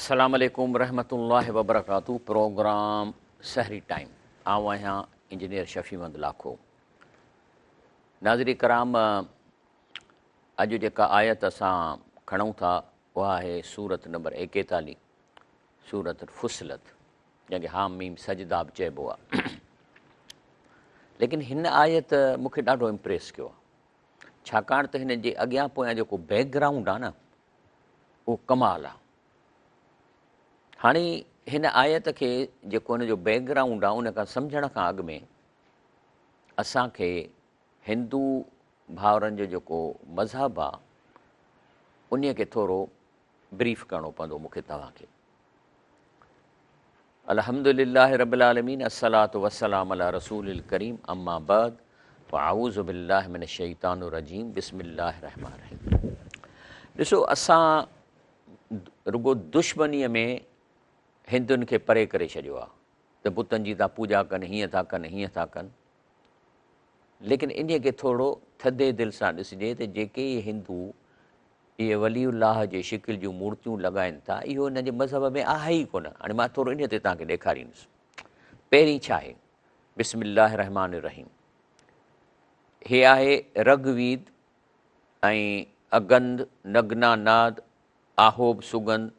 السلام عليڪم ورحمة الله وبرڪاته پروگرام سحري ٽائيم آئون آهيان انجنيئر شفيع محمد لاکو. ناظرين ڪرام اڄ جيڪا آيت اسان کڻون ٿا اها آهي سورت نمبر 41 سورت فصلت جنهن کي حام ميم سجده به چئبو آهي. ليڪن هن آيت مون کي ڏاڍو امپريس ڪيو آهي ڇاڪاڻ ته هن جي اڳيان پويان جيڪو بيڪ گرائونڊ آهي نه اهو ڪمال آهي. هاڻي هن آيت کي جيڪو هن جو بيڪ گرائونڊ آهي ان کان سمجهڻ کان اڳ ۾ اسان کي هندو ڀائرن جو جيڪو مذهب آهي انهي کي ٿورو بريف ڪرڻو پوندو مون کي توهان کي. الحمد لله رب العالمين الصلوة والسلام علي رسول الڪريم اما بعد فاعوذ بالله من الشيطان الرجيم بسم الله الرحمن الرحيم. ڏسو اسان رڳو دشمنيء ۾ هندن کي پري ڪري ڇڏيو آهي ته بتن جي ٿا پوڄا ڪن، هيئن ٿا ڪن، هيئن ٿا ڪن، ليڪن انهيء کي ٿورو ٿڌي دل سان ڏسجي ته جيڪي اهي هندو اهي ولي الله جي شڪل جون مورتيون لڳائين ٿا، اهو انهن جي مذهب ۾ آهي ئي ڪونه. هاڻي مان ٿورو انهيء تي توهان کي ڏيکاريندس. پهرين ڇا آهي؟ بسم الله الرحمٰن الرحيم. هي آهي رگ ويد ۽ اگند، نگنا ناد، آهوب سگند،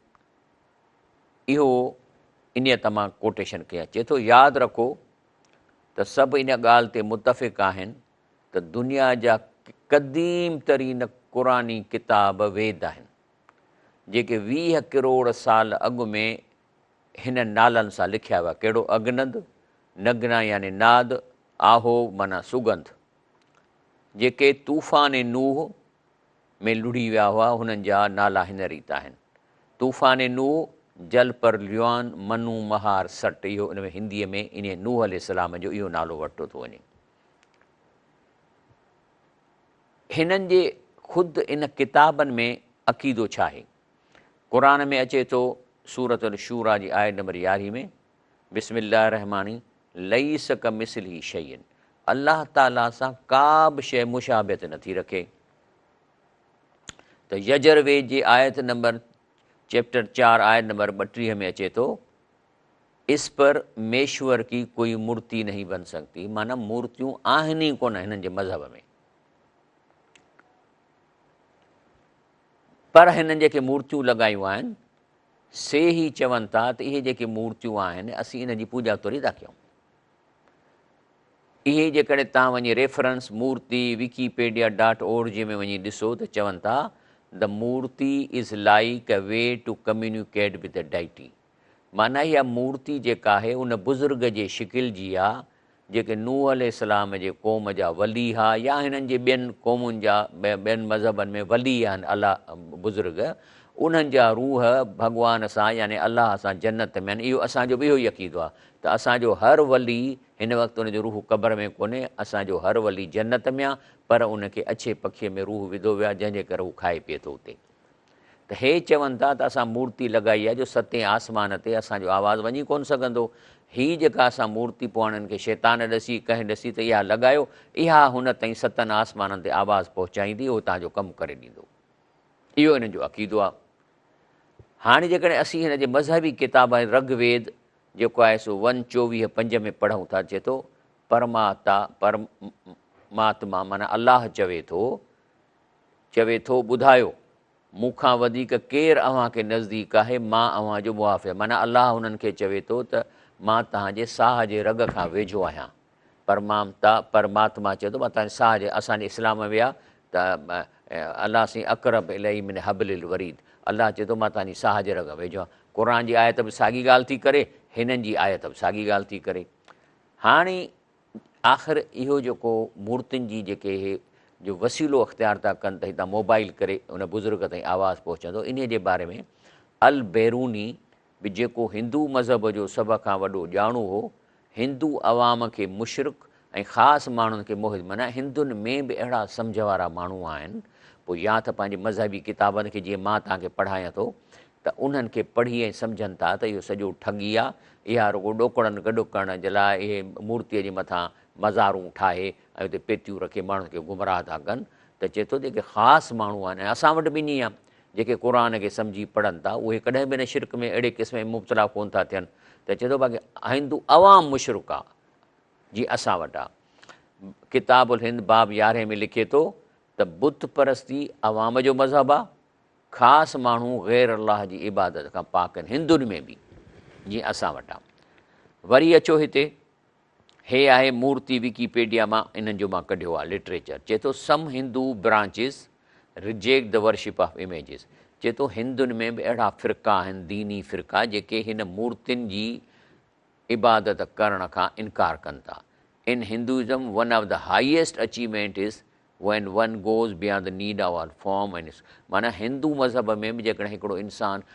اهو انهيء تان مان ڪوٽيشن ڪيان. چئي ٿو ياد رکو ته سڀ ان ڳالهه تي متفق آهن ته دنيا جا قديم ترين قرآني ڪتاب ويد آهن، جيڪي 20 ڪروڙ سال اڳ ۾ هنن نالن سان لکيا ويا، ڪهڙو؟ اگنند، نگنا يعني ناد، آهو معنيٰ سڳنڌ، جيڪي طوفان نوح ۾ لڙهي ويا هئا، هنن جا نالا هن ريت آهن، طوفان نوح، جل پر ليوان، منو، مهار، سٽ، اهو ان ۾ هنديء ۾ انهيء نوح عليه السلام جو اهو نالو ورتو ٿو وڃي. هنن جي خود ان ڪتابن ۾ عقيدو ڇا آهي؟ قرآن ۾ اچي ٿو سورة الشوريٰ جي آيت نمبر 11 ۾ بسم الله الرحمٰن ليس ڪمثله شيء الله تعاليٰ سان ڪا به شيء مشابهت نٿي رکي. ته يجر ويد جي آيت نمبر چيپٽر 4 آيت نمبر 32 ۾ اچي ٿو اس پر ميشور ڪي ڪوئي مورتي نهين بن سگتي، معنيٰ مورتيون آهن ئي ڪونه هنن جي مذهب ۾، پر هنن جيڪي مورتيون لڳايون آهن سي هي چون ٿا ته اهي جيڪي مورتيون آهن اسين انهن جي پوڄا ٿوري ٿا ڪيون. اهي جيڪڏهن توهان وڃي ريفرنس مورتي وڪيپيڊيا ڊاٽ اور جي ۾ وڃي ڏسو ته چون ٿا The murti is like a way to communicate with the deity معنيٰ اها مورتي جيڪا آهي ان بزرگ جي شڪل جي آ جيڪي نوح عليه السلام جي قوم جا ولي ها يا هنن جي ٻين قومن جا ٻين مذهبن ۾ ولي آهن الله بزرگ انهن جا روح ڀڳوان سان يعني الله سان جنت ۾ آهن اهو اسان جو به اهو ئي عقيدو آ ته اسان جو هر ولي هن وقت ان جو روح قبر ۾ ڪونهي اسان جو هر ولي جنت ۾ آ پر ان کي اڇي پکيء ۾ روح وڌو ويو آ جنهن جي ڪري هو کائي پيئي ٿو اتي. ته هي چون ٿا ته اسان مورتي لڳائي آهي جو ستين آسمان تي اسان جو آواز وڃي ڪونه سگهندو. هي جيڪا اسان مورتي پوء هنن کي شيطان ڏسي، ڪنهن ڏسي ته اها لڳايو، اها هن تائين ستن آسمانن تي آواز پهچائيندي، اهو توهان جو ڪم ڪري ڏيندو. اهو هنن جو عقيدو آهي. هاڻي جيڪڏهن اسين هن جي مذهبي ڪتاب ۽ رگ ويد جيڪو آهي سو ون 24 5 ۾ پڙهون ٿا چئي ٿو پرماتا پرماتما معنيٰ الله چوي ٿو چوي ٿو، ٻڌايو، مون کان وڌيڪ ڪير اوهان کي نزديڪ آهي، مان اوهان جو محافظ، معنيٰ الله انهن کي چوي ٿو ته مان توهان جي ساهه جي رڳ کان ويجهو آهيان. پرمامتا، پرماتما چئي ٿو مان توهان جي ساهه جي، اسان جي اسلام ۾ به آهي ته الله سائين اقرب اليه من حبل الوريد، الله چئي ٿو مان توهان جي ساهه جي رڳ کان ويجهو آهيان. قرآن جي آيت به ساڳي ڳالهه ٿي ڪري، هنن جي آيت به ساڳي ڳالهه ٿي ڪري. هاڻي آخر اهو جيڪو مورتين جي جيڪي اهي جو وسيلو اختيار ٿا ڪن ته هتان موبائل ڪري ان بزرگ تائين آواز پهچندو انهي جي باري ۾ البيروني به جيڪو هندو مذهب جو سڀ کان وڏو ڄاڻو هو هندو عوام کي مشرڪ ۽ خاص ماڻهن کي موحد معنيٰ هندن ۾ به اهڙا سمجهه وارا ماڻهو آهن پوء يا ته پنهنجي مذهبي ڪتابن کي جيئن مان توهان کي پڙهايان ٿو ته انهن کي پڙهي ۽ سمجهن ٿا ته اهو سڄو ٺڳي آ، اها رڳو ڏوڪڙن گڏ ڪرڻ جي لاء اهي مورتيء جي مٿان مزارون ٺاهي ۽ اتي پيتيون رکي ماڻهن کي گمراهه ٿا ڪن ته چئي ٿو جيڪي خاص ماڻهو آهن ۽ اسان وٽ به ائين آ جيڪي قرآن کي سمجهي پڙهن ٿا اهي ڪڏهن به ان شرڪ ۾ اهڙي قسم ۾ مبتلا ڪونه ٿا ٿين ته چئي ٿو باقي هندو عوام مشرڪ آ جيئن اسان وٽ آ. ڪتاب الهند باب يارهين ۾ لکي ٿو ته بت پرستي عوام جو مذهب آ، خاص ماڻهو غير الله جي عبادت کان پاڪ آهن، هندن ۾ به جيئن اسان وٽ آ. وري اچو هتي هي آهي مورتي وڪيپيڊيا مان انهن جو مان ڪڍيو آ لٽريچر چئي ٿو some Hindu branches reject the worship of images چئي ٿو هندن ۾ به اهڙا فرقا آهن ديني فرقا جيڪي هن مورتين جي عبادت ڪرڻ کان انڪار ڪن ٿا in Hinduism one of the highest achievement is when one goes beyond the need of all form and معنيٰ هندو مذهب ۾ به جيڪڏهن هڪڙو انسان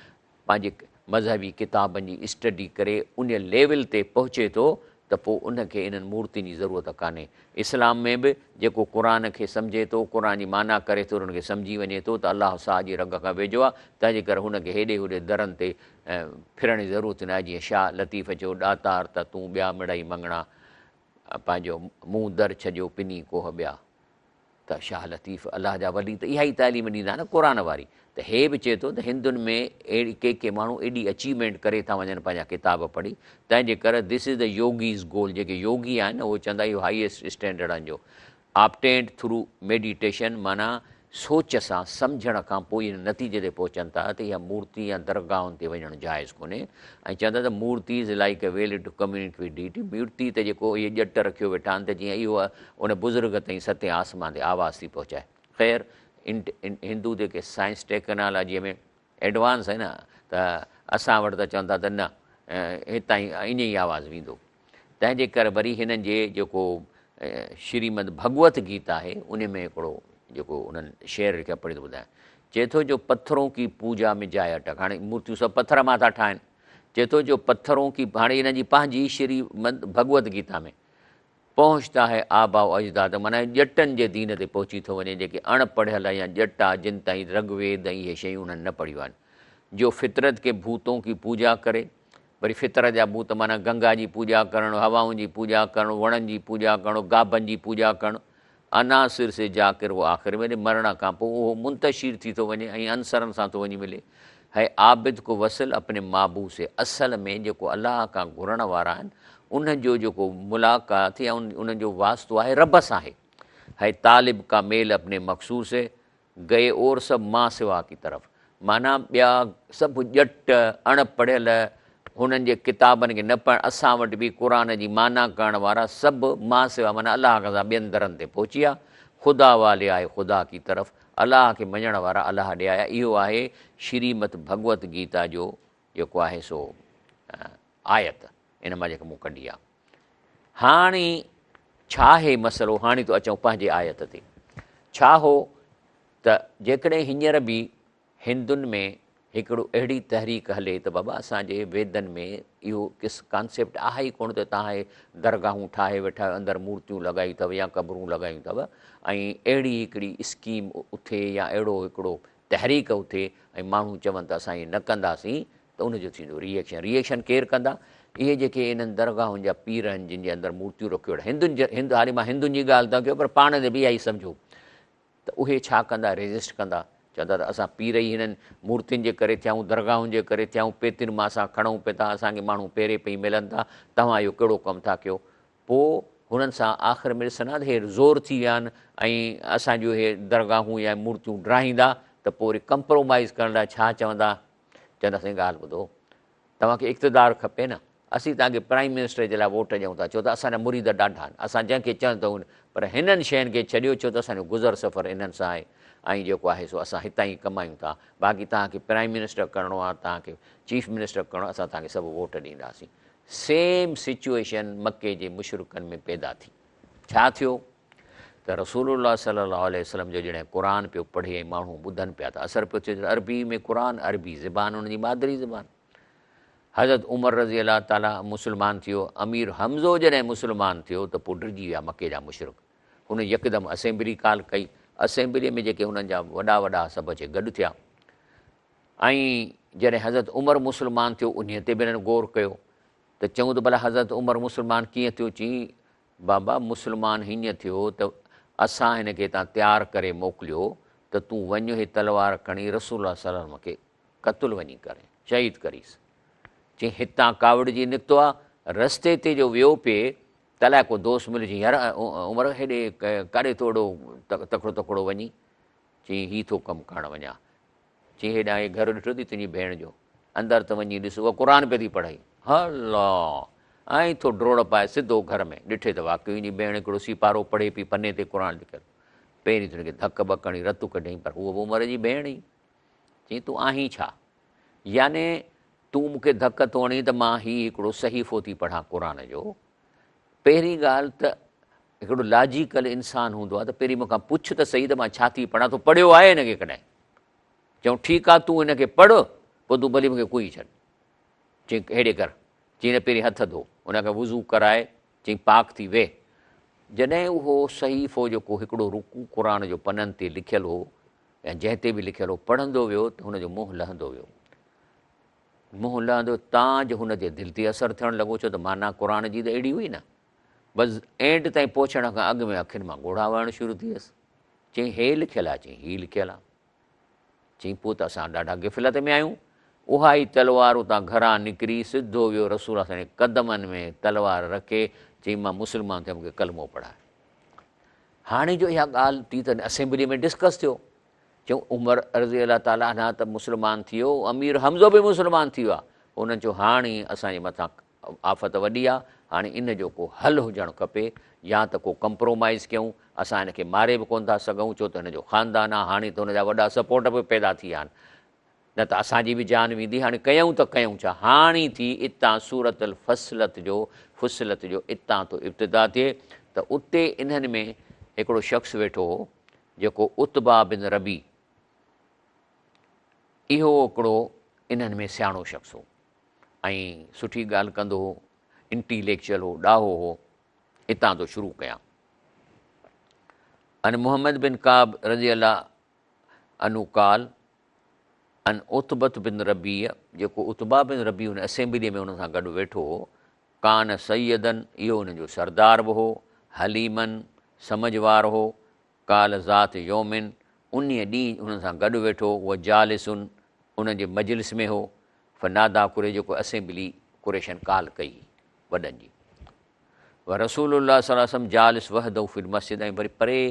پنهنجي مذهبي ڪتابن جي اسٽڊي ڪري ان ليول تي پهچي ٿو ته پوء ان کي انهن مورتين جي ضرورت ڪانهي. اسلام ۾ به جيڪو قرآن کي سمجهي ٿو، قرآن جي معنيٰ ڪري ٿو ان کي سمجهي وڃي ٿو ته الله ساهه جي رڳ کان ويجهو آهي، تنهن جي ڪري هن کي هيڏي هوڏي درن تي ڦرڻ جي ضرورت ناهي جيئن شاهه لطيف چيو ڏاتار ته تون ٻيا مڙئي مڱڻا پنهنجو مون در ڇڏيو پني ڪوهه ٻيا. ته شاهه لطيف الله جا ولي ته اها ئي تعليم ڏيندا نه قرآن واري ته هي به چئي ٿو ته هندن ۾ اهڙي ڪي ڪي ماڻهو ايڏي اچيومينٽ ڪري ٿا وڃن پنهنجا ڪتاب پڙهي تنهن جي ڪري this is the yogis goal جيڪي يوگي آهن نه اهي چوندا اهو هائيسٽ اسٽينڊرڊ آهن جو آبٽينڊ ٿرو ميڊيٽيشن معنيٰ سوچ سان سمجهڻ کان پوء ان نتيجي تي پهچن ٿا ته اها مورتي يا درگاهن تي وڃڻ جائز ڪونهي ۽ چون ٿا ته murti is like a well to communicate with deity مورتي ته جيڪو اهي ڄٽ رکيو ويٺا آهن ته جيئن اهو ان بزرگ تائين ستين آسمان تي آواز ٿي پهچائي خير هندو جيڪي سائنس ٽيڪنالاجيء ۾ ايڊوانس آهي نه ته اسان وٽ ته چون ٿا ته نه هتان ئي ائين ئي آواز ويندو تنهن جي ڪري وري هنن جي جيڪو شريمد ڀڳوت گيتا آهي ان ۾ هڪڙو جيڪو انهن شعر لکيا پڙهي ٿو ٻڌايان چئي ٿو جو پٿرون ڪي پوجا ۾ جائي اٽڪ هاڻي مورتيون سڀ پٿر مان ٿا ٺاهن چئي ٿو جو پٿرون ڪي هاڻي هنن جي پنهنجي شريمد ڀڳوت گيتا ۾ پهچتا هي آبا و اجداد معنيٰ ڄٽن جي دين تي پهچي ٿو وڃي جيڪي اڻ پڙهيل يا ڄٽ آ جن تائين رگ ويد ۽ اهي شيون انهن نه پڙهيون آهن جو فطرت ڪي ڀوتون ڪي پوجا ڪري وري فطرت جا ڀوت معنيٰ گنگا جي پوڄا ڪرڻ، هوائن جي پوڄا ڪرڻ، وڻن جي پوڄا ڪرڻ، گابن جي پوڄا ڪرڻ، عناصر سي جاڪر و آخر ۾ مرڻ کان پوء اهو منتشر ٿي ٿو وڃي ۽ عنصرن سان ٿو وڃي ملي. هي عابد ڪو وصل اپني معبود سي اصل ۾ جيڪو الله کان گهرڻ وارا آهن انهن جو جيڪو ملاقات يا انهن جو واسطو آهي رب سان آهي. هي طالب ڪا ميل اپني مقصود سي گئي اور سب ما سوا ڪي طرف معنيٰ ٻيا سڀ ڄٽ، اڻ پڙهيل، هنن جي ڪتابن کي نه پڙهڻ، اسان وٽ به قرآن جي معنيٰ ڪرڻ وارا سڀ ما سوا معنيٰ الله کان سواء ٻين درن تي پهچي ويا، خدا والي آئي خدا ڪي طرف، الله کي مڃڻ وارا الله ڏي آيا، اهو آهي شريمت ڀڳوت گيتا جو جيڪو آهي سو آيت ان مان جيڪا مون ڪڍي آهي. هاڻي ڇا آهي مسئلو، هاڻي ٿو اچون پنهنجي آيت تي. ڇا هو ته جيڪڏهن هينئر به هندن ۾ هڪڙو اهڙي تحريڪ هلي ته بابا اسان جي ويدن ۾ اهو ڪس ڪانسيپٽ آهي ئي ڪونه ته توهان هي درگاهون ٺاهي ويٺا آهيو اندر مورتيون لڳايون اٿو يا قبرون لڳايون اٿو ۽ اهڙي هڪڙي اسڪيم اٿي يا اهڙو هڪڙو تحريڪ اٿي ۽ ماڻهو چون ته اسان ائين نه ڪنداسين ته ان جو ٿيندو ري ايڪشن. ري ايڪشن ڪير ڪندا؟ اهي جيڪي انهن درگاهن جا پير آهن جن جي اندر مورتيون رکيو ويٺا هندن جي هند هاڻي مان هندن جي ڳالهه ٿا ڪيو پر پاڻ تي به اها ئي سمجهو ته اهي ڇا ڪندا ريزسٽ ڪندا چوندا ته اسان پير ئي هنن مورتين جي ڪري ٿيا آهيون درگاهن جي ڪري ٿيا آهيون پيتين مان اسان کڻون پئي ٿا اسان کي ماڻهو پيري پئي ملن ٿا توهان اهو ڪهڙو ڪم ٿا ڪيو پوء هنن سان آخر ۾ ڏسندا ته هي زور ٿي ويا آهن ۽ اسان جون اهي درگاهون يا مورتيون ڊاهيندا ته پوء وري ڪمپرومائز ڪرڻ لاء ڇا چوندا چوندا سائين ڳالهه ٻڌو توهان کي اقتدار کپي نه اسين توهان کي پرائيم منسٽر جي لاء ووٽ ڏيون ٿا ڇو ته اسان جا مريد ڏاڍا آهن اسان جنهن کي چون ته پر هنن شين کي ڇڏيو ڇو ته اسان جو گذر سفر انهن سان آهي ۽ جيڪو آهي سو اسان هتان ئي ڪمايون ٿا باقي توهان کي پرائيم منسٽر ڪرڻو آهي توهان کي چيف منسٽر ڪرڻو آهي اسان توهان کي سڀ ووٽ ڏينداسين سيم سچوئيشن مڪي جي مشرڪن ۾ پيدا ٿي ڇا ٿيو ته رسول الله صلي الله عليه وسلم جو جڏهن قرآن پيو پڙهي ۽ ماڻهو ٻڌن پيا ته اثر پيو ٿئي ته عربي ۾ قرآن عربي زبان ان جي مادري زبان حضرت عمر رضي الله تعالٰي مسلمان ٿيو امير حمزو جڏهن مسلمان ٿيو ته پوء ڊڄي ويا مڪي جا مشرڪ هن يڪدم اسيمبلي ڪال ڪئي اسيمبلي ۾ جيڪي هنن جا وڏا وڏا سڀ اچي گڏ ٿيا ۽ جڏهن حضرت عمر مسلمان ٿيو انهي تي به هنن غور ڪيو ته چئون ته ڀلا حضرت عمر مسلمان ڪيئن ٿيو چي بابا مسلمان هيئن ٿيو ته اسان هن کي هتان تيار ڪري موڪليو ته تون وڃ هي تلوار کڻي رسول الله صلي الله عليه وسلم کي قتل وڃي ڪرين، شهيد ڪريس. چيائين هتان ڪاوڙجي نڪتو آ، رستي تي جو ويو پئي ته الائي ڪو دوست مليو، چيائين يار عمر هيڏي ڪاڏي ٿو اهڙو تڪڙو تڪڙو وڃين؟ چيائين هي ٿو ڪم ڪرڻ وڃان. چيائين هيڏانهن هي گهر ڏٺو اٿئي تنهنجي ڀيڻ جو، اندر ته وڃي ڏس اها قرآن پئي ٿي پڙهائي. الله! ائين ٿو ڊوڙ پائي سڌو گهر ۾ ڏٺي ته واقعي هن جي ڀيڻ هڪڙو سيپارو پڙهي پئي پني تي قرآن لکيل. پهرين ته هن کي ڌڪ ٻڪ هڻي رت ڪڍيائين پر هوء به عمر جي ڀيڻ هئي. چيائين تون آهين ڇا؟ يعني تون مون کي ڌڪ ٿو هڻين ته مان هي هڪڙو صحيفو ٿي پڙهان قرآن جو. پهرين ڳالهه ته هڪڙو لاجيڪل انسان هوندو آهي ته پهرين مون کان پڇ ته سهي ته مان ڇا ٿي پڙهان، تو پڙهيو آهي هن کي ڪڏهن؟ چيائون ٺيڪ آهي تون هن کي پڙهه پوء تون ڀلي مون کي ڪوهي ڇڏ. چيائين هيڏي ڪر. چيائين نه پهرين هٿ ڌو. ان کي وضو ڪرائي چيائين پاڪ ٿي ويهه. جڏهن اهو صحيفو جيڪو هڪڙو رڪوع قرآن جو پنن تي لکيل هو يا جنهن تي به لکيل هو پڙهندو ويو ته هن جو منهن لهندو ويو. منهن لهندو تان جو هن جي دل تي اثر ٿيڻ لڳو ڇو ته معنيٰ قرآن جي ته اهڙي هئي نه. بس اينڊ تائين پهچڻ کان اڳ ۾ اکين مان ڳوڙها وهڻ شروع ٿي ويس. چيائين هي لکيل آهي؟ چيائين هي لکيل آهي. چيائين پوء ته اسان ڏاڍا غفلت ۾ آهيون. اها ئي تلوار اتان گهران نڪري سڌو ويو رسول الله صلعم جي قدمن ۾ تلوار رکي چيائين مان مسلمان ٿيان مون کي ڪلمو پڙهاء. هاڻي جو اها ڳالهه ٿي ته اسيمبلي ۾ ڊسڪس ٿيو. چيائون عمر رضي الله تعالٰي عنه ته مسلمان ٿي ويو، امير حمزو به مسلمان ٿي ويو آهي. انهن چيو هاڻي اسان جي مٿان آفت وڏي آ، هاڻي ان جو ڪو حل هجڻ کپي، يا ته ڪو ڪمپرومائيز ڪيون، اسان هن کي ماري به ڪونه ٿا سگهون، ڇو ته هن جو خاندان آ، هاڻي ته هن جا وڏا سپورٽ به پيدا ٿي ويا آهن، نه ته اسان جي به جان ويندي، هاڻي ڪيون ته ڪيون ڇا؟ هاڻي ٿي اتان سورة الفصلت جو، فصلت جو اتان ٿو ابتدا ٿئي ته اتي انهن ۾ هڪڙو شخص ويٺو هو، جيڪو عتبه بن ربيع، اهو هڪڙو انهن ۾ سياڻو شخص هو. ۽ سٺي ڳالهه ڪندو هو، انٽيليڪچوئل هو، ڏاهو هو، اتان ٿو شروع ڪيان. عن محمد بن ڪعب رضي الله عنه قال عن عتبة بن ربيع جيڪو عتبه بن ربيع هن اسيمبليء ۾ هن سان گڏ ويٺو هو، ڪان سيدا اهو هن جو سردار به هو، حليما سمجهه وارو هو، قال ذات يوم انهيء ڏينهن هنن سان گڏ ويٺو هو جالس انهن جي مجلس ۾ هو فناديٰ قريش جيڪو اسيمبلي قريشن ڪال ڪئي هئي وڏن جي ورسول الله صلي الله عليه وسلم جالس وحده في المسجد ۽ وري پري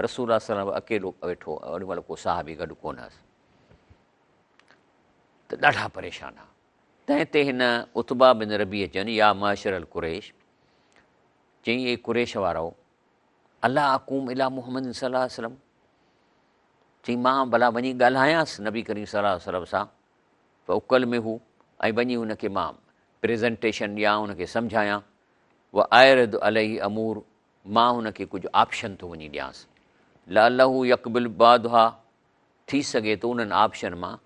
رسول الله صلي الله عليه وسلم اڪيلو ويٺو اوڏي مهل ڪو صحابي گڏ ڪونه هئس ته ڏاڍا پريشان ها تنهن تي هن عتبه بن ربيع چين يا معشر القريش چئين اي قريش وارؤ الا اقوم الي محمد صلي الله عليه وسلم چئين مان ڀلا وڃي ڳالهايانس نبي ڪريم صلي الله عليه وسلم سان فاڪلمه ۽ وڃي ان کي مان پريزنٽيشن ڏيان ان کي سمجهايان واعرض عليه امور مان ان کي ڪجهه آپشن ٿو وڃي ڏيانس لعله يقبل بعضها ٿي سگهي ٿو انهن آپشن مان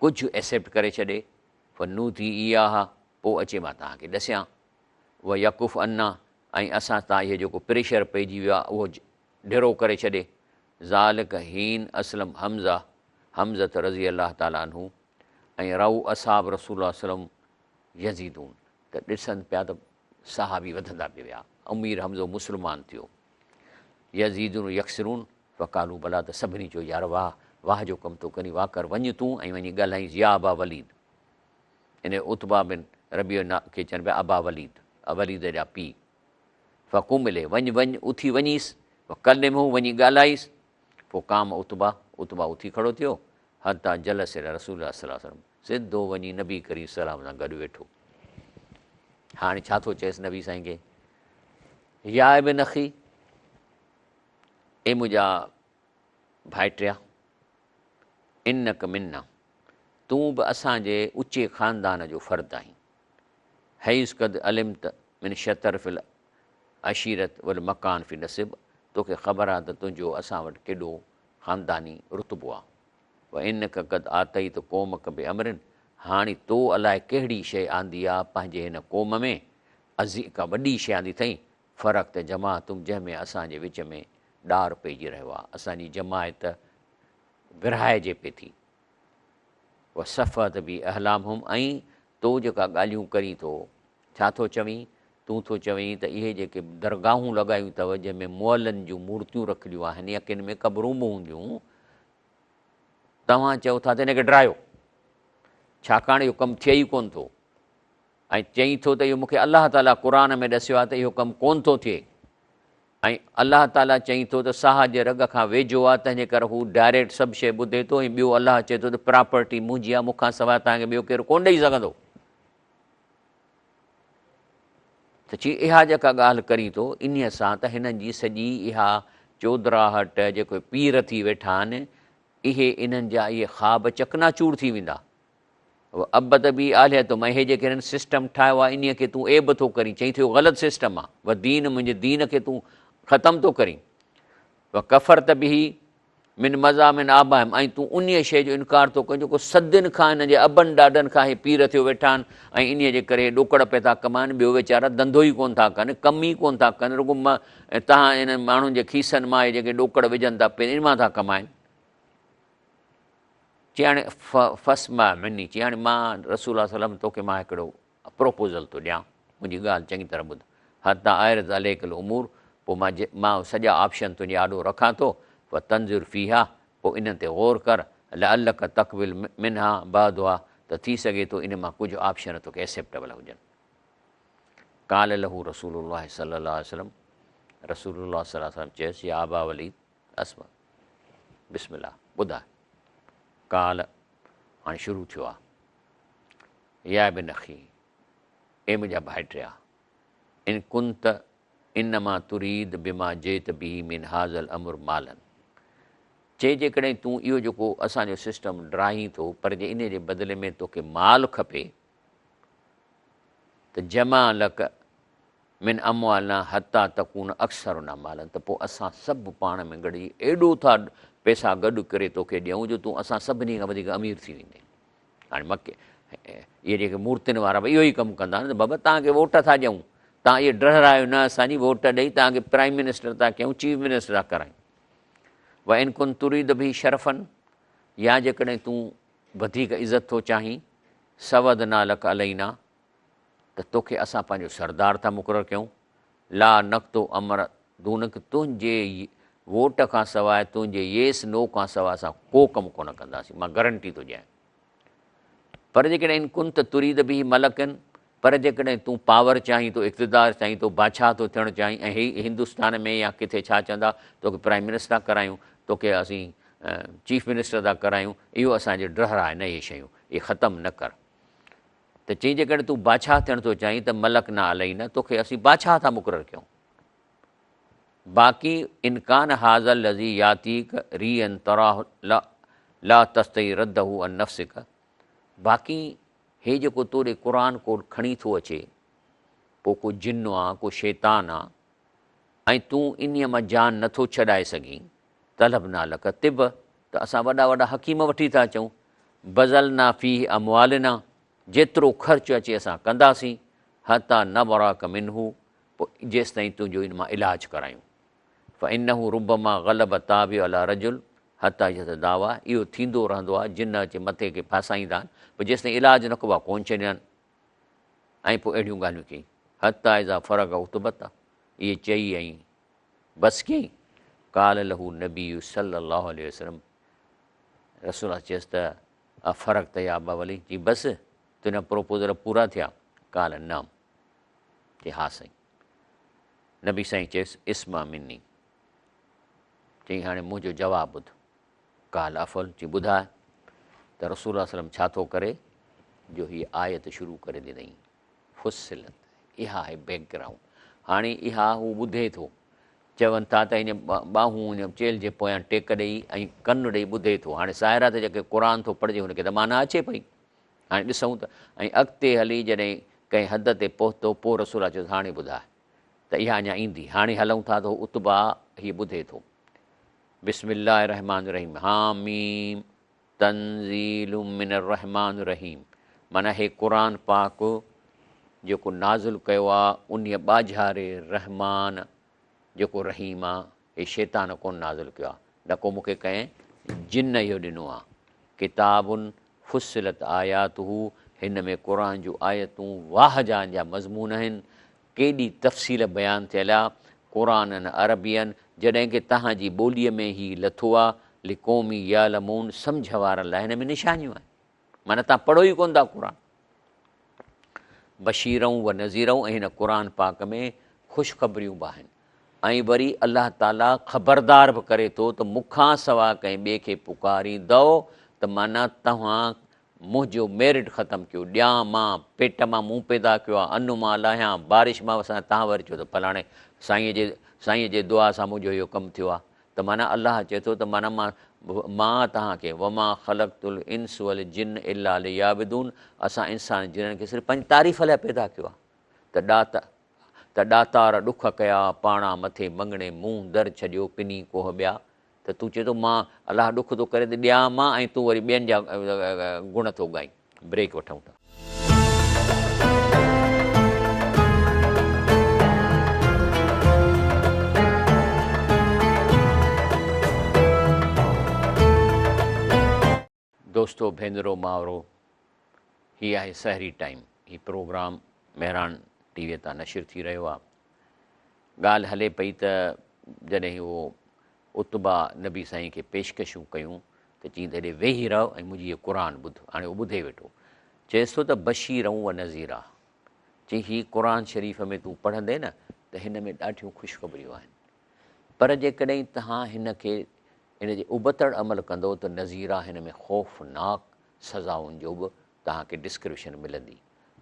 ڪجهه ايڪسيپٽ ڪري ڇڏي فنوتي اياها پوء اچي مان توهان کي ڏسيان ويڪف عنا ۽ اسان تان اهي جيڪو پريشر پئجي ويو آهي اهو ڍرو ڪري ڇڏي. ذالڪ حين اسلم حمزه، حمزة رضي الله تعالٰي عنه، ۽ رأو اصحاب رسول الله صلي الله عليه وسلم يزيدون ته ڏسن پيا ته صحابي وڌندا پي ويا، امير حمزو مسلمان ٿيو، يزيدون يڪثرون فقالوا بليٰ ته سڀني چيو يار واهه واهه جو ڪم ٿو ڪرين واهه ڪر وڃ تون ۽ وڃي ڳالهائينس يا ابا وليد ان عتبه بن ربيع کي چون پيا ابا وليد، وليد جا پيء، فقم اليه، وڃ وڃ اٿي وڃيس، وڪلمه، وڃي ڳالهائيس، پوء قام عتبه، عتبه اٿي کڙو ٿيو، حتيٰ جلس الي رسول الله صلي الله عليه وسلم، سڌو وڃي نبي ڪريم صلي الله عليه وسلم سان گڏ ويٺو. هاڻي ڇا ٿو چئيس نبي سائين کي، يا ابن اخي، اي منهنجا ڀائٽيا، انڪ منا، تون به اسان جي اچي خاندان جو فرد آهين. حيث قد علمت من شطرف العشيرة والمڪان في نسب، توکي خبر آهي ته تنهنجو اسان وٽ ڪيڏو خانداني رتبو آهي. وانڪ قد آتيت قومک بامر، هاڻي تو الائي ڪهڙي شيء آندي آهي پنهنجي هن قوم ۾، عظيم ڪا وڏي شيء آندي اٿئي، فرقت جماعتهم جنهن ۾ اسان جي وچ ۾ ڏار پئجي رهيو آهي، اسان جي جماعت ورهائجي پئي ٿي. وسفهت به احلامهم ۽ تو جيڪا ڳالهيون ڪرين ٿو، ڇا ٿو چوين؟ تون ٿو چوين ته اهي جيڪي درگاهون لڳايون اٿو، جنهن ۾ مئلن جون مورتيون رکيليون آهن يا ڪن ۾ قبرون به هونديون، توهان چئو ٿا ته هن کي ڊرايو، ڇاڪاڻ اهو ڪم ٿئي ئي ڪونه ٿو ۽ چئين ٿو ته اهو مون کي الله تعاليٰ قرآن ۾ ڏسيو آهي ته اهو ڪم ڪونه ٿو ٿئي ۽ الله تعاليٰ چئين ٿو ته ساهه جي رڳ کان ويجهو آهي تنهن جي ڪري هو ڊائريڪٽ سڀ شيء ٻڌي ٿو ۽ ٻيو الله چئي ٿو ته پراپرٽي منهنجي آهي مون کان سواء توهان کي ٻيو ڪير ڪونه ڏئي سگهندو. ته چي اها جيڪا ڳالهه ڪرين ٿو انهيء سان ته هنن جي سڄي اها چودراهٽ جيڪي پير ٿي ويٺا آهن اهي انهن جا اهي خواب چڪناچور ٿي ويندا. و عبد به آلهتهم ۽ هي جيڪي هنن سسٽم ٺاهيو آهي انهيء کي تون عيب ٿو ڪرين چئين ٿو اهو غلط سسٽم آهي و دين منهنجي دين کي تون ختم ٿو ڪرين و ڪفرت به من مزامن آبائهم ۽ تون انهيء شيء جو انڪار ٿو ڪرين جيڪو صدين کان هنن جي ابن ڏاڏن کان هي پير ٿيو ويٺا آهن ۽ انهيء جي ڪري هي ڏوڪڙ پئي ٿا ڪمائن ٻيو ويچارا ڌنڌو ئي ڪونه ٿا ڪن ڪم ئي ڪونه ٿا ڪن رڳو توهان انهن ماڻهن جي کيسن مان هي جيڪي ڏوڪڙ وجهن ٿا پير ان مان ٿا ڪمائن. چي هاڻي فاسمع مني چي هاڻي مان رسول الله صلي الله عليه وسلم توکي مان هڪڙو پروپوزل ٿو ڏيان، منهنجي ڳالهه چڱي طرح ٻڌ، حتيٰ اعرض عليڪ الامور، پوء مان مان سڄا آپشن تنهنجي آڏو رکان ٿو، فتنظر فيها، پوء انهن تي غور ڪر، لعلک تقبل منها بعضها، ته ٿي سگهي ٿو انهن مان ڪجهه آپشن توکي ايسيپٽيبل هجن. قال له رسول الله صلي الله عليه وسلم، رسول الله صلي الله عليه وسلم چيس، يا ابا وليد، اسمع، بسم الله، ٻڌاء. قال، هاڻي شروع ٿيو آهي. يا ابن اخي، اي منهنجا ڀائٽيا، ان ڪنت انما تريد بما جئت به من هذا الامر مالا، چي جيڪڏهن تون اهو جيڪو اسان جو سسٽم ڊاهين ٿو پر جي انهي جي بدلي ۾ توکي مال کپي ته جمع لڪ من اموالنا حتي تڪون اڪثرنا مالا ته پوء اسان سڀ پاڻ ۾ گڏجي ايڏو ٿا پئسا گڏ ڪري توکي ڏيون جو تون اسان سڀني کان وڌيڪ امير ٿي ويندين. هاڻي مڪي اهي جيڪي مورتين وارا به اهو ئي ڪم ڪندا آهن ته بابا توهان کي ووٽ ٿا ڏيون توهان اهي ڊهرايو نه اسان جي ووٽ ڏئي توهان کي پرائم منسٽر ٿا ڪيون چيف منسٽر ٿا ڪرايون و ان ڪن تريد به شرفن يا جيڪڏهن تون وڌيڪ عزت ٿو چاهين سودنا لڪ علينا ته توکي اسان پنهنجو سردار ٿا مقرر ڪيون لا نقطو امر دونڪ تنهنجي ووٽ کان سواء تنهنجي ييس نو کان سواء اسان ڪو ڪم ڪونه ڪنداسين مان گرنٽي ٿو ڏيان پر جيڪڏهن ان ڪنت تريد به ملڪن پر جيڪڏهن تون پاور چاهين ٿو اقتدار چاهين ٿو بادشاهه ٿو ٿيڻ چاهين ۽ هي هندستان ۾ يا ڪٿي ڇا چوندا توکي پرائم منسٽر ٿا ڪرايون توکي اسين چيف منسٽر ٿا ڪرايون اهو اسان جي ڊهر آهي نه اهي شيون اهي ختم نه ڪر ته چئين جيڪڏهن تون بادشاهه ٿيڻ ٿو چاهين ته ملڪنا علينا توکي اسين بادشاهه ٿا مقرر ڪيون باقي ان ڪان هذا الذي ياتيڪ ريا تراه لا لا تستطيع رده عن نفسك باقي هي جيڪو تو ڏي قرآن ڪوڊ کڻي ٿو اچي پوء ڪو جن آ ڪو شيطان آ ۽ تون انهيء مان جان نٿو ڇڏائي سگهين طلبنا لڪ طب ته اسان وڏا وڏا حڪيم وٺي ٿا اچون، بذلنا فيه اموالنا جيترو خرچ اچي اسان ڪنداسين، حتي نبراک منه پوء جيستائين تنهنجو ان مان علاج ڪرايون. فانه ربما غلب التابع علي رجل حتي يتداوي اهو ٿيندو رهندو آهي جن اچي مٿي کي ڦاسائيندا آهن پوء جيستائين علاج نه ڪبو آهي ڪونه ڇڏيندا آهن ۽ پوء اهڙيون ڳالهيون ڪيائين حتي اذا فرغ عتبة اهي چئي ۽ بس ڪيائين، قال له النبي صلي الله عليه وسلم رسول الله چيس ته افرغت يا ابا وليد چي بس تنهنجا پروپوزل پورا ٿيا، قال نعم چي ها سائين، نبي سائين چيس اسمع مني چي هاڻي منهنجو جواب ٻڌ، قال افعل چي ٻڌاء ته رسول الله صلي الله عليه وسلم ڇا ٿو ڪري جو هي آيت شروع ڪري ڏنائين. فصلت، اها آهي بيڪ گرائونڊ. هاڻي اها هو ٻڌي ٿو. چون ٿا ته هن ٻانهون هن چيلهه جي پويان ٽيڪ ڏئي ۽ ڪن ڏئي ٻڌي ٿو. هاڻي ظاهر آهي ته جيڪي قرآن ٿو پڙهجي هن کي ته معنيٰ اچي پئي. هاڻي ڏسون ته ۽ اڳتي هلي جڏهن ڪنهن حد تي پهتو پوء رسول الله چيس هاڻي ٻڌاء ته اها اڃا ايندي. هاڻي هلون ٿا ته هو عتبه هي ٻڌي ٿو. بسم الله الرحمٰن الرحيم حاميم. تنزيل من الرحمٰن الرحيم معنيٰ هي قرآن پاڪ جيڪو نازل ڪيو آ انهيء ٻاجهاري رحمٰن جيڪو رحيم آ هي شيطان ڪونه نازل ڪيو آ نه ڪو مون کي ڪنهن جن اهو ڏنو آ ڪتاب فصلت آياته هن ۾ قرآن جون آيتون واهه جان جا مضمون آهن ڪيڏي تفصيل بيان ٿيل آ قرآنًا عربيًا جڏهن ڪه توهان جي ٻوليء ۾ هي لٿو آ لقوم يعلمون سمجهه وارن لاء هن ۾ نشانيون آهن. معنيٰ توهان پڙهو ئي ڪونه ٿا قرآن. بشيرا و نذيرا ۽ هن قرآن پاڪ ۾ خوشخبريون به آهن ۽ وري الله تعاليٰ خبردار به ڪري ٿو ته مون کان سواء ڪنهن ٻئي کي پڪاريندؤ ته معنيٰ توهان منهنجو ميرٽ ختم ڪيو، ڏيان مان، پيٽ مان مون پيدا ڪيو آهي، ان مان لاهيان، بارش مان وسايان، توهان وري چئو ته فلاڻي سائينء جي سائينء جي دعا سان منهنجو اهو ڪم ٿيو آهي ته معنيٰ الله چئي ٿو ته معنيٰ مان مان توهان کي وما خلقت الانس والجن الا ليعبدون اسان انسان جنن کي صرف پنهنجي تعريف لاء پيدا ڪيو آهي ته ڏات ته ڏاتار ڏک ڪيا پاڻا مٿي مڱڻي مون در ڇڏيو پني ڪوهه ٻيا ته تون چئين ٿو مان الله ڏک ٿو ڪري ته ڏيان مان ۽ تون وري ٻين جا گڻ ٿو ڳائين. بريڪ وٺون ٿا. دوستو ڀينرو مائرو هي آهي سحري ٽائيم هي پروگرام مهراڻ ٽي وي تان نشر ٿي رهيو آهي ڳالهه هلي پئي ته جڏهن اهو عتبه نبي سائين کي پيشڪشون ڪيون ته چيائين ته هيڏي ويهي رهه ۽ منهنجي هي قرآن ٻڌ هاڻي اهو ٻڌي ويٺو چيس ٿو ته بشيرا و نذيرا چي هي قرآن شريف ۾ تون پڙهندين نه ته هن ۾ ڏاڍيون خوشخبريون آهن پر جيڪڏهن توهان هن کي ان جي ابتڙ عمل ڪندؤ ته نذيرا هن ۾ خوفناڪ سزائن جو به توهان کي ڊسڪرپشن ملندي.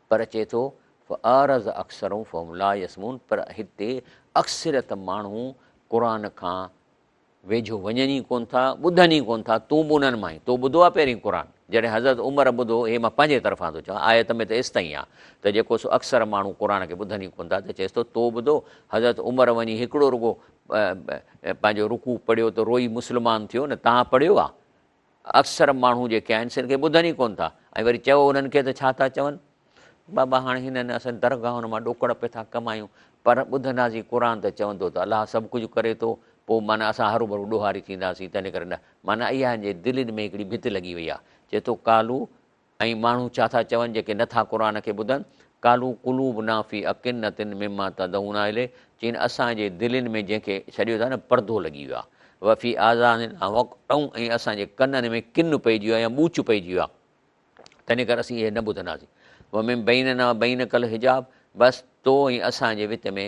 پر چئي ٿو فاعرض اڪثرهم فهم لا يسمعون پر هتي اڪثريت ماڻهو قرآن کان ويجهو وڃن ئي ڪونه ٿا، ٻڌن ئي ڪونه ٿا، تون به انهن مان آهين، تو ٻڌو آهي پهرين قرآن؟ جڏهن حضرت عمر ٻڌو، هي مان پنهنجي طرفان ٿو چوان، آيت ۾ ته ايستائين آهي ته جيڪو سو اڪثر ماڻهو قرآن کي ٻڌن ئي ڪونه ٿا ته چئيس ٿو تو ٻڌو؟ حضرت عمر وڃي هڪڙو رڳو پنهنجو رڪوع پڙهيو ته روئي مسلمان ٿيو نه توهان پڙهيو آهي؟ اڪثر ماڻهو جيڪي آهن سي ان کي ٻڌن ئي ڪونه ٿا ۽ وري چئو انهن کي ته ڇا ٿا چون؟ بابا هاڻي هنن اسان درگاهن مان ڏوڪڙ پئي ٿا ڪمايون پر ٻڌنداسين قرآن ته چوندو ته الله سڀ ڪجهه ڪري ٿو پوء معنيٰ اسان هروڀرو ڏوهاري ٿينداسين تنهن ڪري نه معنيٰ اها هن جي دلين ۾ هڪڙي ڀت لڳي وئي آهي چئي ٿو قالو ۽ ماڻهو ڇا ٿا چون جيڪي نه ٿا قرآن کي ٻڌن قالو قلوبنا في اڪنة مما تدعونا اليه چين اسان جي دلين ۾ جنهن کي ڇڏيو ٿا نه پردو لڳي ويو آهي وفي آذاننا وقع ۽ اسان جي ڪنن ۾ ڪن پئجي ويو آهي يا ٻوچ پئجي ويو آهي تنهن ڪري اسين اهي نه ٻڌنداسين. ومن بيننا وبينک الحجاب بس تو ۽ اسان جي وچ ۾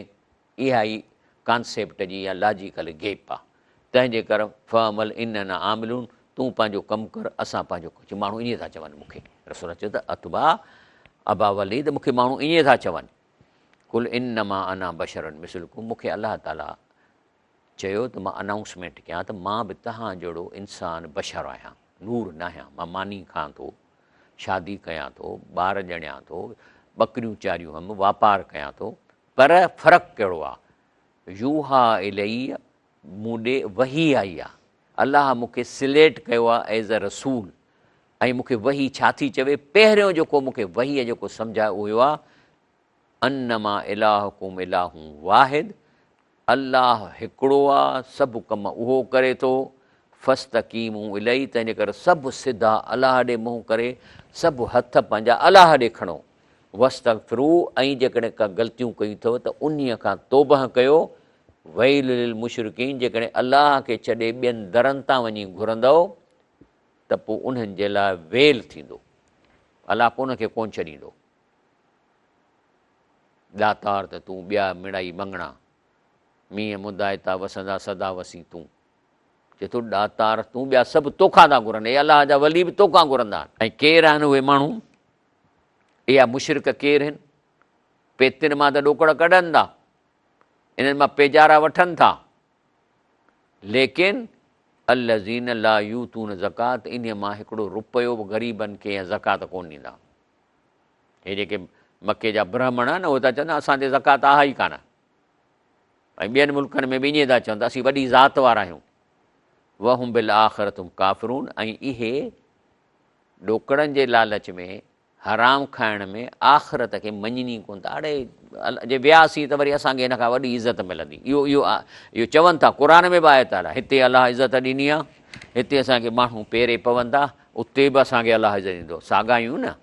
اها ئي ڪانسيپٽ جي يا لاجيڪل گيپ آ. تنهن جي ڪر فاعمل اننا عاملون تون پنهنجو ڪم ڪر اسان پنهنجو ڪم چي ماڻهو ائين ٿا چون مون کي رسول الله چيو ته عتبه ابا وليد مون کي ماڻهو ائين ٿا چون قل انما انا بشر مثلڪم مون کي الله تعالي چيو ته مان انائونسمينٽ ڪيان ته مان به توهان جهڙو انسان بشر آهيان، نور ناهيان، مان ماني کان ٿو، شادي ڪيان ٿو، ٻار ڄڻيان ٿو، ٻڪريون چاريون هم، واپار ڪيان ٿو، پر فرق ڪهڙو آ؟ يوحيٰ الي مون ڏي وحي آئي آ، الله مون کي سليڪٽ ڪيو آ ايز اي رسول ۽ مون کي وحي ڇا ٿي چوي، پهريون جيڪو مون کي وحيء جيڪو سمجهايو اهو آ انما الهڪم اله واحد، الله هڪڙو آ، سڀ ڪم اهو ڪري ٿو، فاستقيموا اليه تنهنجي ڪري سڀ سڌا الله ڏي منهن ڪري، سڀ هٿ پنهنجا الله ڏي کڻو، واستغفروه ۽ جيڪڏهن ڪا غلطيون ڪيون اٿو ته انهيء کان توبهه ڪيو، ويل للمشرڪين جيڪڏهن الله کي ڇڏي ٻين درن تان وڃي گهرندؤ ته پوء انهن جي لاء ويل ٿيندو، الله پوء انهن کي ڪونه ڇڏيندو. ڏاتار ته تون ٻيا مڙائي مڱڻا، مينهن مدائتا وسندا سدا وسين تون. چئي ٿو ڏاتار تون ٻيا سڀ توکان ٿا گهرن، اي الله جا ولي به توکان گهرندا آهن. ۽ ڪير آهن اهي ماڻهو؟ اها مشرڪ ڪير آهن؟ پيتين مان ته ڏوڪڙ ڪڍن ٿا، انهن مان پيجارا وٺن ٿا، ليڪن الذين لا يؤتون الزڪوة انهيء مان هڪڙو رپيو به غريبن کي يا زڪوات ڪونه ڏيندا. هي جيڪي مڪي جا برهمڻ آهن اهي ٿا چون اسان تي زڪوات آهي ئي ڪانه ۽ ٻين ملڪن ۾ به ائين ٿا چون ته اسين وڏي ذات وارا آهيون وهم بالآخرة هم ڪافرون ۽ اهي ڏوڪڙن جي لالچ ۾ حرام کائڻ ۾ آخرت کي مڃين ئي ڪونه ٿا اڙي جي وياسين ته وري اسان کي هن کان وڏي عزت ملندي اهو اهو اهو چون ٿا قرآن ۾ به آيت آهي هتي الله عزت ڏني آهي هتي اسان کي ماڻهو پيري پون ٿا اتي به اسان کي الله عزت ڏيندو ساڳا آهيون نه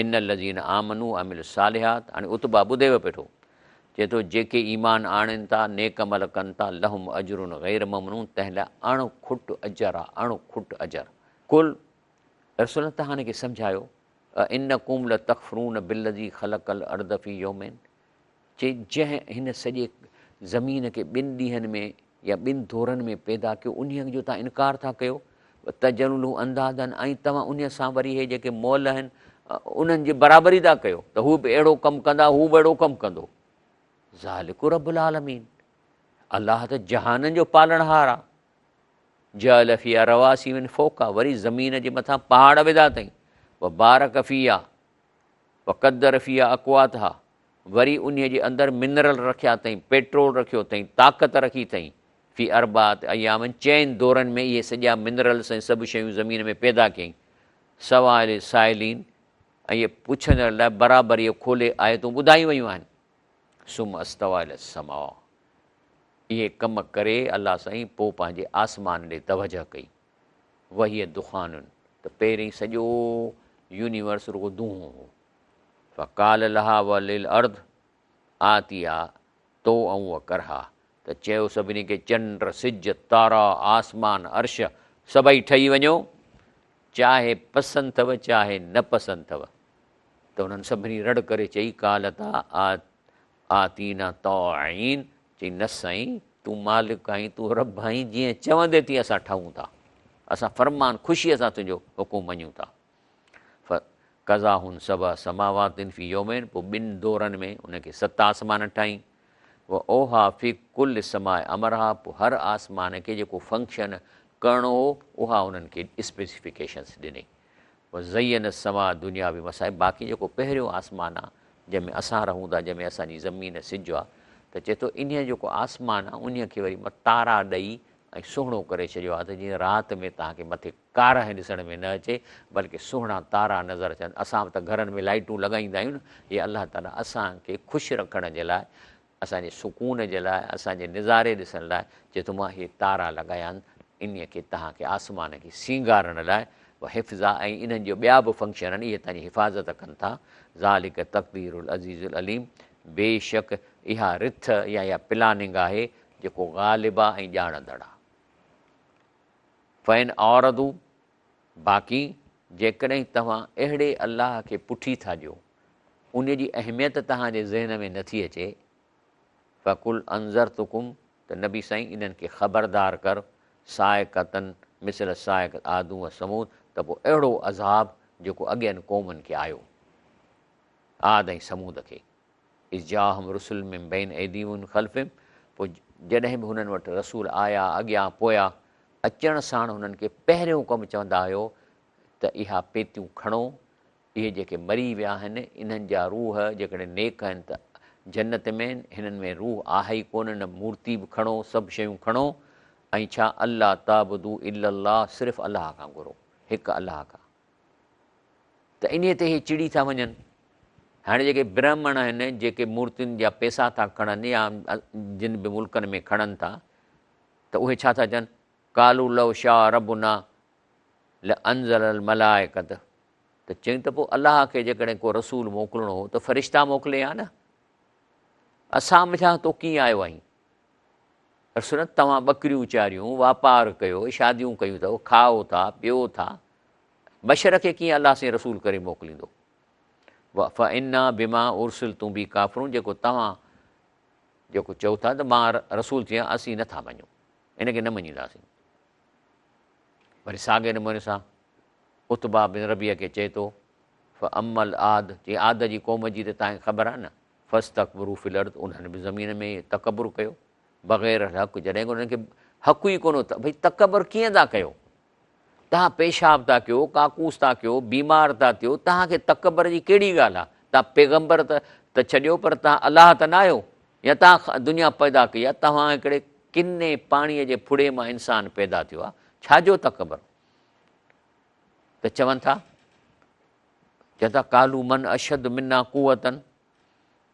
ان الذين آمنوا وعملوا الصالحات هاڻي عتبه ٻڌيو پيٺو چئي ٿو، جيڪي ايمان آڻين ٿا، نيڪ عمل ڪن ٿا، لهم اجر غير ممنون، تنهن لاء اڻ کٽ اجر آ، اڻ کٽ اجر. قل، رسول الله توهان کي سمجهايو، ائنڪم لتڪفرون بالذي خلق الارض في يومين، چي جنهن هن سڄي زمين کي ٻن ڏينهن ۾ يا ٻن دورن ۾ پيدا ڪيو انهيء جو توهان انڪار ٿا ڪيو، وتجعلون له اندادا ۽ توهان انهيء سان وري هي جيڪي مئل آهن انهن جي برابري ٿا ڪيو ته هو به اهڙو ڪم ڪندا هو به اهڙو ڪم ڪندو. ذالڪ رب العالمين الله ته جهانن جو پالڻهار آ. جعل فيها رواسي من فوقها وري زمين جي مٿان پهاڙ وڌا اٿئي. وبارڪ فيها وقدر فيها اقواتها وري انهيء جي اندر منرل رکيا اٿئين، پيٽرول رکيو اٿئين، طاقت رکي اٿئين، في اربعة ايام چئن دورن ۾ اهي سڄا منرلس ۽ سڀ شيون زمين ۾ پيدا ڪيائين، سواء للسائلين ۽ اهي پڇندڙ لاء برابر اهي کولي آيتون ٻڌايون ويون آهن. ثم استويٰ الي السماء اهي ڪم ڪري الله سائين پوء پنهنجي آسمان ڏي توجهه ڪئي. وهي دخان ته پهرين سڄو يونيورس رڳو دونهون هو. فقال لها وللارض آتيا طوعا وڪرها ته چيو سڀني کي چنڊ، سج، تارا، آسمان، عرش سڀئي ٺهي وڃو، چاهي پسند اٿو چاهي نه پسند اٿو. ته انهن سڀني رڙ ڪري چئي قالتا آتينا طائعين چئي نه سائين تون مالڪ آهين تون رب آهين جيئن چوندين تيئن اسان ٺهون ٿا اسان فرمان خوشيء سان تنهنجو حڪم مڃون ٿا. فقضاهن سبع سماوات في يومين پوء ٻن دورن ۾ ان کي ست آسمان ٺاهين. واوحيٰ في ڪل سماء امرها پوء هر آسمان کي جيڪو فنڪشن ڪرڻو هو اها انهن کي اسپيسيفڪيشنس ڏني. وزينا السماء الدنيا بمصابيح باقي جيڪو پهريون آسمان آ جنهن ۾ اسان رهون ٿا جنهن ۾ اسان جي زمين سج آ ته چئي ٿو انهيء جيڪو آسمان آ انهيء کي وري تارا ڏئي ۽ سهڻو ڪري ڇڏيو آ ته جيئن رات ۾ توهان کي مٿي ڪارنهن ڏسڻ ۾ نه اچي بلڪه سهڻا تارا نظر اچن. اسان به ته گهرن ۾ لائيٽون لڳائيندا آهيون نه، هي الله تعاليٰ اسان کي خوش رکڻ جي لاء، اسان جي سڪون جي لاء، اسان جي نظاري ڏسڻ لاء چئي ٿو مان اهي تارا لڳايا آهن انهيء کي توهان کي آسمان کي سينگارڻ لاء وحفظا ۽ انهن جو ٻيا به فنڪشن آهن اهي توهان جي حفاظت ڪن ٿا ذالڪ تقدير العزيز العليم بيشڪ اها رٿ يا اها پلاننگ آهي جيڪو غالب آ ۽ ڄاڻندڙ آ. فإن اعرضوا باقي جيڪڏهن توهان اهڙي الله کي پٺي ٿا ڏيو، ان جي اهميت توهان جي ذهن ۾ نٿي اچي، فقل انذرتڪم ته نبي سائين انهن کي خبردار ڪر، صاعقة مثل صاعقة عاد و ثمود ته پوء اهڙو عذاب جيڪو اڳين قومن کي آيو، عاد ۽ ثمود کي. اذ جاءهم رسل من بين ايديهم ومن خلفهم پوء جڏهن به هنن وٽ رسول آيا اڳيان پويان اچڻ ساڻ هنن کي پهريون ڪم چوندا هيو ته اها پيتيون کڻو اهي جيڪي مري ويا آهن انهن جا روح جيڪڏهن نيڪ آهن ته جنت ۾ آهن هنن ۾ روح آهي ئي ڪونه نه مورتي به کڻو سڀ شيون کڻو ۽ ڇا الا تعبدوا الا الله صرف الله کان گهرو هڪ الله کان ته انهيء تي هي چڙي ٿا وڃن. هاڻي جيڪي برهمڻ آهن، جيڪي مورتين جا پئسا ٿا کڻن يا جن به ملڪن ۾ کڻن ٿا ته اهي ڇا ٿا چون؟ قالوا لو شاء ربنا لانزل الملائڪة ته چيائين ته پوء الله کي جيڪڏهن ڪو رسول موڪلڻو هو ته فرشتا موڪلي ها نه، اسان منجهان تون ڪيئن آيو آهين؟ رسول توهان ٻڪريون چاريون، واپار ڪيو، شاديون ڪيون اٿو، کائو ٿا، پيو ٿا، بشر کي ڪيئن الله سائين رسول ڪري موڪليندو؟ فانا بما ارسلتم به ڪافرون جيڪو توهان جيڪو چئو ٿا ته مان رسول ٿيان اسين نٿا مڃون ان کي نه مڃينداسين. وري ساڳئي نموني سان عتبه بن ربيعه کي چئي ٿو فاما العاد چي عاد جي قوم جي ته توهان کي خبر آهي نه فاستڪبروا في الارض انهن به زمين ۾ تڪبر ڪيو بغير الحق جڏهن انهن کي حق ئي ڪونه ته ڀئي تڪبر ڪيئن ٿا ڪيو توهان پيشاب ٿا ڪيو، ڪاڪوس ٿا ڪيو، بيمار ٿا ٿيو، توهان کي تڪبر جي ڪهڙي ڳالهه آهي؟ توهان پيغمبر ته ته ڇڏيو پر توهان الله ته ناهيو يا توهان دنيا پيدا ڪئي آهي، توهان هڪڙي ڪني پاڻيء جي ڦڙي مان انسان پيدا ٿيو آهي، ڇا جو تڪبر؟ ته چون ٿا، چون ٿا قالوا من اشد منا قوة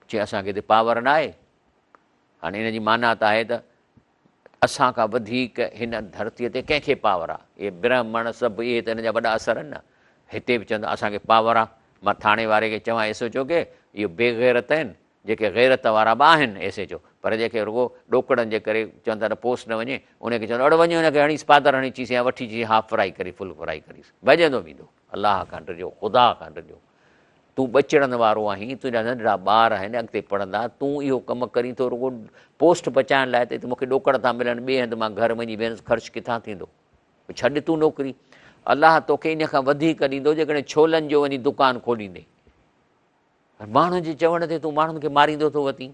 چي اسان کي ته پاور ناهي. هاڻي ان جي معنيٰ ته آهي ته اسان کان وڌيڪ هن ڌرتيء تي ڪنهن کي پاور آ؟ اهي برهمڻ سڀ اهي ته هن جا وڏا اثر آهن نه. هتي به چوندا اسان کي پاور آ. مان ٿاڻي واري کي چوان ايس ايڇ او کي اهو بي غيرت آهن. جيڪي غيرت وارا به آهن ايس ايڇ او پر جيڪي رڳو ڏوڪڙن جي ڪري چون ٿا ته پوسٽ نه وڃي ان کي چوندو اڙ وڃي ان کي هڻيس پادر هڻي چيس يا وٺي چيس هاف فرائي ڪري فل فرائي ڪريس ڀڄندو ويندو. الله کان ڊڄو خدا کان ڊڄو. تون ٻچڙن وارو آهين تنهنجا ننڍڙا ٻار آهن اڳتي پڙهندا تون اهو ڪم ڪرين ٿو رڳو پوسٽ بچائڻ لاء ته هتي مون کي ڏوڪڙ ٿا ملن ٻئي هنڌ مان گهر وڃي ويهندس خرچ ڪٿان ٿيندو. ڇڏ تون نوڪري الله توکي ان کان وڌيڪ ڏيندو جيڪڏهن ڇولن جو وڃي دڪان کوليندين. پر ماڻهن جي چوڻ تي تون ماڻهن کي ماريندو ٿو وتين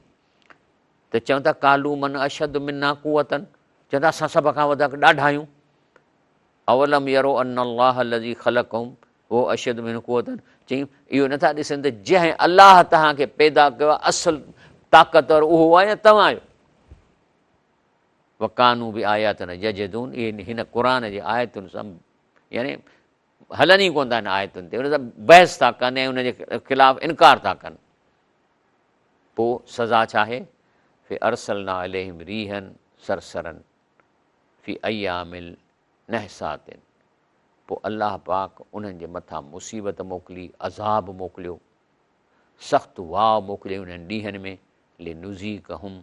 ته چون ٿا قالو من اشد منا قوتن چون ٿا اسان سڀ کان وڌيڪ ڏاڍا آهيون اولم يرو ان الله الذي خلقهم هو اشد منهم قوتن چئي اهو نٿا ڏسن ته جنهن الله توهان کي پيدا ڪيو اصل طاقتور اهو آهي يا توهان آهيو وڪانو بآياتنا يجحدون اهي هن قرآن جي آيتن سان يعني هلن ئي ڪونه ٿا هن آيتن تي، ان سان بحث ٿا ڪن ۽ ان جي خلاف انڪار ٿا ڪن. پوء سزا ڇا آهي؟ فارسلنا عليهم ريحا صرصرا في ايام نحسات پوء الله پاڪ انهن جي مٿان مصيبت موڪلي، عذاب موڪليو، سخت واء موڪلي انهن ڏينهن ۾، لنذيقهم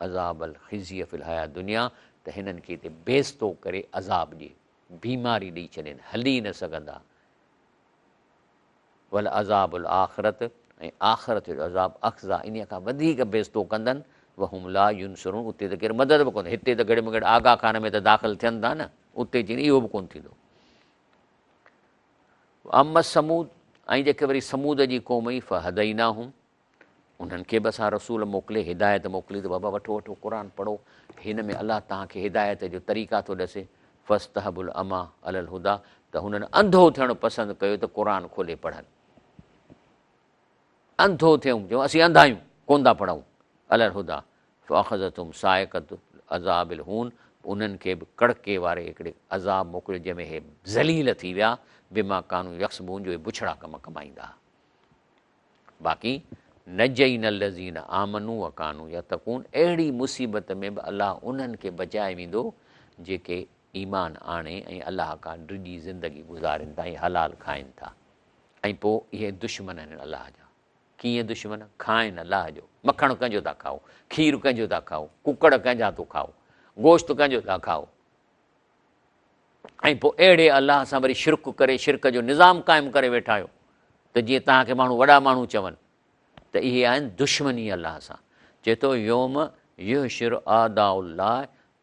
عذاب الخزي في الحياة الدنيا ته هنن کي هتي بيعزتو ڪري عذاب ڏئي. بيماري ڏئي ڇڏين، هلي نه سگهندا. ولعذاب الاخرت ۽ آخرت جو عذاب اخزيٰ انهيء کان وڌيڪ بيعزتو ڪندن، وهم لا ينصرون اتي ته ڪير مدد به ڪونه، هتي ته گهڙي ۾ گهڙي آغا خان ۾ ته داخل ٿين ٿا نه، اتي چين اهو به ڪونه ٿيندو. واما ثمود ۽ جيڪي وري ثمود جي قوم هئي فهديناهم انهن کي به اسان رسول موڪلي هدايت موڪلي ته بابا وٺو وٺو قرآن پڙهو هن ۾ الله توهان کي هدايت جو طريقا ٿو ڏسي فاستحبوا العميٰ علي الهديٰ ته هنن انڌو ٿيڻ پسند ڪيو ته قرآن کولي پڙهن انڌو ٿيون جو اسين انڌا آهيون ڪون ٿا پڙهون علي الهديٰ فاخذتهم صاعقة العذاب الهون انهن کي به ڪڙڪي واري هڪڙي عذاب موڪليو جنهن ۾ هي ذليل ٿي ويا بما ڪانوا يڪسبون جو هي بڇڙا ڪم ڪمائيندا ها باقي نجينا الذين آمنوا وڪانوا يتقون اهڙي مصيبت ۾ به الله انهن کي بچائي ويندو جيڪي ايمان آڻي ۽ الله کان ڊڄي زندگي گذارين ٿا ۽ حلال کائن ٿا ۽ پوء اهي دشمن آهن الله جا ڪيئن دشمن کائن الله جو مکڻ ڪنهن جو ٿا کائو کير ڪنهن جو ٿا کائو ڪڪڙ ڪنهن جا ٿو کائو گوشت ڪنهن جو ٿا کائو ۽ پوء اهڙي الله سان وري شرڪ ڪري شرڪ جو نظام قائم ڪري ويٺا آهيو ته جيئن توهان کي ماڻهو وڏا ماڻهو چون ته اهي آهن دشمني الله سان. چئي ٿو يوم يحشر اعداء الله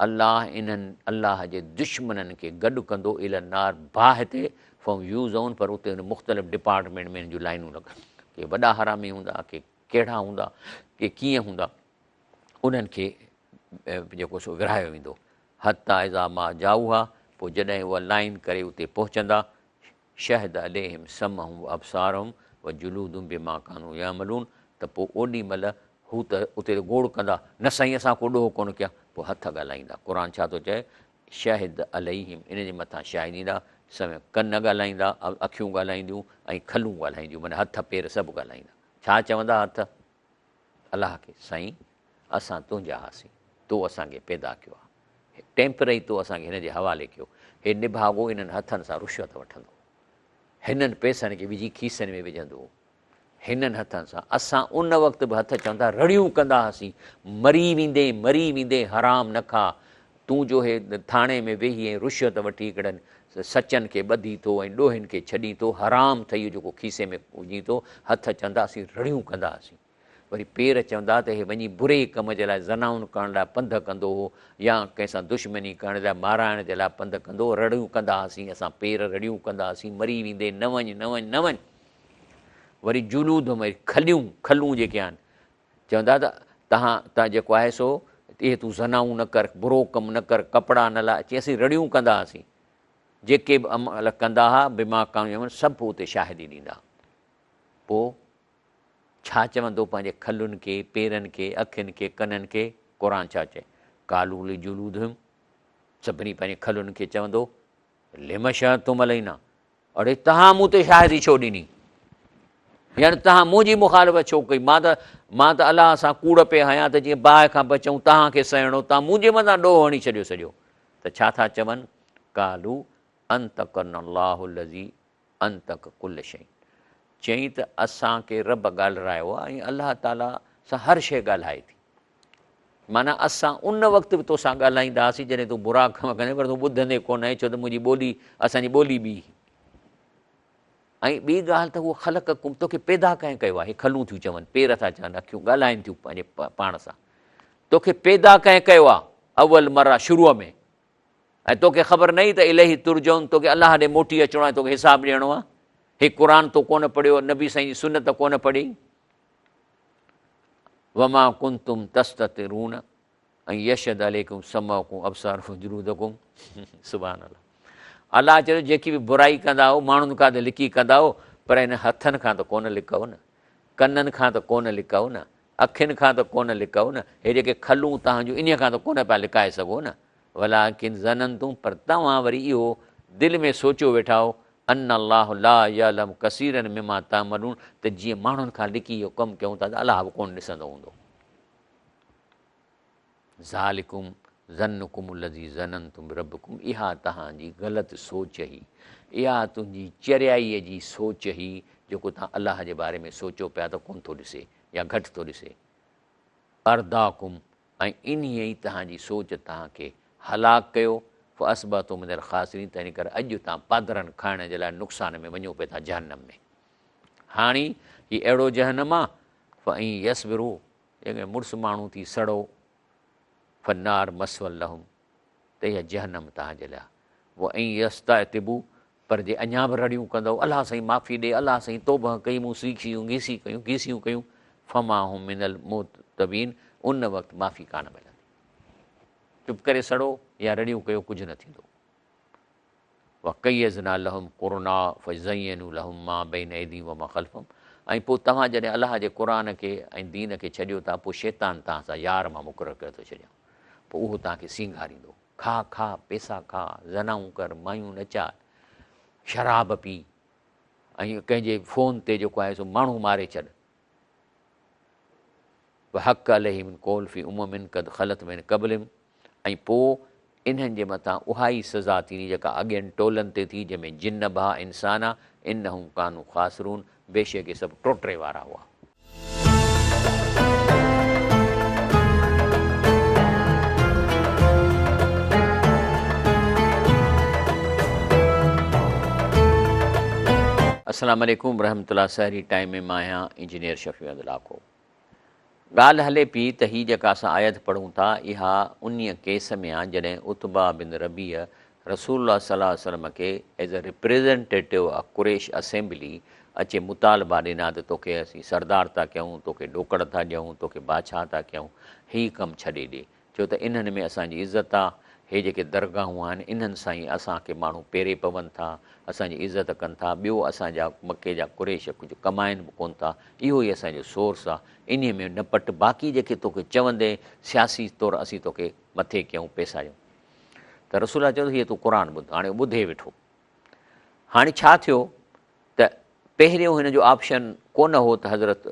الله انهن الله جي دشمنن کي گڏ ڪندو الي النار باهه تي فهم يوزعون پر اتي ان مختلف ڊپارٽمينٽ ۾ انهن جون لائنون لڳن ڪي وڏا حرامي هوندا ڪي ڪهڙا هوندا ڪي ڪيئن هوندا انهن کي جيڪو سو ورهايو ويندو حتيٰ اذا ما جاءوها پوء جڏهن اها لائين ڪري اتي پهچندا، شهد عليهم سمعهم وابصارهم وجلودهم بما ڪانوا يعملون ته پوء اوڏي مهل هو ته اتي ته گوڙ ڪندا، نه سائين اسان ڪو ڏوهه ڪونه ڪيا، پوء هٿ ڳالهائيندا، قرآن ڇا ٿو چئي، شهد عليهم ان جي مٿان شاهدي ڏيندا، سمع ڪن ڳالهائيندا، اکيون ڳالهائينديون ۽ کلون ڳالهائينديون معنيٰ هٿ پير سڀ ڳالهائيندا، ڇا چوندا هٿ؟ الله کي، سائين! اسان تنهنجا هئاسين، تو اسان کي پيدا ڪيو آهي. ٽيمپرري تو اسان کي هن جي حوالي ڪيو. هي نڀاڳو انهن هٿن سان رشوت وٺندو هو. هنن پئسن کي وجهي کيسن ۾ وجهندو هو. هنن هٿن سان اسان ان وقت به هٿ چوندا رڙيون ڪندا هئاسين، مري ويندين، مري ويندين، حرام نه کاء. تون جو هي ٿاڻي ۾ ويهي ۽ رشوت وٺي هڪڙن سچن کي ٻڌين ٿو ۽ ڏوهين کي ڇڏين ٿو، حرام ٿئي جيڪو کيسي ۾ وجهين ٿو، هٿ چوندا اسين رڙيون ڪندا هئاسين. وري پير چوندا ته هي وڃي بري ڪم جي لاء زنائون ڪرڻ لاء پنڌ ڪندو هو يا ڪنهن سان دشمني ڪرڻ لاء مارائڻ جي لاء پنڌ ڪندو هو، رڙيون ڪندا هئاسين اسان پير رڙيون ڪندا هئاسين مري ويندين نه وڃ نه وڃ نه وڃ. وري جلود ۾ کليون، کلون جيڪي آهن، چوندا ته تهان ته جيڪو آهي سو اهي تون زنائون نه ڪر، برو ڪم نه ڪر، ڪپڙا نه لاهه، چي اسين رڙيون ڪندا هئاسين، جيڪي به عمل ڪندا ها بما ڪانوا يعملون سڀ اتي شاهدي ڏيندا. پوء ڇا چوندو پنهنجي کلن کي، پيرن کي، اکين کي، ڪنن کي، قرآن ڇا چئي؟ قالوا لجلودهم سڀني پنهنجي کلن کي چوندو لم شهدتم علينا اڙي توهان مون تي شاهدي ڇو ڏني؟ يعني توهان منهنجي مخالفت ڇو ڪئي؟ مان ته مان ته الله سان ڪوڙ پئي هنيان ته جيئن باهه کان بچون، توهان کي سهڻو، توهان منهنجي مٿان ڏوهه هڻي ڇڏيو سڄو. ته ڇا ٿا چون؟ قالوا انطقنا الله الذي انطق ڪل شيء. چيائين ته اسان کي رب ڳالهرايو آهي ۽ الله تعاليٰ سان هر شيء ڳالهائي ٿي. معنيٰ اسان ان وقت به توسان ڳالهائيندا هئاسين جڏهن تون برا ڪم ڪندين پر تون ٻڌندين ڪونه ڇو ته منهنجي ٻولي اسان جي ٻولي ٻي هئي. ۽ ٻي ڳالهه ته هو خلقڪم توکي پيدا ڪنهن ڪيو آهي؟ کلون ٿيون چون، پير ٿا چون، اکيون ڳالهائين ٿيون پنهنجي پاڻ سان. توکي پيدا ڪنهن ڪيو آهي؟ اول مره شروع ۾. ۽ توکي خبر نه هئي ته اليه ترجعون توکي الله ڏي موٽي اچڻو آهي توکي حساب ڏيڻو آهي. هي قرآن تو ڪونه پڙهيو، نبي سائين جي سنت ڪونه پڙهي. وما ڪنتم تستترون ان يشهد عليڪم سمعڪم ابصارڪم جلودڪم سبحان الله الله چيو جيڪي به برائي ڪندا هو ماڻهن کان ته لڪي ڪندا هو پر هن هٿن کان ته ڪونه لڪو نه ڪنن کان ته ڪونه لڪو نه اکين کان ته ڪونه لڪو نه هي جيڪي کلون تهان جون انهي کان ته ڪونه پيا لڪائي سگهو نه ولڪن ظننتم پر توهان وري اهو دل ۾ سوچيو ويٺا هو ان الله لا يعلم ڪثيرا مما تعملون ته جيئن ماڻهن کان لڪي اهو ڪم ڪيون ٿا ته الله به ڪونه ڏسندو هوندو. ذالڪم ظنڪم الذي ظننتم بربڪم اها توهان جي غلط سوچ هئي، اها تنهنجي چريائيء جي سوچ هئي جيڪو توهان الله جي باري ۾ سوچيو پيا ته ڪونه ٿو ڏسي يا گهٽ ٿو ڏسي. ارداڪم ۽ انهيء ئي توهان جي سوچ توهان کي هلاڪ ڪيو، فاصبحتم من الخاسرين تنهن ڪري اڄ توهان پادرن کائڻ جي لاء نقصان ۾ وڃو پئي ٿا جهنم ۾. هاڻي هي اهڙو جهنم آ، فان يصبروا جيڪڏهن مڙس ماڻهو ٿي سڙو، فالنار مثوي لهم ته اها جهنم توهان جي لاء آ، وان يستعتبوا پر جي اڃا به رڙيون ڪندؤ، الله سائين معافي ڏي، الله سائين توبهه ڪئي مون سيخيون گيسي ڪيون گيسيون ڪيون، فما هم من المعتبين ان وقت معافي ڪانه ملندي. چپ ڪري سڙو يا رڙيون ڪيو ڪجهه نه ٿيندو. وقيضنا لهم قرناء فزينوا لهم ما بين ايديهم وما خلفهم ۽ پوء توهان جڏهن الله جي قرآن کي ۽ دين کي ڇڏيو ٿا پوء شيطان توهان سان يار مان مقرر ڪري ٿو ڇڏيان پوء اهو توهان کي سينگاريندو. کاء کاء، پيسا کاء، زنائون ڪر، مايون نچاء، شراب پي ۽ ڪنهن جي فون تي جيڪو آهي سو ماڻهو ماري ڇڏ. وحق عليهم القول في امم قد خلت من قبلهم ۽ پوء انهن جي مٿان اها ئي سزا ٿيندي جيڪا اڳين ٽولن تي ٿي جنهن ۾ جن به ها انسان ها، انهم ڪانوا خاسرون بيشڪ اهي سڀ ٽوٽري وارا هئا. السلام عليڪم ورحمة الله سحري ٽائيم ۾ مان آهيان انجنيئر شفيع احمد لاکو ڳالهه هلي پي ته هي جيڪا اسان آيت پڙهون ٿا اها انهيء ڪيس ۾ آ جڏهن عتبه بن ربيع رسول الله صلي الله عليه وسلم کي as a representative of Quraish assembly اچي مطالبا ڏنا ته توکي اسين سردار ٿا ڪيون، توکي ڏوڪڙ ٿا ڏيون، توکي بادشاهه ٿا ڪيون، هي ڪم ڇڏي ڏي، ڇو ته انهن ۾ اسان جي عزت آ، هي جيڪي درگاهون آهن انهن سان ئي اسان کي ماڻهو پيري پون ٿا، اسان جي عزت ڪن ٿا، ٻيو اسان جا مڪي جا قريش ڪجهه ڪمائن به ڪونه ٿا، اهو ئي اسان جو سورس آ، انهي ۾ نه پٽ، باقي جيڪي توکي چوندين سياسي طور اسين توکي مٿي ڪيون، پئسا ڏيون. ته رسول الله چيو ته هيء تون قرآن ٻڌ، هاڻي هو ٻڌي ويٺو. هاڻي ڇا ٿيو ته پهريون هن جو آپشن ڪونه هو ته حضرت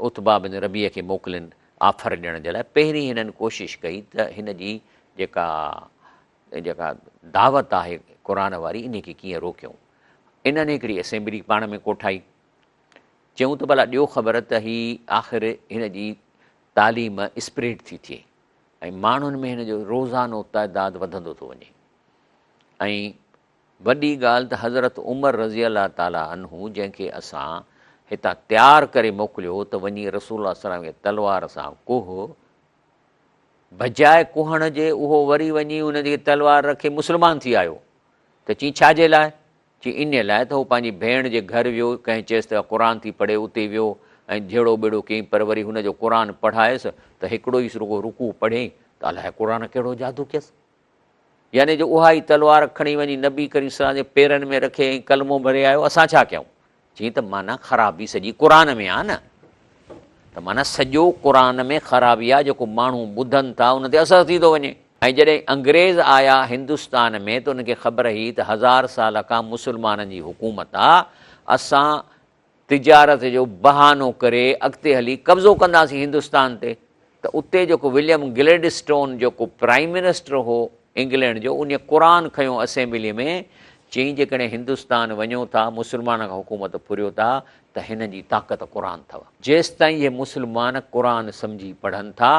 عتبه بن ربيع کي موڪلين آفر ڏيڻ جي لاء، پهرين هنن ڪوشش ڪئي ته هن جي جيڪا جيڪا دعوت آهي قرآن واري انهي کي ڪيئن روڪيون. انهن هڪڙي اسيمبلي پاڻ ۾ ڪوٺائي، چيون ته ڀلا ڏيو خبر ته هي آخر هن جي تعليم اسپريڊ ٿي ٿئي ۽ ماڻهن ۾ هن جو روزانو تعداد وڌندو ٿو وڃي ۽ وڏي ڳالهه ته حضرت عمر رضي الله تعالٰي عنه جنهن کي اسان هتان تيار ڪري موڪليو ته وڃي رسول الله صلي الله عليه وسلم کي تلوار سان ڪوهه، بجاء ڪوهڻ جي اهو وري وڃي ان جي تلوار رکي مسلمان ٿي آيو ته چين ڇا جي لاء؟ چي انهيء لاء ته هو پنهنجي ڀيڻ جي گهر ويو، ڪنهن چيس ته قرآن ٿي پڙهي، اتي ويو ۽ جهيڙو ٻيڙو ڪيائين، پر وري هن جو قرآن پڙهايس ته هڪڙو ئي رڳو رڪوع پڙهيائين ته الائي قرآن ڪهڙو جادو ڪيس. يعني جو اها ئي تلوار کڻي وڃي نبي ڪريم صلي الله عليه وسلم جي پيرن ۾ رکي ۽ ڪلمو ڀري آيو، اسان ڇا ڪيون؟ چيائين ته معنيٰ خرابي سڄي قرآن ۾ آ نه، ته معنيٰ سڄو قرآن ۾ خرابي آ، جيڪو ماڻهو ٻڌن ٿا ان تي اثر ٿي ٿو وڃي. ۽ جڏهن انگريز آيا هندستان ۾ ته انهن کي خبر هئي ته هزار سال کان مسلمانن جي حڪومت آ، اسان تجارت جو بهانو ڪري اڳتي هلي قبضو ڪنداسين هندستان تي ته اتي جيڪو وليم گليڊسٽون جيڪو پرائيم منسٽر هو انگلينڊ جو انهي قرآن کنيو اسيمبلي ۾ چيائين جيڪڏهن هندستان وڃو ٿا، مسلمانن کان حڪومت ڦريو ٿا ته هنن جي طاقت قرآن اٿو. جيستائين اهي مسلمان قرآن سمجهي پڙهن ٿا،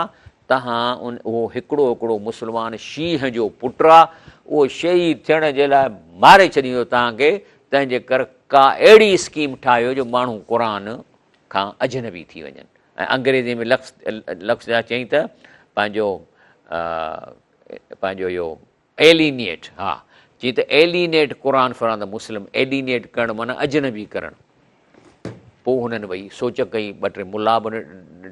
تهان ان اهو هڪڙو هڪڙو مسلمان شينهن جو پٽ آ، اهو شهيد ٿيڻ جي لاء ماري ڇڏيندو توهان کي، تنهن جي ڪر ڪا اهڙي اسڪيم ٺاهيو جو ماڻهو قرآن کان اجنبي ٿي وڃن ۽ انگريزي ۾ لفظ لفظ ڇا چيائين ته پنهنجو پنهنجو اهو ايلينيٽ ها چي ته alienate Quran from the Muslim alienate ڪرڻ معنيٰ اجنبي ڪرڻ. پوء هنن وئي سوچ ڪئي ٻه ٽي ملا به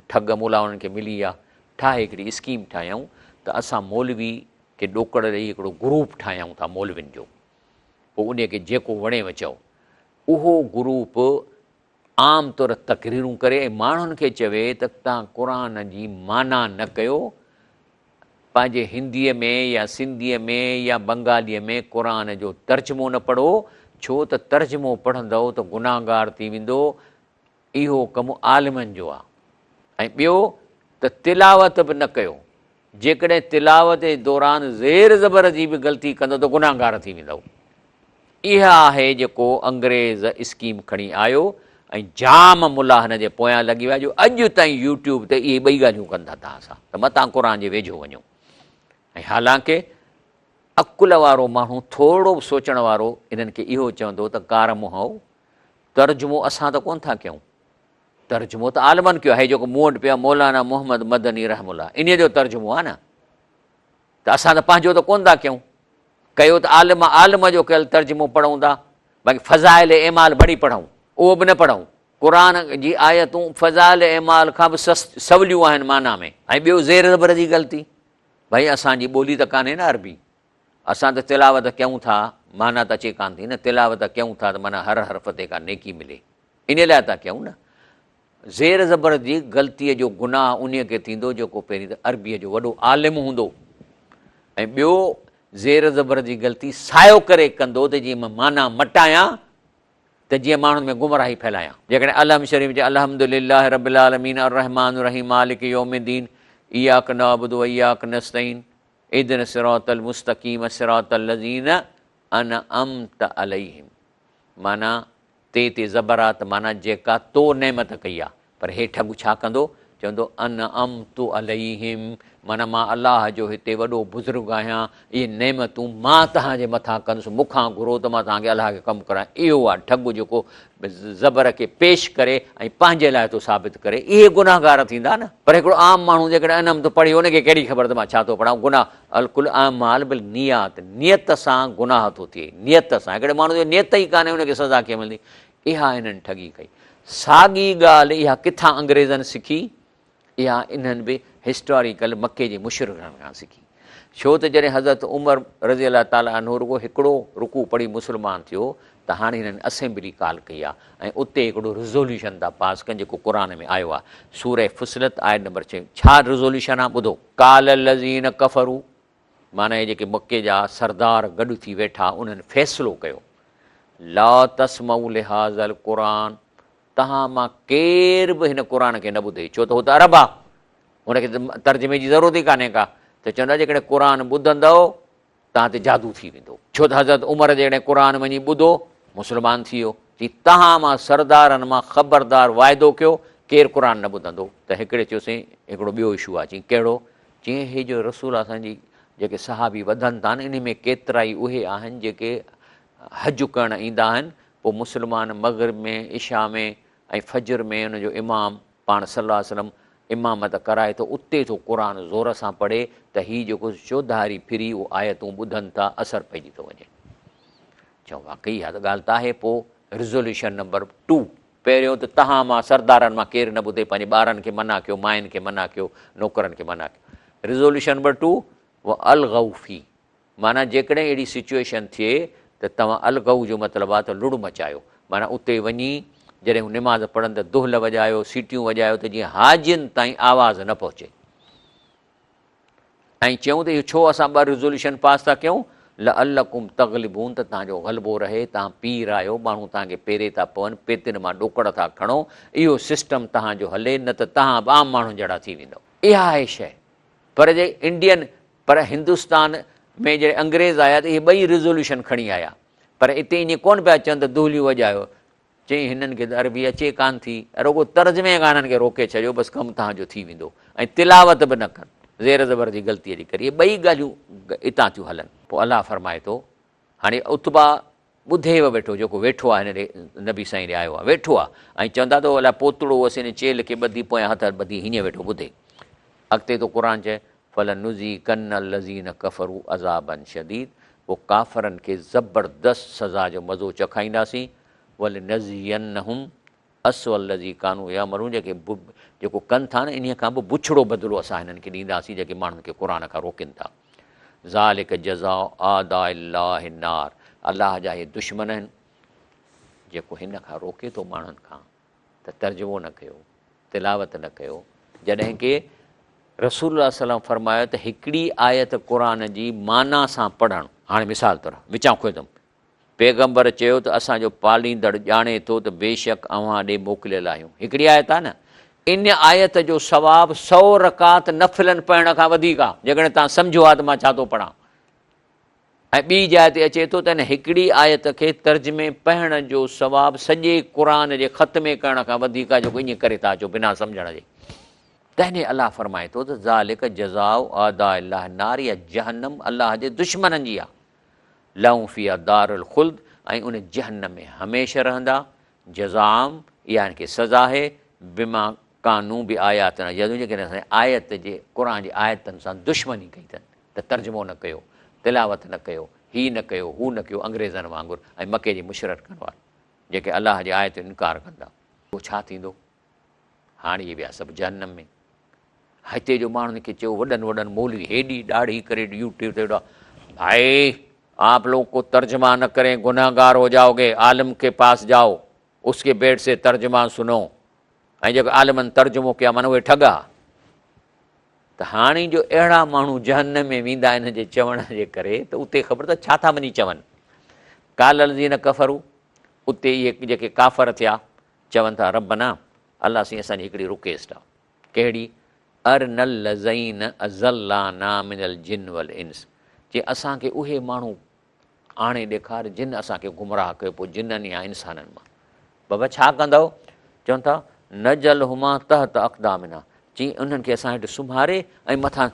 ٺڳ ملا انهن کي ملي ويا ٺاهي هڪڙي اسڪيم ٺاهيائون ته اسان مولوي کي ڏوڪڙ ڏئي هڪڙو گروپ ٺاهيائون ٿا مولوين جو پوء انهي کي جيڪو وڻيو چئو اهو گروپ عام طور تقريرون ڪري ۽ ماڻهن کي چوي ته توهان قرآن جي معنيٰ نه ڪيو، پنهنجي هنديء ۾ يا سنڌيء ۾ يا بنگاليء ۾ قرآن جو ترجمو نه پڙهو، ڇو ته ترجمو پڙهندؤ ته گناهگار ٿي ويندو، اهو ڪم عالمن جو آهي. ۽ ٻيو ته تلاوت به نه ڪيو، جيڪڏهن تلاوت جي دوران زير زبر جي به غلطي ڪندؤ ته گنهگار ٿي ويندؤ. اها آهي جيڪو انگريز اسڪيم کڻي آيو ۽ جام ملا هن جي پويان لڳي ويا جو اڄ تائين يوٽيوب تي اهي ٻئي ڳالهيون ڪن ٿا توهان سان ته متان قرآن جي ويجهو وڃو ۽ حالانڪه عقل وارو ماڻهو ٿورڙو به سوچڻ وارو انهن کي اهو چوندو ته ڪار منهن ترجمو اسان ته ڪونه ٿا ڪيون ترجمو ته عالمن ڪيو آهي جيڪو مون وٽ پيو آهي مولانا محمد مدني رحم الله انهي جو ترجمو آهي نه ته اسان ته پنهنجو ته ڪونه ٿا ڪيون ڪيو ته عالم عالم جو ڪيل ترجمو پڙهون ٿا باقي فضائل اعمال ڀڙي پڙهون اهو به نه پڙهون قرآن جي آيتون فضائل اعمال کان به سوليون آهن معنيٰ ۾ ۽ ٻيو زير زبر جي غلطي ڀائي اسان جي ٻولي ته ڪانهي نه عربي اسان ته تلاوت ڪيون ٿا معنيٰ ته اچي ڪانه ٿي نه تلاوت ڪيون ٿا ته معنيٰ هر حرف تي ڪا نيڪي ملي انهيء لاء ٿا ڪيون نه. زير زبر جي غلطيء جو گناهه انهيء کي ٿيندو جيڪو پهرين ته عربيء جو وڏو عالم هوندو ۽ ٻيو زير زبر جي غلطي سايو ڪري ڪندو ته جيئن مان معنيٰ مٽايان ته جيئن ماڻهن ۾ گمراهي ڦهلايان. جيڪڏهن الحم شريف چئي الحمد لله رب العالمين الرحمٰن الرحيم مالڪ يوم الدين اياڪ نعبد و اياڪ نستعين اهدنا الصراط المستقيم صراط الذين انعمت عليهم معنيٰ تي تي زبر آ ته معنيٰ جيڪا تو نعمت ڪئي آ. پر هي ٺڳ ڇا ڪندو؟ چوندو انعمت عليهم معنيٰ مان الله جو هتي وڏو بزرگ آهيان، اهي نعمتون مان توهان جي مٿان ڪندس، مون کان گهرو ته مان توهان کي الله کي ڪم ڪرايان. اهو آ ٺڳ جيڪو زبر کي پيش ڪري ۽ پنهنجي لاء ٿو ثابت ڪري. اهي گنهگار ٿيندا نه. پر هڪڙو عام ماڻهو جيڪڏهن انعمت پڙهي ان کي ڪهڙي خبر ته مان ڇا ٿو پڙهان. گناهه الڪل اعمال بالنيات، نيت سان گناهه ٿو ٿئي، نيت سان، هڪڙي ماڻهو جو نيت ئي ڪانهي ان کي سزا ڪيئن ملندي؟ اها انهن ٺڳي ڪئي. ساڳي ڳالهه اها ڪٿان انگريزن سکي؟ اها انهن به هسٽاريڪل مڪي جي مشرڪن کان سکي. ڇو ته جڏهن حضرت عمر رضي الله تعالٰي عنه رڳو هڪڙو رڪوع پڙهي مسلمان ٿيو ته هاڻي هنن اسيمبلي ڪال ڪئي آهي ۽ اتي هڪڙو ريزوليوشن ٿا پاس ڪن جيڪو قرآن ۾ آيو آهي سوره فصلت آيت نمبر 6 ڇا ريزوليوشن آهي ٻڌو. قال الذين ڪفروا معنيٰ اهي جيڪي مڪي جا سردار گڏ ٿي ويٺا انهن فيصلو ڪيو لا تسمعوا لهذا القرآن توهان مان ڪير به هن قرآن کي نه ٻڌي ڇو ته هو ته عرب آ هن کي ته ترجمي جي ضرورت ئي ڪانهي ڪا ته چوندا جيڪڏهن قرآن ٻڌندؤ توهان تي جادو ٿي ويندو. ڇو ته حضرت عمر جيڪڏهن قرآن وڃي ٻڌو، مسلمان ٿي ويو. چي توهان مان سردارن مان خبردار واعدو ڪيو، ڪير قرآن نه ٻڌندو. ته هڪڙي چيو سائين هڪڙو ٻيو اشو آهي. چيائين ڪهڙو؟ چيائين هي جو رسول الله سائين جي جيڪي صحابي وڌن ٿا نه انهي ۾ ڪيترائي اهي آهن جيڪي حج ڪرڻ ايندا آهن، پوء مسلمان مغرب ۾ عشاء ۾ ۽ فجر ۾ ان جو امام پاڻ صلي الله عليه وسلم امامت ڪرائي ٿو اتي ٿو قرآن زور سان پڙهي ته هي جيڪو چوڌاري ڦري اهو آيتون ٻڌن ٿا اثر پئجي ٿو وڃي. چئو واقعي اها ته ڳالهه ته آهي پوء ريزوليوشن نمبر ٽو پهريون ته تهان مان سردارن مان ڪير نه ٻڌي پنهنجي ٻارن کي منع ڪيو ماين کي منع ڪيو نوڪرن کي منع ڪيو ريزوليوشن نمبر ٽو والغو في معنيٰ جيڪڏهن اهڙي سچوئيشن ٿئي ته توهان الغو جو مطلب آهي ته لڙ مچايو معنيٰ اتي وڃي جڏهن هو نماز پڙهن ته دهل وڄايو، سيٽيون وڄايو ته جيئن حاجين تائين آواز نه پهچي. ۽ چيائون ته اهو ڇو اسان ٻه ريزوليوشن پاس ٿا ڪيون لعلڪم تغلبون ته توهان جو غلبو رهي، توهان پير آهيو، ماڻهو توهان کي پيري ٿا پون، پيتين مان ڏوڪڙ ٿا کڻو، اهو سسٽم توهان جو هلي نه ته توهان به عام ماڻهن جهڙا ٿي ويندؤ. اها آهي شيء. پر جي انڊين پر هندستان ۾ جڏهن انگريز آيا ته اهي ٻئي ريزوليوشن کڻي آيا. پر اتي ائين ڪونه پيا چون ته دهليون وڄايو. چيائين هنن کي ته عربي اچي ڪانه ٿي، رڳو ترجمي کان هنن کي روڪي ڇڏيو بس ڪم توهان جو ٿي ويندو ۽ تلاوت به نه ڪن زير زبر جي غلطيء جي ڪري. اهي ٻئي ڳالهيون اتان ٿيون هلن. پوء الله فرمائي ٿو، هاڻي عتبه ٻڌي ويٺو جيڪو ويٺو آهي هن ڏي نبي سائين ڏي آيو آهي ويٺو آهي ۽ چوندا ته الائي پوتڙو هوس هن چيلهه کي ٻڌي پويان هٿ ٻڌي هيئن ويٺو ٻڌي. اڳتي ٿو قرآن چئي فلنذيقن الذين ڪفروا عذابا شديد پوء ڪافرن کي زبردست سزا جو مزو چکائينداسين ولنجزينهم اسوء الذي ڪانوا يعملون جيڪي جيڪو ڪن ٿا نه انهيء کان به بڇڙو بدلو اسان هنن کي ڏينداسين جيڪي ماڻهن کي قرآن کان روڪين ٿا ذالڪ جزاء اعداء الله النار الله جا اهي دشمن آهن جيڪو هن کان روڪي ٿو ماڻهن کان ته ترجمو نه ڪيو، تلاوت نه ڪيو، جڏهن ڪي رسول الله صلي الله عليه وسلم فرمايو ته هڪڙي آيت قرآن جي معنيٰ سان پڙهڻ، هاڻي مثال طور وچان کوئيندم، پيغمبر چيو ته اسان جو پاليندڙ ڄاڻي ٿو ته بيشڪ اوهان ڏي موڪليل آهيون، هڪڙي آيت آهي نه، ان آيت جو ثواب سئو رڪعت نفلن پڙهڻ کان وڌيڪ آهي، جيڪڏهن توهان سمجهو ها ته مان ڇا ٿو پڙهان. ۽ ٻي جاء تي اچي ٿو ته ان هڪڙي آيت کي ترجمي پڙهڻ جو ثواب سڄي قرآن جي ختمي ڪرڻ کان وڌيڪ آهي جيڪو ائين ڪري ٿا اچو بنا سمجهڻ جي. تنهن الله فرمائي ٿو ته ذالڪ جزاء اعداء الله النار اها جهنم الله جي دشمنن جي آهي لهم فيها دار الخلد ۽ ان جهنم ۾ هميشه رهندا جزاء اها ان کي سزا آهي بما ڪانوا بآياتنا يجحدون جيڪڏهن اسان جي آيت جي قرآن جي آيتن سان دشمني ڪئي اٿن ته ترجمو نه ڪيو، تلاوت نه ڪيو، هي نه ڪيو، هو نه ڪيو انگريزن وانگر ۽ مڪي جي مشرڪن وار جيڪي الله جي آيت جو انڪار ڪندا. پوء ڇا ٿيندو؟ هاڻ اهي ويا سڀ جهنم ۾. هتي جو ماڻهن کي چيو وڏن وڏن مولوي هيڏي ڏاڙهي ڪري يوٽيوب تي ويٺا ڀائي آپ لوگ کو ترجمه نه ڪرين گنهگار هو جائو گي عالم ڪي پاس جائو اس ڪي بيٺ سي ترجمه سنو ۽ جيڪو عالمن ترجمو ڪيا معنيٰ اهي ٺڳ ها ته هاڻي جو اهڙا ماڻهو جهنم ۾ ويندا انهن جي چوڻ جي ڪري ته اتي خبر ته ڇا ٿا وڃي چون. قال الذين ڪفروا اتي اهي جيڪي ڪافر ٿيا چون ٿا ربنا الله سائين اسان جي هڪڙي رڪويسٽ آ ڪهڙي ارنا الذين اضلانا من الجن والانس چي اسان کي اهي ماڻهو آڻي ڏيکار جن اسان کي گمراهه ڪيو پوء جنن يا انسانن مان. بابا ڇا ڪندؤ؟ چون ٿا، نجعلهما تحت اقدامنا چي انهن کي اسان هيٺ سمهاري ۽ مٿان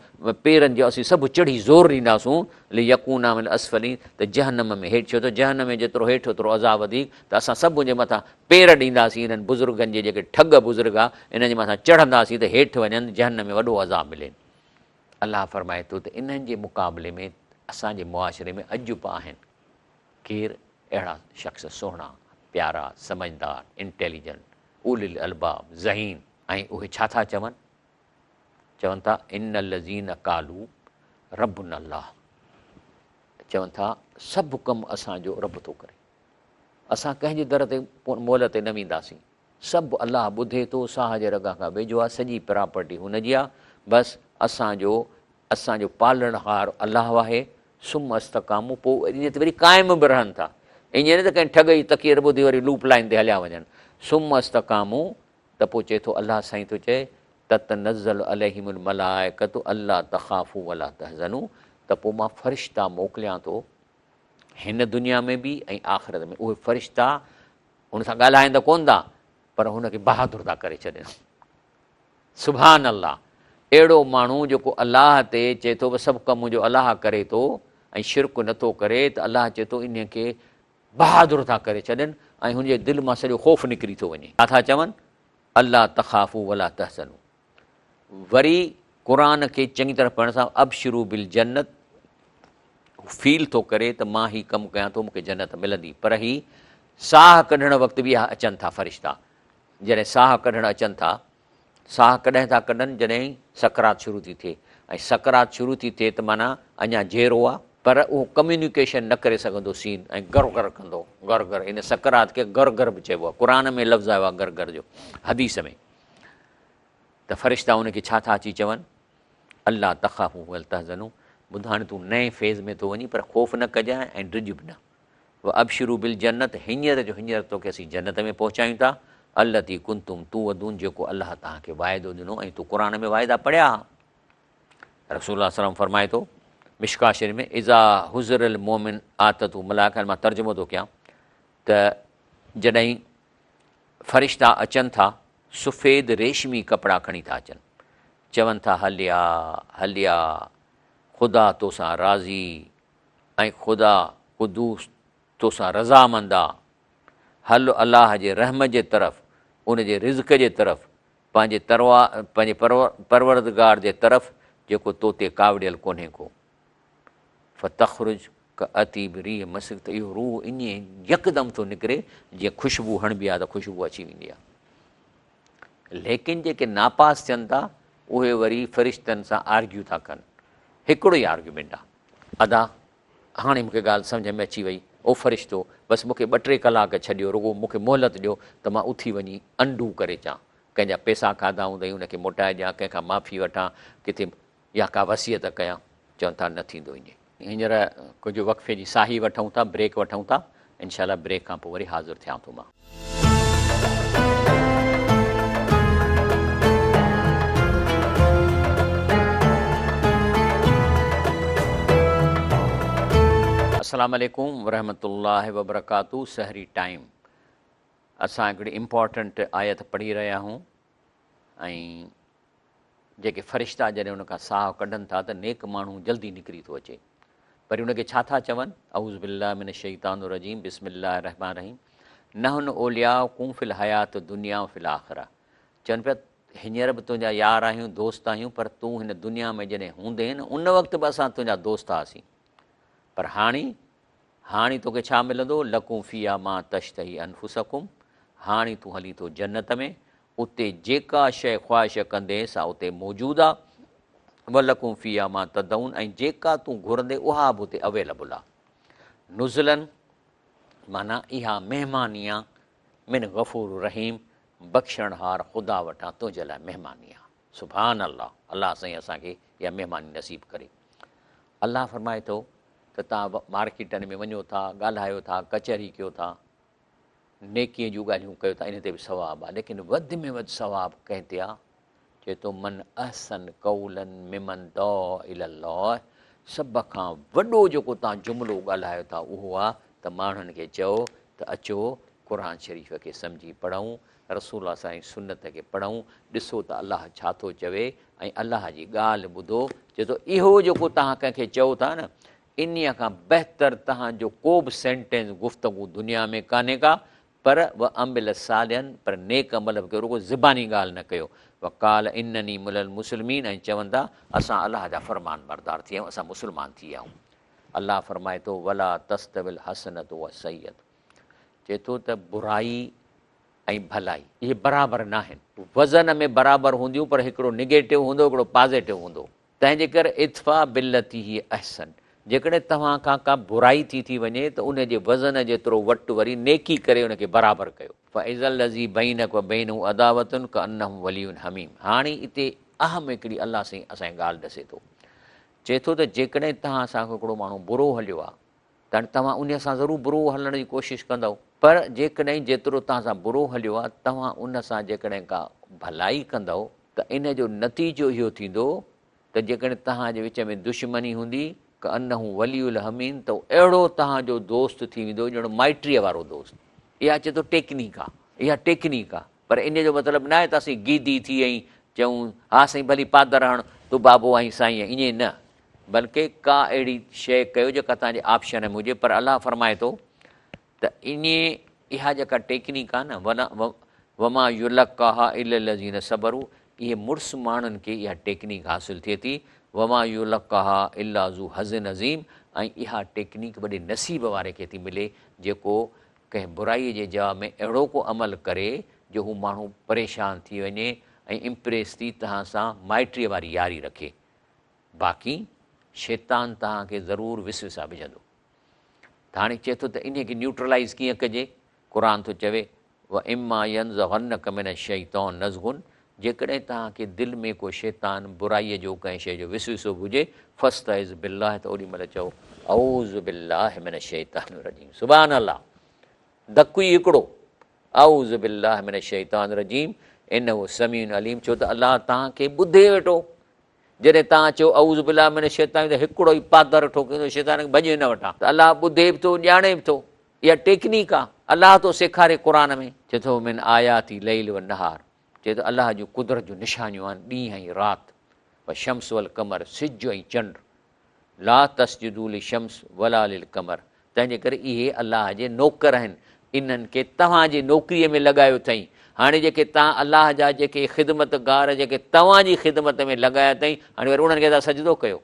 پيرن جي اسين سڀ چڙهي زور ڏينداسون ليڪونا من الاسفلين ته جهنم ۾ هيٺ ڇو ته جهنم ۾ جيترو هيٺ اوترو عذاب وڌيڪ ته اسان سڀ ان جي مٿان پير ڏينداسين انهن بزرگن جي جيڪي ٺڳ بزرگ آ انهن جي مٿان چڙهنداسين ته هيٺ وڃن جهنم ۾ وڏو عذاب ملين. الله فرمائي ٿو ته انهن جي مقابلي ۾ اسان جي معاشري ۾ اڄ به آهن ڪير اهڙا شخص سهڻا، پيارا، سمجهدار، انٽيليجنٽ، اولي الالباب، ذهين ۽ اهي ڇا ٿا چون؟ چون ٿا ان الذين قالوا ربنا الله چون ٿا سڀ ڪم اسان جو رب ٿو ڪري اسان ڪنهن جي در تي مول تي نه وينداسين سڀ الله ٻڌي ٿو، ساهه جي رڳ کان ويجهو آ، سڄي پراپرٽي هن جي آ، بس اسان جو اسان جو پالڻهار الله آهي، ثم استقاموا پوء انهيء تي وري قائم به رهن ٿا، ائين نه ته ڪنهن ٺڳ جي تقرير ٻڌي وري لوپ لائين تي هليا وڃن، ثم استقاموا ته پوء چئي ٿو الله سائين ٿو چئي تتنزل عليهم الملائڪة الا تخافوا ولا تحزنوا ته پوء مان فرشتا موڪليان ٿو هن دنيا ۾ به ۽ آخرت ۾ اهي فرشتا هن سان ڳالهائين ته ڪونه ٿا پر هن کي بهادر ٿا ڪري ڇڏين. سبحان الله اهڙو ماڻهو جيڪو الله تي چئي ٿو سڀ ڪم منهنجو الله ڪري ٿو ۽ شرڪ نٿو ڪري ته الله چئي ٿو انهي کي بهادر ٿا ڪري ڇڏين ۽ هن جي دل مان سڄو خوف نڪري ٿو وڃي. ڇا ٿا چون الا تخافو ولا تحزنو وري قرآن کي چڱي طرح پڙهڻ سان ابشرو بالجنت هو فيل ٿو ڪري ته مان هي ڪم ڪيان ٿو مون کي جنت ملندي پر هي ساهه ڪڍڻ وقت به اچن ٿا فرشتا جڏهن ساهه ڪڍڻ اچن ٿا ساهه ڪڏهن ٿا ڪڍن جڏهن سڪرات شروع ٿي ٿئي ۽ سڪرات شروع ٿي ٿئي ته معنيٰ اڃا جيئرو آ پر اهو ڪميونيڪيشن نه ڪري سگهندو سين ۽ گر گر ڪندو گر گر ان سڪرات کي گر گر به چئبو آ قرآن ۾ لفظ آيو آ گر گر جو حديث ۾ ته فرشتا ان کي ڇا ٿا اچي چون الا تخافوا ولا تحزنوا ٻڌ هاڻي تون نئين فيز ۾ ٿو وڃين پر خوف نه ڪجانء ۽ ڊڄ به نه وابشروا بالجنت هينئر جو هينئر توکي اسين جنت ۾ پهچايون ٿا التي ڪنتم توعدون جيڪو الله توهان کي واعدو ڏنو ۽ تو قرآن ۾ واعدا پڙهيا ها رسول الله صلي الله عليه وسلم فرمائي ٿو مشڪوة شريف ۾ اذا حضر المومن آتته ملائڪه مان ترجمو ٿو ڪيان ته جڏهن فرشتا اچن ٿا سفيد ريشمي ڪپڙا کڻي ٿا اچن چون ٿا هليا هليا خدا توسان راضي ۽ خدا قدوس توسان رضامند آ هل الله جي رحم جي طرف ان جي رزق جي طرف پنهنجي تروا پنهنجي پروردگار جي طرف جيڪو تو تي ڪاوڙيل ڪونهي ڪو. فتخرج ڪاطيب ريح مسڪ ته اهو روح ائين يڪدم ٿو نڪري جيئن خوشبو هڻبي آهي ته خوشبو اچي ويندي آهي. ليڪن جيڪي ناپاس ٿين ٿا اهي وري فرشتن سان آرگيو ٿا ڪن. هڪڙو ئي آرگيومينٽ آهي. ادا هاڻي مون کي ڳالهه سمجهه ۾ اچي وئي، او فرشتو! بس مون کي ٻه ٽي ڪلاڪ ڇڏيو، رڳو مون کي مهلت ڏيو ته مان اٿي وڃي انڊو ڪري اچان. ڪنهن جا پئسا کاڌا هوندئي، ان کي موٽائي ڏيان، ڪنهن کان معافي وٺان، ڪٿي يا ڪا وصيت ڪيان. چون ٿا نه ٿيندو ائين. هينئر ڪجهه وقفي جي ساهي وٺون ٿا، بريڪ وٺون ٿا، انشاء الله بريڪ کان پوء وري حاضر ٿيان ٿو مان. السلام عليڪم ورحمة الله وبرڪاته سحري ٽائيم اسان هڪڙي امپارٽنٽ آيت پڙهي رهيا آهيون ۽ جيڪي فرشتا جڏهن ان کان ساهه ڪڍن ٿا ته نيڪ ماڻهو جلدي نڪري ٿو اچي وري ان کي ڇا ٿا چون اعوذ بالله من الشيطان الرجيم بسم الله الرحمن الرحيم نحن اولياؤڪم في الحيات الدنيا وفي الاخره چون پيا هينئر به تنهنجا يار آهيون دوست آهيون پر تون هن دنيا ۾ جڏهن هوندين ان وقت به اسان تنهنجا دوست هئاسين پر هاڻي هاڻي توکي ڇا ملندو لڪم فيها ما تشتهي انفسڪم هاڻي تون هلين ٿو جنت ۾ اتي جيڪا شيء خواهش ڪندين سا اتي موجود آ، ولڪم فيها ما تدعون ۽ جيڪا تون گهرندين اها به اتي اويلبل آ. نزلا معنيٰ اها مهماني آ، من غفور رحيم بخشڻهار خدا وٽان تنهنجي لاء مهماني آ. سبحان الله الله سائين اسان کي اها مهماني نصيب ڪري. الله فرمائي ٿو ته توهان مارڪيٽن ۾ وڃو ٿا، ڳالهايو ٿا، ڪچهري ڪيو ٿا، نيڪيء جون ڳالهيون ڪيو ٿا ان تي به ثواب آهي ليڪن وڌ ۾ وڌ ثواب ڪنهن تي آهي؟ چئي ٿو من احسن قولا ممن دعا الي الله سڀ کان وڏو جيڪو توهان جملو ڳالهايو ٿا اهو آهي ته ماڻهن کي چئو ته اچو قرآن شريف کي سمجهي پڙهون رسول الله سائين سنت کي پڙهون ڏسو ته الله ڇا ٿو چوي ۽ الله جي ڳالهه ٻڌو چئي ٿو اهو جيڪو توهان ڪنهن کي چئو ٿا نه انهيء کان بهتر توهان جو ڪو به سينٽينس، گفتگو، دنيا ۾ ڪانهي ڪا، پر وعمل صالحا پر نيڪ عمل به ڪيو، رڳو زباني ڳالهه نه ڪيو، وقال انني من المسلمين ۽ چون ٿا، اسان الله جا فرمانبردار ٿي ويا آهيون، اسان مسلمان ٿي ويا آهيون. الله فرمائي ٿو، ولا تستوي الحسنة والسيئة چئي ٿو ته برائي ۽ ڀلائي اهي برابر ناهن، وزن ۾ برابر هونديون پر هڪڙو نگيٽو هوندو هڪڙو پازيٽو هوندو. تنهن جي ڪري ادفع بالتي هي احسن جيڪڏهن توهان کان ڪا برائي ٿي ٿي وڃي ته ان جي وزن جيترو وٽ وري نيڪي ڪري ان کي برابر ڪيو. فاذا الذي بينک وبينه عداوة ڪانه ولي حميم هاڻي اتي اهم هڪڙي الله سائين اسان کي ڳالهه ڏسي ٿو چئي ٿو ته جيڪڏهن توهان سان هڪڙو ماڻهو برو هليو آهي ته هاڻي توهان انهي سان ضرور برو هلڻ جي ڪوشش ڪندؤ پر جيڪڏهن جيترو توهان سان برو هليو آهي توهان ان سان جيڪڏهن ڪا ڀلائي ڪندؤ ته ان جو نتيجو اهو ٿيندو ته جيڪڏهن توهان جي وچ ۾ دشمني هوندي، ڪأنه ولي الحميم ته اهڙو توهان جو دوست ٿي ويندو ڄڻ مائٽيء وارو دوست. اها چئي ٿو ٽيڪنيڪ آ، اها ٽيڪنيڪ آ، پر ان جو مطلب ناهي ته اسين گيدي ٿي ۽ چئون ها سائين ڀلي پادر هڻ، تون بابو آهين سائين ائين نه، بلڪه ڪا اهڙي شيء ڪيو جيڪا توهان جي آپشن ۾ هجي، پر الله فرمائي ٿو ته انهي اها جيڪا ٽيڪنيڪ آهي نه وما يلقاها الا الذين صبروا اهي مڙس ماڻهن کي اها ٽيڪنيڪ حاصل ٿئي ٿي وما يلقاها الا ذو حظ عظيم ۽ اها ٽيڪنيڪ وڏي نصيب واري کي ٿي ملي جيڪو ڪنهن برائي جي جواب ۾ اهڙو ڪو عمل ڪري جو هو ماڻهو پريشان ٿي وڃي ۽ امپريس ٿي توهان سان مائٽيء واري ياري رکي باقي شيطان توهان کي ضرور وسوسا وجهندو. ته هاڻي چئي ٿو ته انهيء کي نيوٽرلائيز ڪيئن ڪجي؟ قرآن ٿو چوي، واما ينزغنک من الشيطان نزغ جيڪڏهن توهان کي دل ۾ ڪو شيطان برائيء جو ڪنهن شيء جو وسوسو به هجي، فاستعذ بالله ته اوڏي مهل چئو، اعوذ بالله من الشيطان الرجيم سبحان الله ڌڪ ئي هڪڙو، اعوذ بالله من الشيطان الرجيم انه سميع عليم ڇو ته الله توهان کي ٻڌي ويٺو. جڏهن توهان چئو اعوذ بالله من الشيطان ته هڪڙو ئي پادر ٺوڪيندو شيطان کي ڀڄي نه وٺان ته الله ٻڌي به ٿو ڄاڻي به ٿو. اها ٽيڪنيڪ آ الله ٿو سيکاري قرآن ۾. چئي ٿو من آياته الليل والنهار چئي ٿو الله جون قدرت جون نشانيون آهن ڏينهن ۽ رات والشمس والقمر سج ۽ چنڊ لا تسجدوا للشمس ولا للقمر تنهن جي ڪري اهي الله جي نوڪر آهن انهن کي توهان جي نوڪريء ۾ لڳايو اٿئين هاڻي جيڪي توهان الله جا جيڪي خدمتگار جيڪي توهان جي خدمت ۾ لڳايا اٿئين هاڻي وري انهن کي ٿا سجدو ڪيو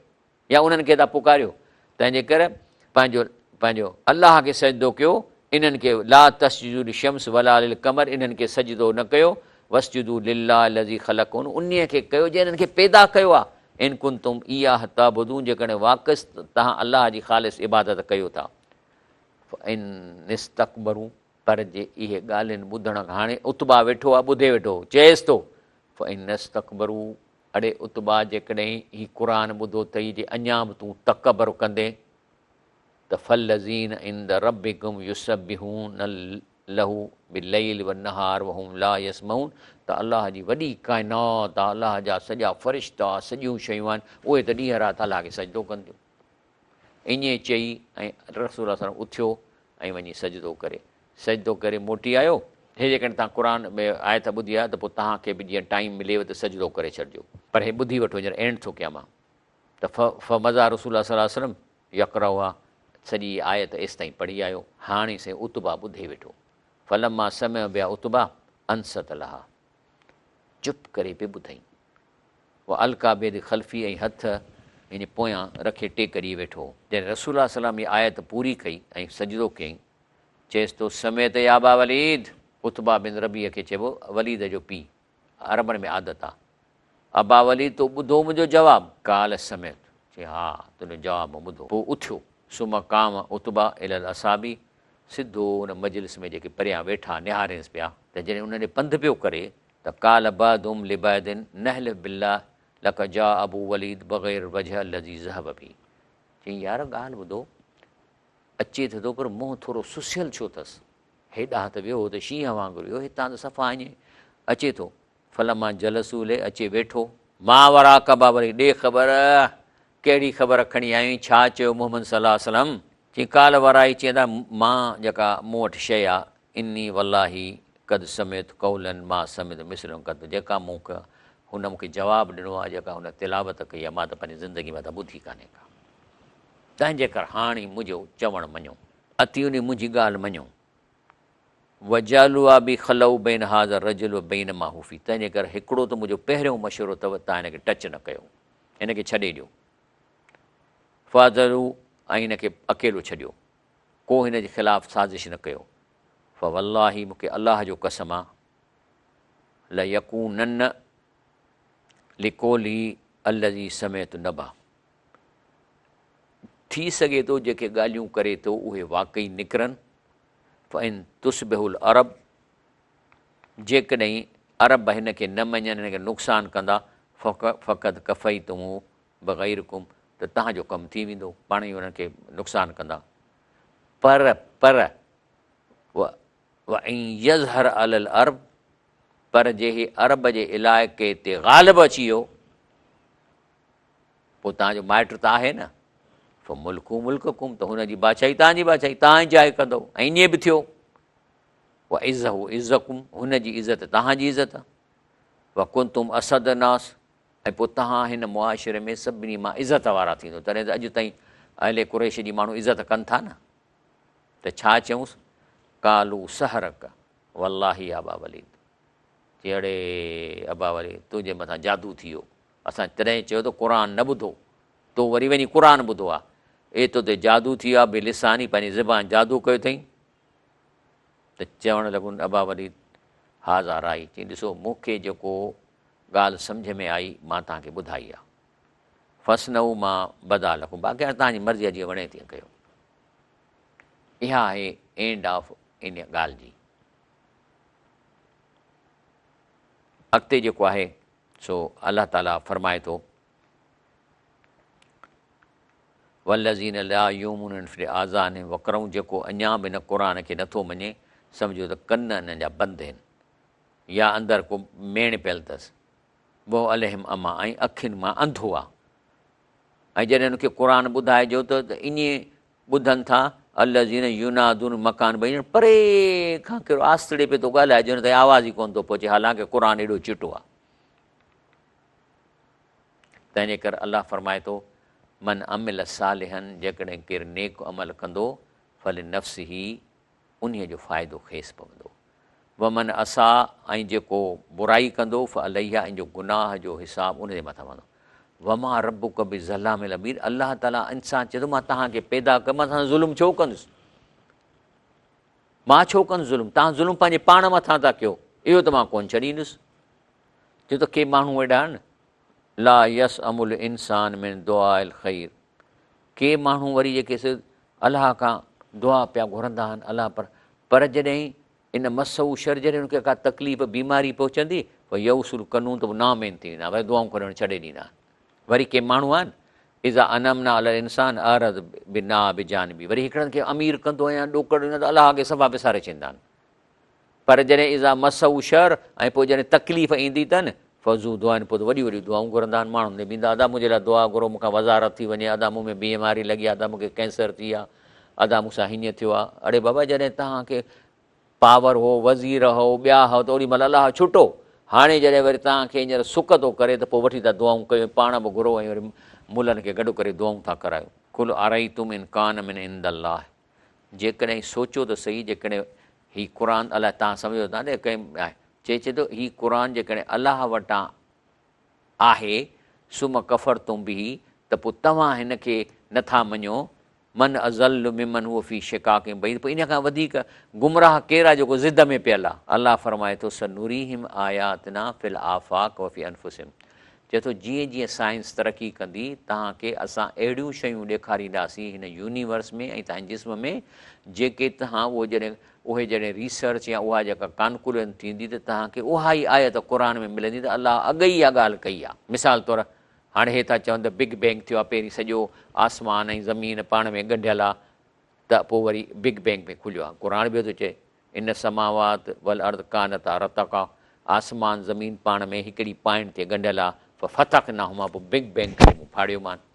يا انهن کي ٿا پڪاريو تنهن جي ڪري پنهنجو پنهنجو الله کي سجدو ڪيو انهن کي لا تسجدوا للشمس ولا للقمر انهن کي سجدو نه ڪيو واسجدوا لله الذي خلقهن انهي کي ڪيو جنهن انهن کي پيدا ڪيو آهي ان ڪنتم اياه تعبدون جيڪڏهن واقعي توهان الله جي خالص عبادت ڪيو ٿا. فان استڪبروا پر جي اهي ڳالهين ٻڌڻ کان هاڻي عتبه ويٺو آهي ٻڌي ويٺو چئيس ٿو فان استڪبروا اڙي عتبه جيڪڏهن هي قرآن ٻڌو اٿئي جي اڃا به تون تڪبر ڪندين ته فالذين عند ربڪم يسبحون له بالليل والنهار وهم لا يسمعون ته الله جي وڏي ڪائنات آ، الله جا سڄا فرشتا، سڄيون شيون آهن، اهي ته ڏينهن رات الله کي سجدو ڪن ٿيون. ائين چئي ۽ رسول الله صلعم اٿيو ۽ وڃي سجدو ڪري سجدو ڪري موٽي آيو. هي جيڪڏهن توهان قرآن ۾ آيت ٻڌي آهي ته پوء توهان کي به جيئن ٽائيم مليو ته سجدو ڪري ڇڏجو. پر هي ٻڌي وٺو هينئر اينڊ ٿو ڪيان مان ته فمضيٰ رسول الله صلي الله عليه وسلم يقرأها سڄي آيت ايستائين پڙهي آيو. هاڻي سائين عتبه ٻڌي ويٺو. فلما سمع بها عتبه انصت لها چپ ڪري پئي ٻڌائين. والقيٰ بيده خلفه ۽ هٿ هن پويان رکي ٽيڪ ڏئي ويٺو هو. جڏهن رسول الله صلي الله عليه وسلم هي آيت پوري ڪئي ۽ سجدو ڪيائين، چيس ٿو سمعت يا ابا وليد! عتبه بن ربيعه کي چئبو وليد جو پيء. عربن ۾ عادت آ. ابا وليد تو ٻڌو منهنجو جواب؟ قال سمعت چي ها تنهنجو جواب مون ٻڌو. پوء اٿيو. ثم قام عتبه الي الاصحاب سڌو ان مجلس ۾ جيڪي پريان ويٺا نهارينس پيا ته جڏهن انهن ڏي پنڌ پيو ڪري ته قال بعضهم لبعض نحلف بالله لقد جاء ابو وليد بغير الوجه الذي ذهب به چيائين يار ڳالهه ٻڌو اچي ته ٿو پر منهن ٿورو سسيل ڇو اٿس؟ هيڏانهن ته ويو هو ته شينهن وانگر ويو، هتان ته صفا ائين اچي ٿو. فلما جلسوا اليه اچي ويٺو. ما وراک ابا وليد ڏي خبر، ڪهڙي خبر کڻي آيو آهين، ڇا چيو محمد صلي الله عليه وسلم؟ چيائين قال ورائي چيائين ته مان جيڪا مون وٽ شيء آ، اني والله قد سمعت قولا ما سمعت مثله قط جيڪا مون کي هن مون کي جواب ڏنو آ، جيڪا هن تلاوت ڪئي آ، مان ته پنهنجي زندگي ۾ ته ٻڌي ڪانهي ڪا. تنهنجي ڪر هاڻي منهنجو چوڻ مڃو. اطيعوني منهنجي ڳالهه مڃو. وجعلوا ابي خلو بين هذا الرجل وبين ما هو فيه تنهنجي ڪري هڪڙو ته منهنجو پهريون مشورو اٿو توهان هن کي ٽچ نه ڪيو هن کي ڇڏي ڏيو فاعتزلوا ۽ هن کي اڪيلو ڇڏيو ڪو هن جي خلاف سازش نه ڪيو فوالله مون کي الله جو قسم آ ليڪونن لقولي الذي سمعت نبا ٿي سگهي ٿو جيڪي ڳالهيون ڪري ٿو اهي واقعي نڪرن، فان تصبح العرب جيڪڏهن عرب هن کي نه مڃن هن کي نقصان ڪندا فقد ڪفيتموه بغيرڪم ته توهان جو ڪم ٿي ويندو پاڻ ئي انهن کي نقصان ڪندا پر پر وان يظهر علي العرب پر جي هي عرب جي علائقي تي غالب اچي ويو پوء توهان جو مائٽ ته آهي نه، فملڪه ملڪڪم ته هن جي بادشاهي توهان جي بادشاهي، توهان ئي جاء ڪندؤ ۽ ائين به ٿيو. وعزه عزڪم هن جي عزت توهان جي عزت. وڪنتم اسعد الناس ۽ پوء توهان هن معاشري ۾ سڀني مان عزت وارا ٿيندو. تڏهن ته اڄ تائين اهل قريش جي ماڻهو عزت ڪن ٿا نه. ته ڇا چيونس؟ قالوا سحرک والله يا ابا وليد چي اڙي ابا وليد تنهنجي مٿان جادو ٿي ويو. اسان تڏهن چيو ته قرآن نه ٻڌو، تو وري وڃي قرآن ٻڌو آ. اي تو تي جادو ٿي ويو آ، بلساني پنهنجي زبان جادو ڪيو اٿئي. ته چوڻ لڳن ابا وليد هذا رائي، چيائين ڏسو مون کي جيڪو ڳالهه سمجهه ۾ آئي مان توهان کي ٻڌائي آ. فاصنعوا ما بدا لڪم باقي هاڻي توهان جي مرضي آ جيئن وڻي تيئن ڪيو. اها آهي اينڊ آف ان ڳالهه جي. اڳتي جيڪو آهي سو الله تعالي فرمائي ٿو والذين لا يؤمنون في آذانهم وقر جيڪو اڃا به هن قرآن کي نٿو مڃي سمجهو ته ڪن انهن جا بند آهن يا اندر ڪو ميڻ پيل اٿس. وهو عليهم عميٰ ۽ اکين مان انڌو آ. ۽ جڏهن ان کي قرآن ٻڌائجو ته ائين ٻڌن ٿا، الذين ينادون من مڪان بعيد ڄڻ پري کان ڪهڙو آستڙي پئي ٿو ڳالهائجي ان تائين آواز ئي ڪونه ٿو پهچي حالانڪه قرآن ايڏو چٽو آ. تنهن جي ڪري الله فرمائي ٿو، من عمل صالحا جيڪڏهن ڪير نيڪ عمل ڪندو، فلنفسه انهيء جو فائدو کيس پوندو. ومن اساء ۽ جيڪو برائي ڪندو فعليها ان جو گناهه جو حساب ان جي مٿان پوندو. وما ربک بظلام للعبيد الله تعاليٰ انسان چئي ٿو مان توهان کي پيدا ڪيو مان توهان سان ظلم ڇو ڪندس؟ مان ڇو ڪندس ظلم؟ توهان ظلم پنهنجي پاڻ مٿان ٿا ڪيو اهو ته مان ڪونه ڇڏيندس. ڇو ته ڪي ماڻهو اهڙا آهن لا يسأم الانسان من دعاء الخير ڪي ماڻهو وري جيڪي سي الله کان دعا پيا گهرندا آهن الله پر پر جڏهن ان مسه شر جڏهن ان کي ڪا تڪليف بيماري پهچندي فيئوس القنوط ته پوء نااميد ٿي ويندا آهن وري دعائون ڪرڻ ڇڏي ڏيندا آهن وري ڪي ماڻهو آهن اذا انعمنا علي الانسان اعرض بناء بجانبه وري هڪڙن کي امير ڪندو آهيان ڏوڪڙ ڏيندو ته الله کي صفا وساري ڇڏيندا آهن پر جڏهن اذا مسه شر ۽ پوء جڏهن تڪليف ايندي اٿن فذو دعاء پوء ته وڏيون وڏيون دعائون گهرندا آهن ماڻهن ڏي ويندا ادا منهنجي لاء دعا گهرو مون کان وزارت ٿي وڃي ادا مون ۾ بيماري لڳي آهي ادا مون کي ڪينسر ٿي آهي ادا مون سان هيئن ٿيو آهي اڙي بابا جڏهن توهان کي پاور هو وزير هو ٻيا هو ته اوڏي مهل الله ڇٽو هاڻي جڏهن وري توهان کي هينئر سڪ ٿو ڪري ته پوء وٺي ٿا دعائون ڪيو پاڻ به گهرو ۽ وري ملن کي گڏ ڪري دعائون ٿا ڪرايو. قل ارئيتم ان ڪان من عند الله جيڪڏهن سوچيو ته سهي جيڪڏهن هي قرآن الله توهان سمجهو ٿا ته ڪنهن آهي چئي چئي ٿو هي قرآن جيڪڏهن الله وٽان آهي ثم ڪفرتم به ته پوء توهان هن کي نٿا مڃو من اضل ممن هو في شقاق بعيد پوء ان کان وڌيڪ گمراهه ڪير آهي جيڪو ضد ۾ پيل آهي الله فرمائي ٿو سنريهم آياتنا في الآفاق وفي انفسهم چئي ٿو جيئن جيئن سائنس ترقي ڪندي توهان کي اسان اهڙيون شيون ڏيکارينداسين هن يونيورس ۾ ۽ توهان جي جسم ۾ جيڪي توهان اهو جڏهن اهي جڏهن ريسرچ يا اها جيڪا ڪانڪلوزن ٿيندي ته توهان کي اها ئي آيت قرآن ۾ ملندي ته الله اڳ ئي اها ڳالهه ڪئي آهي مثال طور هاڻي هي ٿا چون ته بگ بينگ ٿيو آهي پهرين سڄو آسمان ۽ زمين پاڻ ۾ ڳنڍيل آهي ته پوء وري بگ بينگ ۾ کليو آهي قرآن به ٿو چئي ان السماوات والارض ڪانتا رتقا آسمان زمين پاڻ ۾ هڪڙي پوائنٽ تي ڳنڍيل آ ففتقناهما پوء بگ بينگ ڪري مون ڦاڙيومان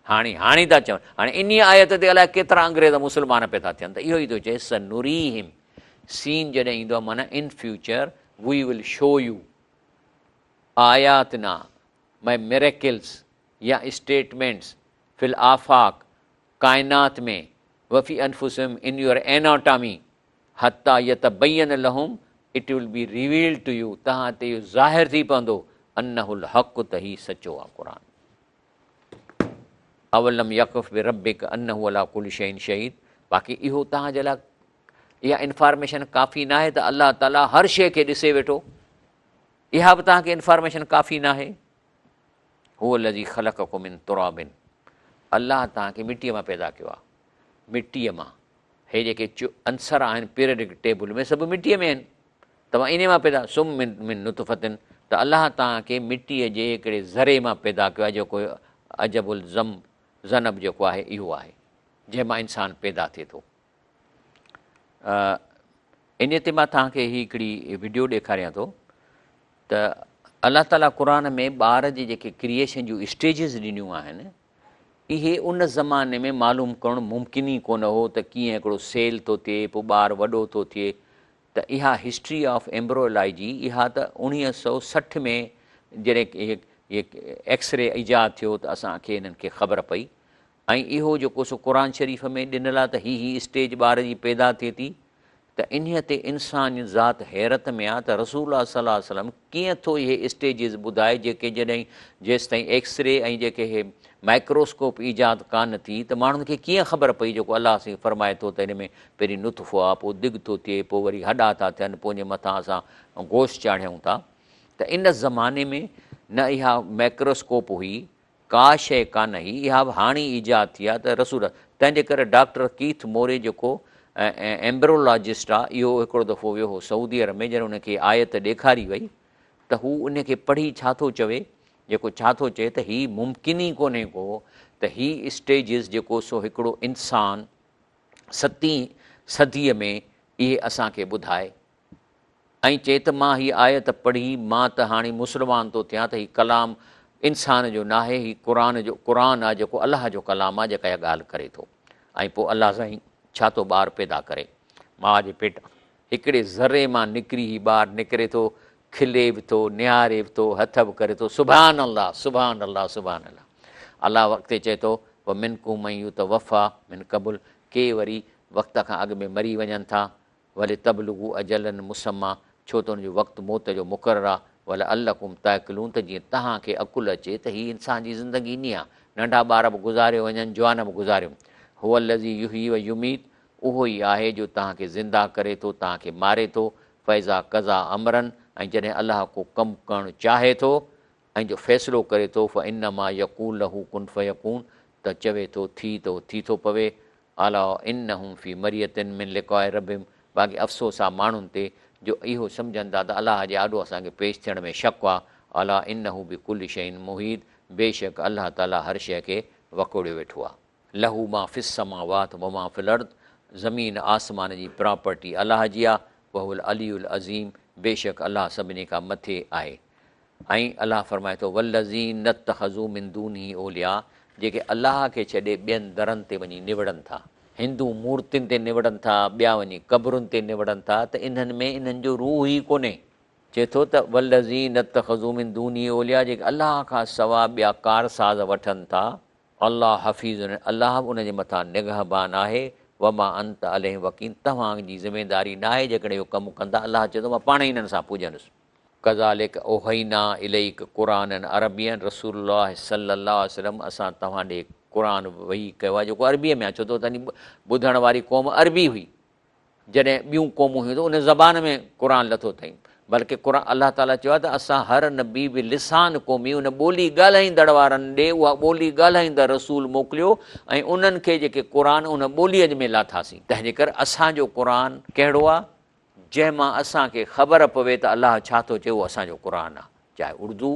هاڻي هاڻي ٿا چون هاڻي انهي آيت تي الائي ڪيترا انگريز مسلمان پيا ٿا ٿين ته اهو ئي ٿو چئي سنريهم سين جڏهن ايندو آ معنيٰ in future we will show you آياتنا ماء مريڪلز يا اسٽيٽمينٽس في الآفاق ڪائنات ۾ وفي انفسهم ان your anatomy حتي يتبين لهم it will be revealed to you توهان تي اهو ظاهر ٿي پوندو انه الحق ته هي سچو آهي قرآن اولم يڪف بربڪ انه علي ڪل شيء شهيد باقي اهو توهان جي لاء اها انفارميشن ڪافي ناهي ته الله تعالي هر شيء کي ڏسي ويٺو اها به توهان کي انفارميشن ڪافي ناهي هو الذي خلقڪم من تراب الله توهان کي مٽيء مان پيدا ڪيو آهي مٽيء مان هي جيڪي عنصر آهن پيريڊڪ ٽيبل ۾ سڀ مٽيء ۾ آهن توهان انهي مان پيدا ثم من من نطفة ته الله توهان کي مٽيء جي هڪڙي ذري مان پيدا ڪيو آهي جيڪو عجب الذنب ذنب جيڪو آهي اهو آهي جنهن مان انسان پيدا ٿئي ٿو انهي تي مان توهان کي هي هڪڙي وڊيو ڏيکاريان ٿو ته الله تعاليٰ قرآن ۾ ٻار جي جيڪي ڪريئيشن جون اسٽيجز ڏنيون آهن اهي ان زماني ۾ معلوم ڪرڻ ممڪن ئي ڪونه هو ته ڪيئن هڪڙو سيل ٿو ٿئي پوء ٻار وڏو ٿو ٿئي ته اها هسٽري آف ايمبرولاجي اها ته اوڻيهه سو 60 ۾ جڏهن ايڪسري ايجاد ٿيو ته اسان کي انهن کي خبر پئي ۽ اهو جيڪو سو قرآن شريف ۾ ڏنل آهي ته هي هي اسٽيج ٻار جي پيدا ٿئي ٿي ته انهيء تي انساني ذات حيرت ۾ آهي ته رسول الله صلي الله عليه وسلم ڪيئن ٿو اهي اسٽيجز ٻڌائي جيڪي جڏهن جيستائين ايڪسري ۽ جيڪي هي مائڪروسڪوپ ايجاد ڪانه ٿي ته ماڻهن کي ڪيئن خبر پئي جيڪو الله سائين فرمائي ٿو ته هن ۾ پهرين نطفو آهي پوء دڳ ٿو ٿئي پوء وري هڏا ٿا ٿين پوء ان جي مٿان اسان گوشت چاڙهيون ٿا ته ان زماني ۾ نه اها مائڪروسڪوپ هئي ڪا شيء ڪانه هئي، اها به هاڻي ايجاد ٿي آهي ته رسول تنهن جي ڪري ڊاڪٽر ڪيٿ موري جيڪو ايمبرولاجسٽ آهي اهو هڪڙو دفعو ويو هو سعودي عرب ۾ جڏهن ان کي آيت ڏيکاري وئي ته هو ان کي پڙهي ڇا ٿو چوي جيڪو ڇا ٿو چئي ته هي ممڪن ئي ڪونهي ڪو ته هي اسٽيجز جيڪو سو هڪڙو انسان ستين صديء ۾ اهي اسان کي ٻڌائي. ۽ چئي ته مان هي آيت پڙهي مان ته هاڻي مسلمان ٿو ٿيان ته هي ڪلام انسان جو ناهي هي قرآن جو قرآن آ جيڪو الله جو ڪلام آ جيڪا اها ڳالهه ڪري ٿو ۽ پوء الله سائين ڇا ٿو ٻار پيدا ڪري ماء جي پيٽ هڪڙي ذري مان نڪري هي ٻار نڪري ٿو کلي به ٿو نهاري به ٿو هٿ به ڪري ٿو سبحان الله سبحان الله سبحان الله الله اڳتي چئي ٿو ومنڪم من يتوفا من قبل ڪي وري وقت کان اڳ ۾ مري وڃن ٿا ولتبلغوا اجلا مسميٰ ڇو ته ان جو وقت موت جو مقرر آ، ولعلڪم تعقلون ته جيئن توهان کي عقل اچي ته هي انسان جي زندگي ائين آ، ننڍا ٻار به گذاريو وڃن جوان به گذاريو. هو الذي يحيي ويميت اهو ئي آهي جو توهان کي زنده ڪري ٿو توهان کي ماري ٿو، فاذا قضا امرا ۽ جڏهن الله ڪو ڪم ڪرڻ چاهي ٿو ۽ جو فيصلو ڪري ٿو فانما يقول له ڪن فيڪون ته چوي ٿو ٿي ته اهو ٿي ٿو پوي، الا انهم في مرية من لقاء ربهم باقي افسوس آ ماڻهن تي جو اهو سمجهن ٿا ته الله جي آڏو اسان کي پيش ٿيڻ ۾ شڪ آ، الا انه بڪل شيء محيط بيشڪ الله تعالي هر شيء کي وڪوڙيو ويٺو آ. له ما في السماوات وما في الارض زمين آسمان جي پراپرٽي الله جي آ، وهو العلي العظيم بيشڪ الله سڀني کان مٿي آهي. ۽ الله فرمائي ٿو، والذين اتخذوا من دونه اولياء جيڪي الله کي ڇڏي ٻين درن تي وڃي نوڙن ٿا. هندو مورتين تي نوڙن ٿا، ٻيا وڃي قبرن تي نوڙن ٿا ته انهن ۾ انهن جو روح ئي ڪونهي. چئي ٿو ته، والذين اتخذوا من دونه اولياء جيڪي الله کان سوا ٻيا ڪارساز وٺن ٿا، الله حفيظ الله به انهن جي مٿان نگهبان آهي، وما انت عليهم وڪيل توهان جي ذميداري ناهي جيڪڏهن اهو ڪم ڪندا، الله چئي ٿو مان پاڻ ئي انهن سان پڄندس. ڪذالک اوحينا اليک قرآنا عربيا رسول الله صلي الله عليه وسلم اسان توهان ڏي قرآن وحي ڪيو آهي جيڪو عربيء ۾ آهي ڇو ته اتان جي ٻڌڻ واري قوم عربي هئي جڏهن ٻيون قومون هيون ته ان زبان ۾ قرآن لٿو اٿئي بلڪه قرآن الله تعاليٰ چيو آهي ته اسان هر نبي به لسان قومي ان ٻولي ڳالهائيندڙ وارن ڏي اها ٻولي ڳالهائيندڙ رسول موڪليو ۽ انهن کي جيڪي قرآن ان ٻوليء ۾ لاٿاسين تنهن جي ڪري اسان جو قرآن ڪهڙو آهي جنهن مان اسان کي خبر پوي ته الله ڇا ٿو چئي اهو اسان جو قرآن آهي چاهي اردو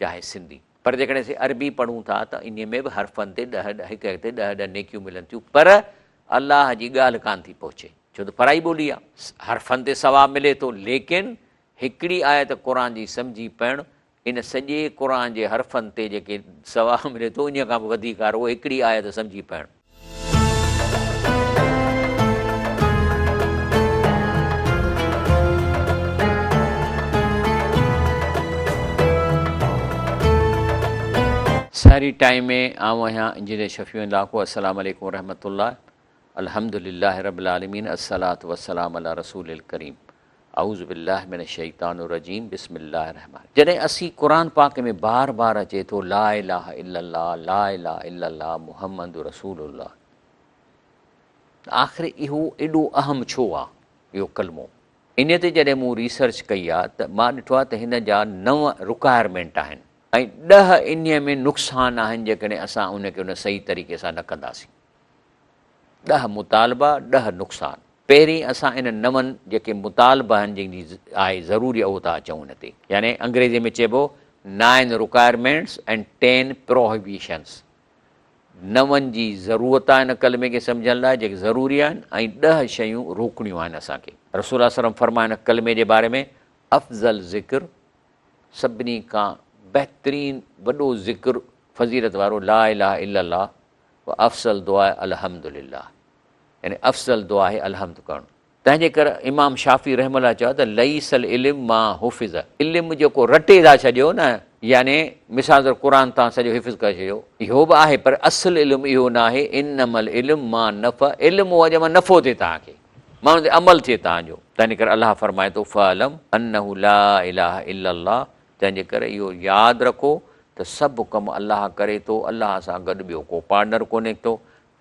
چاهي سنڌي پر جيڪڏهن اسين عربي پڙهون ٿا ته انهي ۾ به حرفن تي ڏهه ڏهه هڪ هڪ تي ڏهه ڏهه نيڪيون ملن ٿيون پر الله جي ڳالهه ڪانه ٿي پهچي ڇو ته پرائي ٻولي آهي حرفن تي ثواب ملي ٿو ليڪن هڪڙي آيت قرآن جي سمجهي پڙهڻ ان سڄي قرآن جي حرفن تي جيڪي ثواب ملي ٿو انهيء کان به وڌيڪ آهي رڳو هڪڙي آيت سمجهي پڙهڻ. سحري ٽائيم ۾ آئون آهيان انجنيئر شفيع لاکو السلام عليڪم ورحمة الله الحمد لله رب العالمين الصلوة والسلام علي رسول الڪريم اعوذ بالله من الشيطان الرجيم بسم الله الرحمن جڏهن اسين قرآن پاڪ ۾ بار بار اچي ٿو لا اله الا الله لا اله الا الله محمد رسول الله ته آخر اهو ايڏو اهم ڇو آ اهو ڪلمو انهي تي جڏهن مون ريسرچ ڪئي آ ته مان ڏٺو آ ته هن جا نو رڪوائرمينٽ آهن ۽ ڏهه انهي ۾ نقصان آهن جيڪڏهن اسان ان کي ان صحيح طريقي سان نه ڪنداسين. ڏهه مطالبا، ڏهه نقصان. پهرين اسان انهن نون جيڪي مطالبا آهن جن جي آهي ضروري اهو ٿا اچون ان تي. يعني انگريزي ۾ چئبو Nine Requirements and Ten Prohibitions. نون جي ضرورت آهي ان ڪلمي کي سمجهڻ لاء جيڪي ضروري آهن ۽ ڏهه شيون روڪڻيون آهن اسان کي. رسول الله صلعم فرمايو ان ڪلمي جي باري ۾ افضل ذڪر سڀني کان بهترين وڏو ذڪر فضيلت وارو لا اله الا الله و افضل دعاء الحمد لله يعني افضل دعا آهي الحمد ڪرڻ. تنهن جي ڪري امام شافعي رحمه الله چيو ته ليس العلم ما حفظ علم جيڪو رٽي ٿا ڇڏيو نه يعني مثال طور قرآن تان سڄو حفظ ڪري ڇڏيو اهو به آهي پر اصل علم اهو نه آهي انما العلم ما نفع علم اهو آهي جنهن مان نفعو ٿئي توهان کي مان ان تي عمل ٿئي توهان جو تنهن جي ڪري الله فرمائي ٿو فاعلم انه لا اله الا الله تنهن جي ڪري اهو ياد رکو ته سڀ ڪم الله ڪري ٿو، الله سان گڏ ٻيو ڪو پارٽنر ڪونهي ٿو،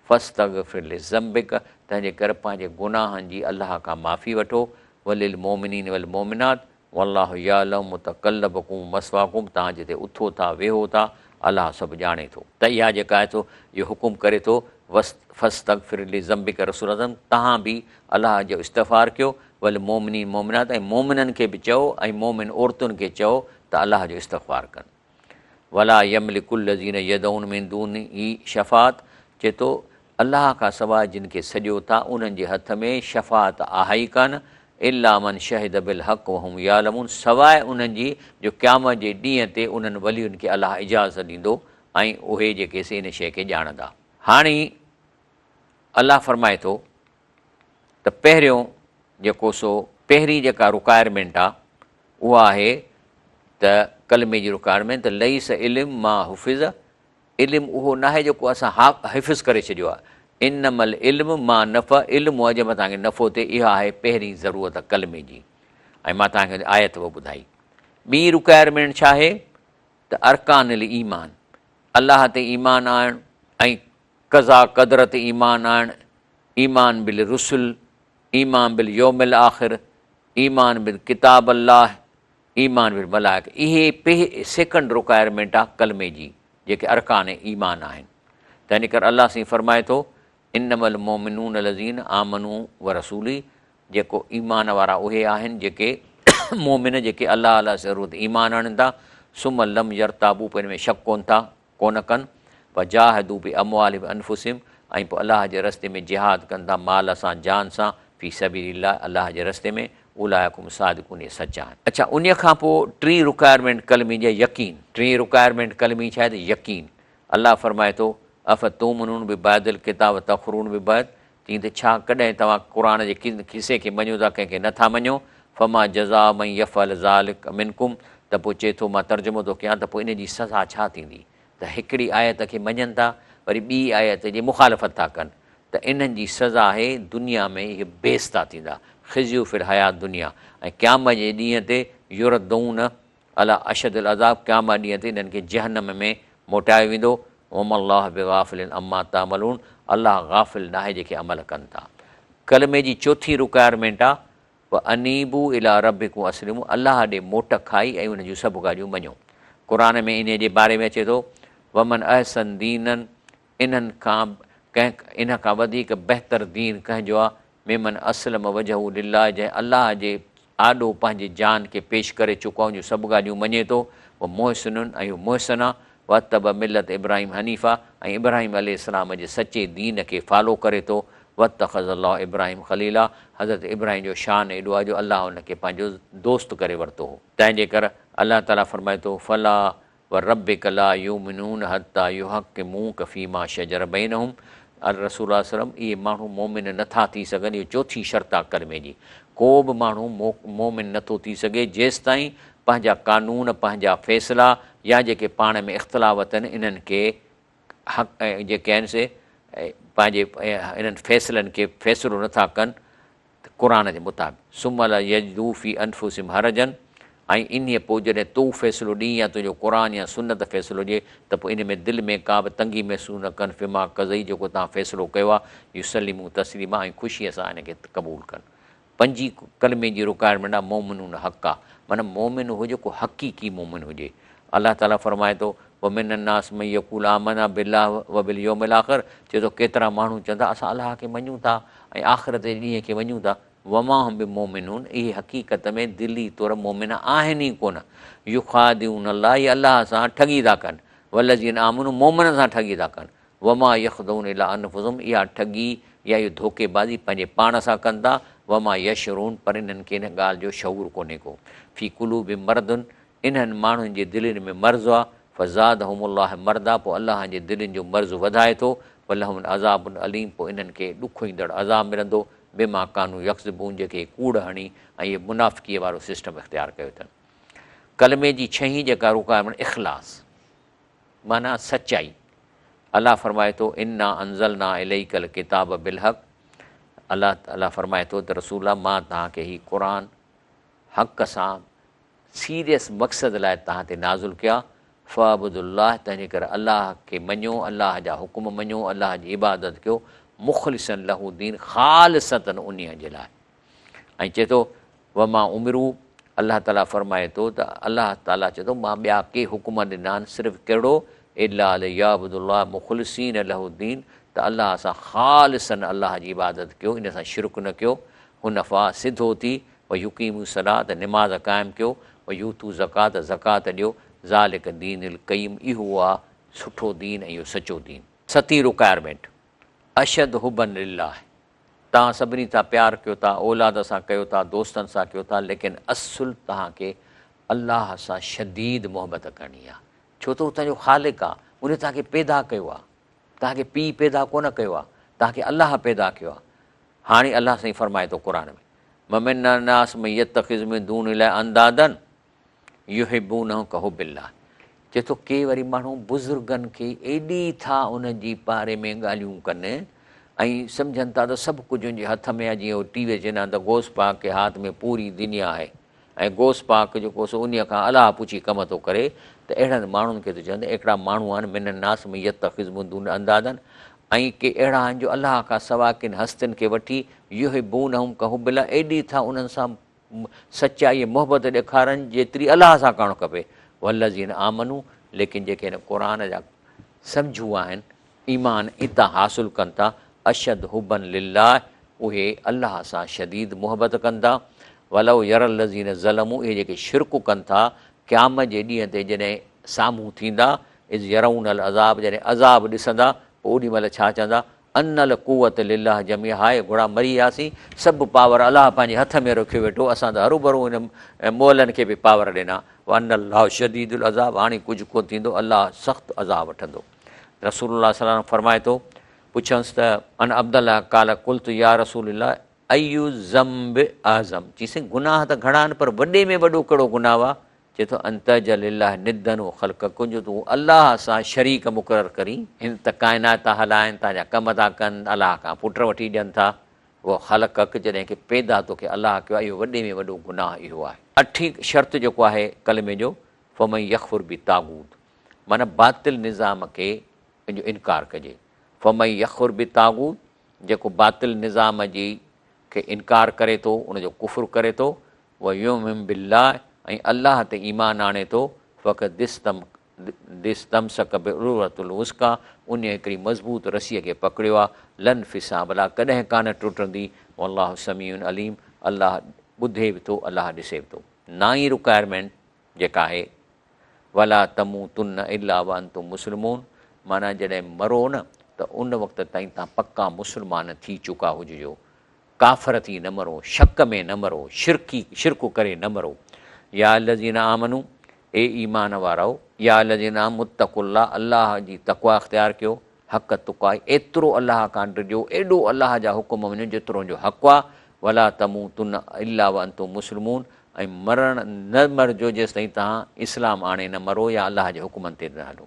فاستغفر لذنبک تنهن جي ڪري پنهنجي گناهن جي الله کان معافي وٺو، وللمومنين والمومنات والله يعلم متقلبکم ومثواکم توهان جتي اٿو ٿا ويهو ٿا الله سڀ ڄاڻي ٿو. ته اها جيڪا آهي سو اهو حڪم ڪري ٿو فاستغفر لذنبک رسول الله صلعم توهان به الله جو استغفار ڪيو والمومنين مومنات ۽ مومنن کي به چئو ۽ مومن عورتن کي چئو ته الله جو استغفار ڪن. ولا يملڪ الذين يدعون من دونه شفاعت چئي ٿو الله کان سواء جن کي سڏيو ٿا انهن جي هٿ ۾ شفاعت آهي ئي ڪانه الا من شهد بالحق وهم يعلمون سواء انهن جي جو قيامت جي ڏينهن تي انهن ولين کي الله اجازت ڏيندو ۽ اهي جيڪي سي ان شيء کي ڄاڻندا. هاڻي الله فرمائي ٿو ته پهريون جيڪو سو پهرين جيڪا رڪائرمينٽ آ اها آهي ته ڪلمي جي رڪائرمينٽ ته ليس علم ما حفظ علم اهو ناهي جيڪو اسان حفظ ڪري ڇڏيو آهي، انما العلم ما نفع، علم اهو آهي جنهن مان توهان کي نفعو ٿئي، اها آهي پهرين ضرورت ڪلمي جي ۽ مان توهان کي آيت به ٻڌائي. ٻي رڪوائرمينٽ ڇا آهي ته ارڪان الايمان، الله تي ايمان آڻڻ ۽ قضا قدر تي ايمان آڻڻ، ايمان بالرسل، ايمان باليوم الاخر، ايمان بالڪتاب الله، ايمان بالملائڪ اهي پهه سيڪنڊ رڪوائرمينٽ آ ڪلمي جي جيڪي ارڪان ايمان آهن تنهن ڪري الله سائين فرمائي ٿو انما المومنون الذين آمنوا ورسولي جيڪو ايمان وارا اهي آهن جيڪي مومن جيڪي الله الله سي ايمان آڻن ٿا ثم لم يرتابوا پوء ان ۾ شڪ ڪون ٿا ڪونه ڪن، وجاهدوا باموالهم وانفسهم ۽ پوء الله جي رستي ۾ جهاد ڪن ٿا مال سان جان سان، في سبيل الله الله جي رستي ۾، اولئک هم الصادقون اهي سچا آهن. اڇا انهيء کان پوء ٽين رڪوائرمينٽ ڪلمي جي يقين. ٽين رڪوائرمينٽ ڪلمي ڇا آهي ته يقين. الله فرمائي ٿو، افتومنون ببعض الڪتاب وتڪفرون ببعض چيائين ته ڇا ڪڏهن توهان قرآن جي ڪن حصي کي مڃو ٿا ڪنهن کي نه ٿا مڃو؟ فما جزاء من يفعل ذلک منڪم ته پوء چئي ٿو مان ترجمو ٿو ڪيان ته پوء ان جي سزا ڇا ٿيندي ته هڪڙي آيت کي مڃن ٿا وري ٻي آيت جي مخالفت ٿا ڪن ته انهن جي سزا آهي دنيا ۾ اهي بيعزتا ٿيندا خزي في الحياة الدنيا ۽ قيامت جي ڏينهن تي يردون الي اشد العذاب قيامت ڏينهن تي انهن کي جهنم ۾ موٽايو ويندو، وما الله بغافل عما تعملون الله غافل ناهي جيڪي عمل ڪن ٿا. ڪلمي جي چوٿين رڪوائرمينٽ آ، وانيبوا الي ربڪم واسلموا الله ڏي موٽ کائي ۽ ان جون سڀ ڳالهيون مڃو. قرآن ۾ انهيء جي باري ۾ اچي ٿو، ومن احسن دينا انهن کان ڪنهن ان کان وڌيڪ بهتر دين ڪنهن جو آ ممن اسلم وجهه لله جنهن الله جي آڏو پنهنجي جان کي پيش ڪري چڪو آهي ان جون سڀ ڳالهيون مڃي ٿو، و محسن ۽ هو محسن آهي، واتبع ملت ابراهيم حنيفا ۽ ابراهيم عليه السلام جي سچي دين کي فالو ڪري ٿو، واتخذ الله ابراهيم خليلا حضرت ابراهيم جو شان ايڏو آهي جو الله ان کي پنهنجو دوست ڪري ورتو هو. تنهن جي ڪر الله تعاليٰ فرمائي ٿو، فلا وربک لا يؤمنون حتي يحڪموک فيما شجر بينهم الرسول صلي الله عليه وسلم اهي ماڻهو مؤمن نه ٿا ٿي سگهن اهو چوٿين شرط آهي ڪلمي جي ڪو به ماڻهو مؤمن نه ٿو ٿي سگهي جيستائين پنهنجا قانون پنهنجا فيصلا يا جيڪي پاڻ ۾ اختلاف اٿن انهن کي حق جيڪي آهن سي پنهنجي انهن فيصلن کي فيصلو نه ٿا ڪن ته قرآن جي مطابق، ثم لا يجدوا في انفسهم حرجا ۽ انهيء پوء جڏهن تون فيصلو ڏين يا تنهنجو قرآن يا سنت فيصلو ڏئي ته پوء ان ۾ دل ۾ ڪا به تنگي محسوس نه ڪن فيما قضيت جيڪو توهان فيصلو ڪيو آهي يسلموا تسليما ۽ خوشيء سان ان کي قبول ڪن. پنجين ڪلمي جي رڪوائرمينٽ آهي مؤمنون حقا معنيٰ مؤمن اهو جيڪو حقيقي مؤمن هجي. الله تعاليٰ فرمائي ٿو، ومن الناس من يقول آمنا بالله وباليوم الاخر چئي ٿو ڪيترا ماڻهو چون ٿا اسان الله کي مڃون ٿا ۽ آخرت جي ڏينهن کي مڃون ٿا، وما هم بمؤمنون اهي حقيقت ۾ دلي طور مؤمن آهن ئي ڪونه، يخادعون الله اهي الله سان ٺڳي ٿا ڪن، والذين آمنوا مؤمنن سان ٺڳي ٿا ڪن، وما يخدعون الا انفسهم اها ٺڳي يا اهو ڌوڪي بازي پنهنجي پاڻ سان ڪن ٿا، وما يشعرون پر انهن کي ان ڳالهه جو شعور ڪونهي ڪو، في قلوبهم مرض انهن ماڻهن جي دلين ۾ مرض آ، فزادهم الله مرضا پوء الله انهن جي دلين جو مرض وڌائي ٿو، ولهم عذاب اليم پوء انهن کي ڏکوئيندڙ عذاب ملندو، بما ڪانوا يڪذبون جيڪي هي ڪوڙ هڻي ۽ اهي منافقيء وارو سسٽم اختيار ڪيو اٿن. ڪلمي جي ڇهين جيڪا رڪ آهي اخلاص معنيٰ سچائي. الله فرمائي ٿو، انا انزلنا اليک الڪتاب بالحق الله تعاليٰ فرمائي ٿو ته رسول الله مان توهان کي هي قرآن حق سان سيريس مقصد لاء توهان تي نازل ڪيا، فاعبدوا الله تنهنجي ڪري الله کي مڃو، الله جا حڪم مڃو، الله جي عبادت ڪيو، مخلصا له الدين خالصتا انهيء جي لاء. ۽ چئي ٿو، وما امروا الله تعاليٰ فرمائي ٿو ته الله تعاليٰ چئي ٿو مان ٻيا ڪي حڪم ڏنا آهن صرف ڪهڙو الا ليعبدوا الله مخلصين له الدين ته الله سان خالصا الله جي عبادت ڪيو ان سان شرڪ نه ڪيو، حنفاء سڌو ٿي ويقيموا الصلاة نماز قائم ڪيو، ويؤتوا الزڪاة زڪوات ڏيو، ذلک دين القيم اهو آ سٺو دين ۽ اهو سچو دين. ستين رڪوائرمينٽ، اشد حبا لله توهان سڀني سان پيار ڪيو ٿا، اولاد سان ڪيو ٿا، دوستن سان ڪيو ٿا، ليڪن اصل توهان کي الله سان شديد محبت ڪرڻي آهي، ڇو ته هو توهان جو خالق آهي، ان توهان کي پيدا ڪيو آهي، توهان کي پيء پيدا ڪونه ڪيو آهي، توهان کي الله پيدا ڪيو آهي. هاڻي الله سائين فرمائي ٿو قرآن ۾، ومن الناس من يتخذ من دون الله اندادا يحبونهم ڪحب الله، چئي ٿو ڪي وري ماڻهو بزرگن کي ايڏي ٿا انهن جي باري ۾ ڳالهيون ڪن ۽ سمجهن ٿا ته سڀ ڪجهه ان جي هٿ ۾ آهي، جيئن هو ٽي وي چوندا آهن ته غوث پاڪ ڪي هاٿ ۾ پوري دنيا آهي ۽ غوث پاڪ جيڪو سو انهيء کان الله پڇي ڪم ٿو ڪري ته اهڙن ماڻهن کي ٿو چون ته هڪڙا ماڻهو آهن من الناس من يتخذ من دون اندادا ۽ ڪي اهڙا آهن جو الله کان سواء ڪن هستين کي وٺي يحبونهم ڪحب الله ايڏي ٿا انهن سان سچائي ۽ محبت ڏيکارن جيتري الله سان ڪرڻ کپي والذين آمنوا ليڪن جيڪي هن قرآن جا سمجهو آهن ايمان اتان حاصل ڪن ٿا اشد حبا لله اهي الله سان شديد محبت ڪن ٿا ولو يري الذين ظلموا اهي جيڪي شرڪ ڪن ٿا قيامت جي ڏينهن تي جڏهن سامهون ٿيندا اذ يرون العذاب جڏهن عذاب ڏسندا پوء اوڏي مهل ڇا چوندا ان القوة لله جميعا هاء گهوڙا مري وياسين، سڀ پاور الله پنهنجي هٿ ۾ رکيو ويٺو، اسان ته هروڀرو هن مئلن کي به پاور ڏنا، وان الله شديد العذاب هاڻي ڪجهه ڪونه ٿيندو، الله سخت عذاب وٺندو. رسول الله صلي الله عليه وسلم فرمائي ٿو، پڇينس ته، عن عبدالله قال قلت يا رسول الله اي الذنب اعظم چيسين گناهه ته گهڻا آهن پر وڏي ۾ وڏو ڪهڙو گناهه آهي؟ چئي ٿو، ان تجعل لله ندا و خلقڪ جو تون الله سان شريڪ مقرر ڪرين، هن ته ڪائنات ٿا هلائن، تنهنجا جا ڪم ٿا ڪن، الله کان پٽ وٺي ڏين ٿا، و خلقڪ جڏهن ڪه پيدا توکي الله ڪيو آهي، اهو وڏي ۾ وڏو گناهه اهو آهي. اٺين شرط جيڪو آهي ڪلمي جو، فمن يڪفر بالطاغوت معنيٰ باطل نظام کي ان جو انڪار ڪجي، فمن يڪفر بالطاغوت جيڪو باطل نظام جي کي انڪار ڪري ٿو، ان جو ڪفر ڪري ٿو، ويؤمن بالله ۽ الله تي ايمان آڻي ٿو، فقد استمسڪ بالعروة الوثقيٰ انهيء هڪڙي مضبوط رسيء کي پڪڙيو آهي، لا انفصام لها ڪڏهن ڪانه ٽٽندي، والله سميع عليم الله ٻڌي به ٿو الله ڏسي به ٿو. نائين رڪوائرمينٽ جيڪا آهي ولا تموتن الا وانتم مسلمون معنيٰ جڏهن مرو نه ته ان وقت تائين توهان پڪا مسلمان ٿي چڪا هججو ڪافر ٿي نه مرو، شڪ ۾ نه مرو، شرڪي، شرڪ ڪري نه مرو. يا الذين آمنو، اي ايمان وارؤ، يا الذين آمنوا اتقوا الله، الله جي تقويٰ اختيار ڪيو، حق تقاته، ايترو الله کان ڊڄو، ايڏو الله جا حڪم مڃو جيترو ان جو حق آ، ولا تموتن الا وانتم مسلمون، ۽ مرڻ نه مرجو جيستائين توهان اسلام آڻي نه مرو يا الله جي حڪمن تي نه هلو.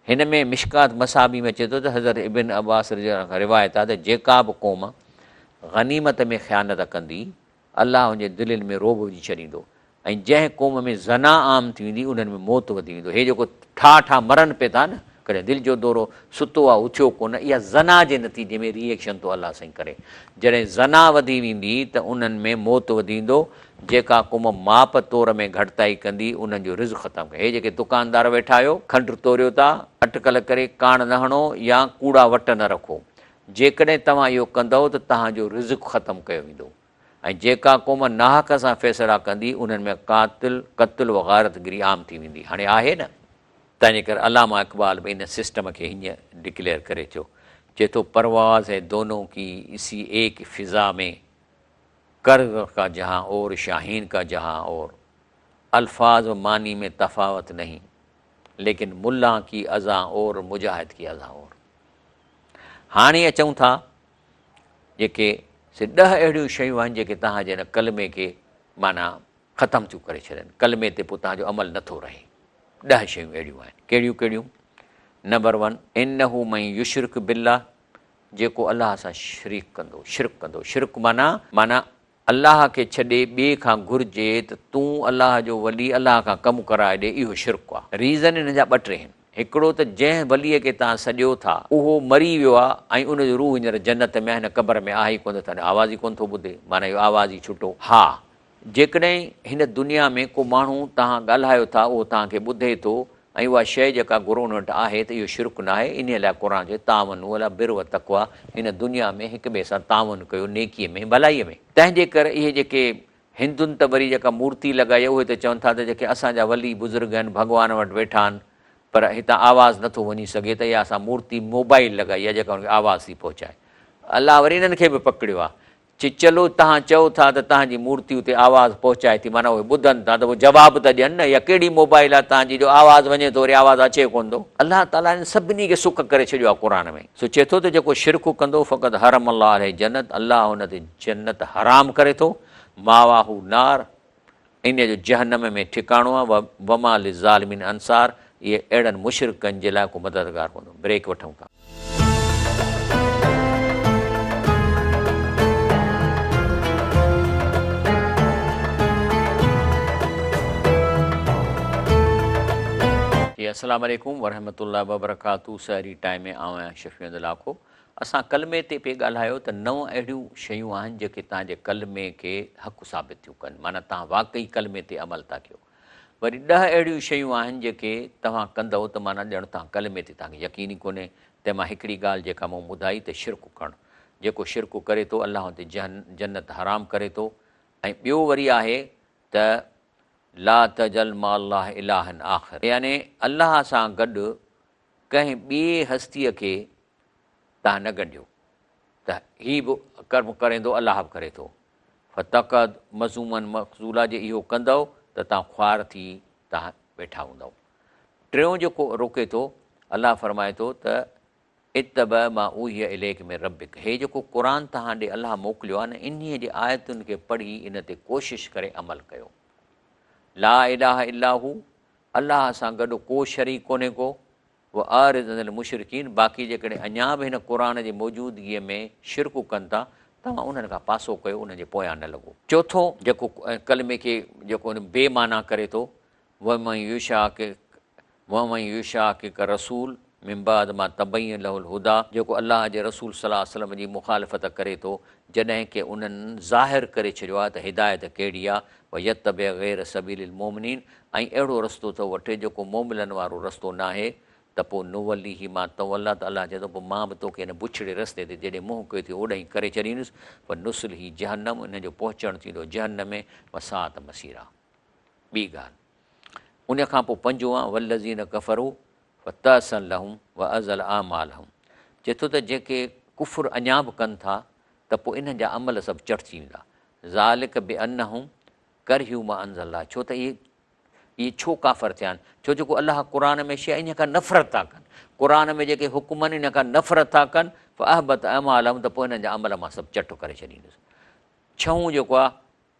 هن ۾ مشڪات مصابيح ۾ اچي ٿو ته حضرت ابن عباس رضي الله عنه کان روايت آهي ته جيڪا به قوم غنيمت ۾ خيانت ڪندي، الله ان جي دلين ۾ رعب وجهي ڇڏيندو ۽ جنهن قوم ۾ زنا عام ٿي ويندي انهن ۾ موت وڌي ويندو. هي جيڪو ٺاهه ٺاهه مرن پئي ٿا نه، ڪڏهن دل جو دورو، ستو آ اٿيو ڪونه، اها زنا جي نتيجي ۾ ري ايڪشن ٿو الله سائين ڪري. جڏهن زنا وڌي ويندي ته انهن ۾ موت وڌي ويندو جيڪا قوم ماپ تور ۾ گهٽتائي ڪندي انهن جو رزق ختم ڪيو. هي جيڪي دڪاندار ويٺا آهيو، کنڊ توريو ٿا، اٽڪل ڪري ڪاڻ نه هڻو يا ڪوڙا وٽ نه رکو. جيڪڏهن توهان اهو ڪندؤ ته توهان جو رزق ختم ڪيو ويندو. ۽ جيڪا قوم ناحق سان فيصلا ڪندي انهن ۾ قاتل، قتل و غارت گري عام ٿي ويندي. هاڻي آهي نه؟ تنهنجي ڪري علامه اقبال به ان سسٽم کي هيئن ڊڪليئر ڪري ٿيو. چئي ٿو پرواز هي دونون ڪي اسي ايڪ فضا ۾. ڪرغ کا جهان اور شاهين کا جهان اور، الفاظ و معني ۾ تفاوت نهين، ليڪن ملان ڪي اذان اور مجاهد ڪي اذان اور. هاڻي اچون ٿا جيڪي سي ڏهه اهڙيون شيون آهن جيڪي توهان جي هن ڪلمي کي معنيٰ ختم ٿيون ڪري ڇڏن، ڪلمي تي پوء توهان جو عمل نٿو رهي. ڏهه شيون اهڙيون آهن، ڪهڙيون ڪهڙيون؟ نمبر ون، انه من يشرڪ بالله جيڪو الله سان شريڪ ڪندو، شرڪ ڪندو، شرڪ معنيٰ، معنيٰ الله کي ڇڏي ٻئي کان گهرجي ته تون الله جو ولي الله کان ڪم ڪرائي ڏي اهو شرڪ آ. ريزن ان جا ٻه ٽي هن. هڪڙو ته جنهن ولي کي توهان سڏيو ٿا اهو مري ويو آ ۽ ان جو روح هينئر جنت ۾ آ هن قبر ۾ آهي ئي ڪونه ته آواز ئي ڪونه ٿو ٻڌي معنيٰ اهو آواز ئي ڇٽو. ها جيڪڏهن هن دنيا ۾ ڪو ماڻهو توهان ڳالهايو ٿا اهو توهان کي ٻڌي ٿو ۽ اها شيء جيڪا گهرو ان وٽ آهي ته اهو شرڪ ناهي، انهيء لاء قرآن چيو تعاونوا علي البر والتقويٰ هن دنيا ۾ هڪ ٻئي سان تعاون ڪيو نيڪيء ۾ ڀلائيء ۾. تنهن جي ڪري اهي جيڪي هندن ته وري جيڪا مورتي لڳائي اهي ته چون ٿا ته جيڪي اسان جا ولي بزرگ آهن ڀڳوان وٽ ويٺا آهن پر هتان آواز نٿو وڃي سگهي ته اها اسان مورتي موبائيل لڳائي آهي جيڪا ان کي آواز ٿي پهچائي. الله وري انهن کي به پڪڙيو آهي. چي چلو توهان چئو ٿا ته توهان جي مورتي اتي آواز پهچائي ٿي معنيٰ اهي ٻڌن ٿا ته پوء جواب ته ڏين نه اها ڪهڙي موبائل آهي توهان جي جو آواز وڃي ٿو وري آواز اچي ڪونه ٿو. الله تعاليٰ انهن سڀني کي سڪ ڪري ڇڏيو آهي قرآن ۾. سو چئي ٿو ته جيڪو شرڪ ڪندو فقد حرم الله عليه جنت الله ان تي جنت حرام ڪري ٿو ماواه نار انهيء جو جهنم ۾ ٺڪاڻو آهي وما للظالمين انصار اهي اهڙن مشرڪن جي لاء ڪو مددگار ڪونه. بريڪ وٺون ٿا. جي السلام عليڪم ورحمة الله وبرڪاته سحري ٽائيم ۾ آئون آهيان شفيع احمد لاکو اسان ڪلمي تي پئي ڳالهايو ته نو اهڙيون شيون آهن جيڪي توهان جي ڪلمي کي حق ثابت ٿيون ڪن معنيٰ توهان واقعي ڪلمي تي عمل ٿا ڪيو. وري ڏهه اهڙيون شيون آهن جيڪي توهان ڪندؤ ته معنيٰ ڄڻ توهان ڪلمي تي توهان کي يقين ئي ڪونهي. تنهن مان هڪڙي ڳالهه جيڪا مون ٻڌائي ته شرڪ ڪرڻ. جيڪو شرڪ ڪري ٿو الله ان تي جنت حرام ڪري ٿو ۽ ٻيو وري آهي ته لا تجعل مع الله الها آخر يعني الله سان گڏ ڪنهن ٻيء هستيء کي توهان نه ڳنڍيو ته هي به ڪرم ڪريندو الله به ڪري ٿو. فتقعد مذموما مخذولا جي اهو ڪندؤ ته توهان خوار ٿي توهان ويٺا هوندؤ. ٽيون جيڪو روڪي ٿو الله فرمائي ٿو ته اتبع ما اوحي اليک من ربک هي جيڪو قرآن توهان ڏي الله موڪليو آهي نه انهيء جي آيتن کي پڙهي ان تي ڪوشش ڪري عمل ڪيو. لا اله الا هو الله سان گڏ ڪو شريڪ ڪونهي ڪو، واعرض عن المشرڪين باقي جيڪڏهن اڃا به هن قرآن جي موجودگيء ۾ شرڪ ڪن ٿا توهان انهن کان پاسو ڪيو انهن جي پويان نه لڳو. چوٿون جيڪو ڪلمي کي جيڪو بي معنيٰ ڪري ٿو، ومن يشاقق ومن يشاقق الرسول من بعد ما تبين له الهدي جيڪو الله جي رسول صلي الله عليه وسلم جي مخالفت ڪري ٿو جڏهن ڪه انهن ظاهر ڪري ڇڏيو آهي ته هدايت ڪهڙي آهي ويتبع غير سبيل المومنين ۽ اهڙو رستو ٿو وٺي جيڪو موملن وارو رستو ناهي ته پوء نوليه ما توليٰ ته الله چئي ٿو پوء مان به توکي ان بڇڙي رستي تي جيڏي منهن ڪيو ٿي اوڏانهن ڪري ڇڏيندس ونصله جهنم ان جو پهچڻ ٿيندو جهنم ۾ وساءت مصيرا ٻي ڳالهه ان کان پوء پنجون آهي والذين ڪفروا فتعسا لهم واضل اعمالهم چئي ٿو ته جيڪي ڪفر اڃا به ڪن ٿا ته پوء انهن جا عمل سڀ چٽ ٿي ويندا ذلک بانهم ڪرهوا ما انزل الله ڇو ته اهي اهي ڇو ڪافر ٿيا آهن ڇو جيڪو الله قرآن ۾ شيء ان کان نفرت ٿا ڪن قرآن ۾ جيڪي حڪم آهن ان کان نفرت ٿا ڪن فاحبط اعمالهم ته پوء انهن جا عمل مان سڀ چٽ ڪري ڇڏيندس ڇهون جيڪو آهي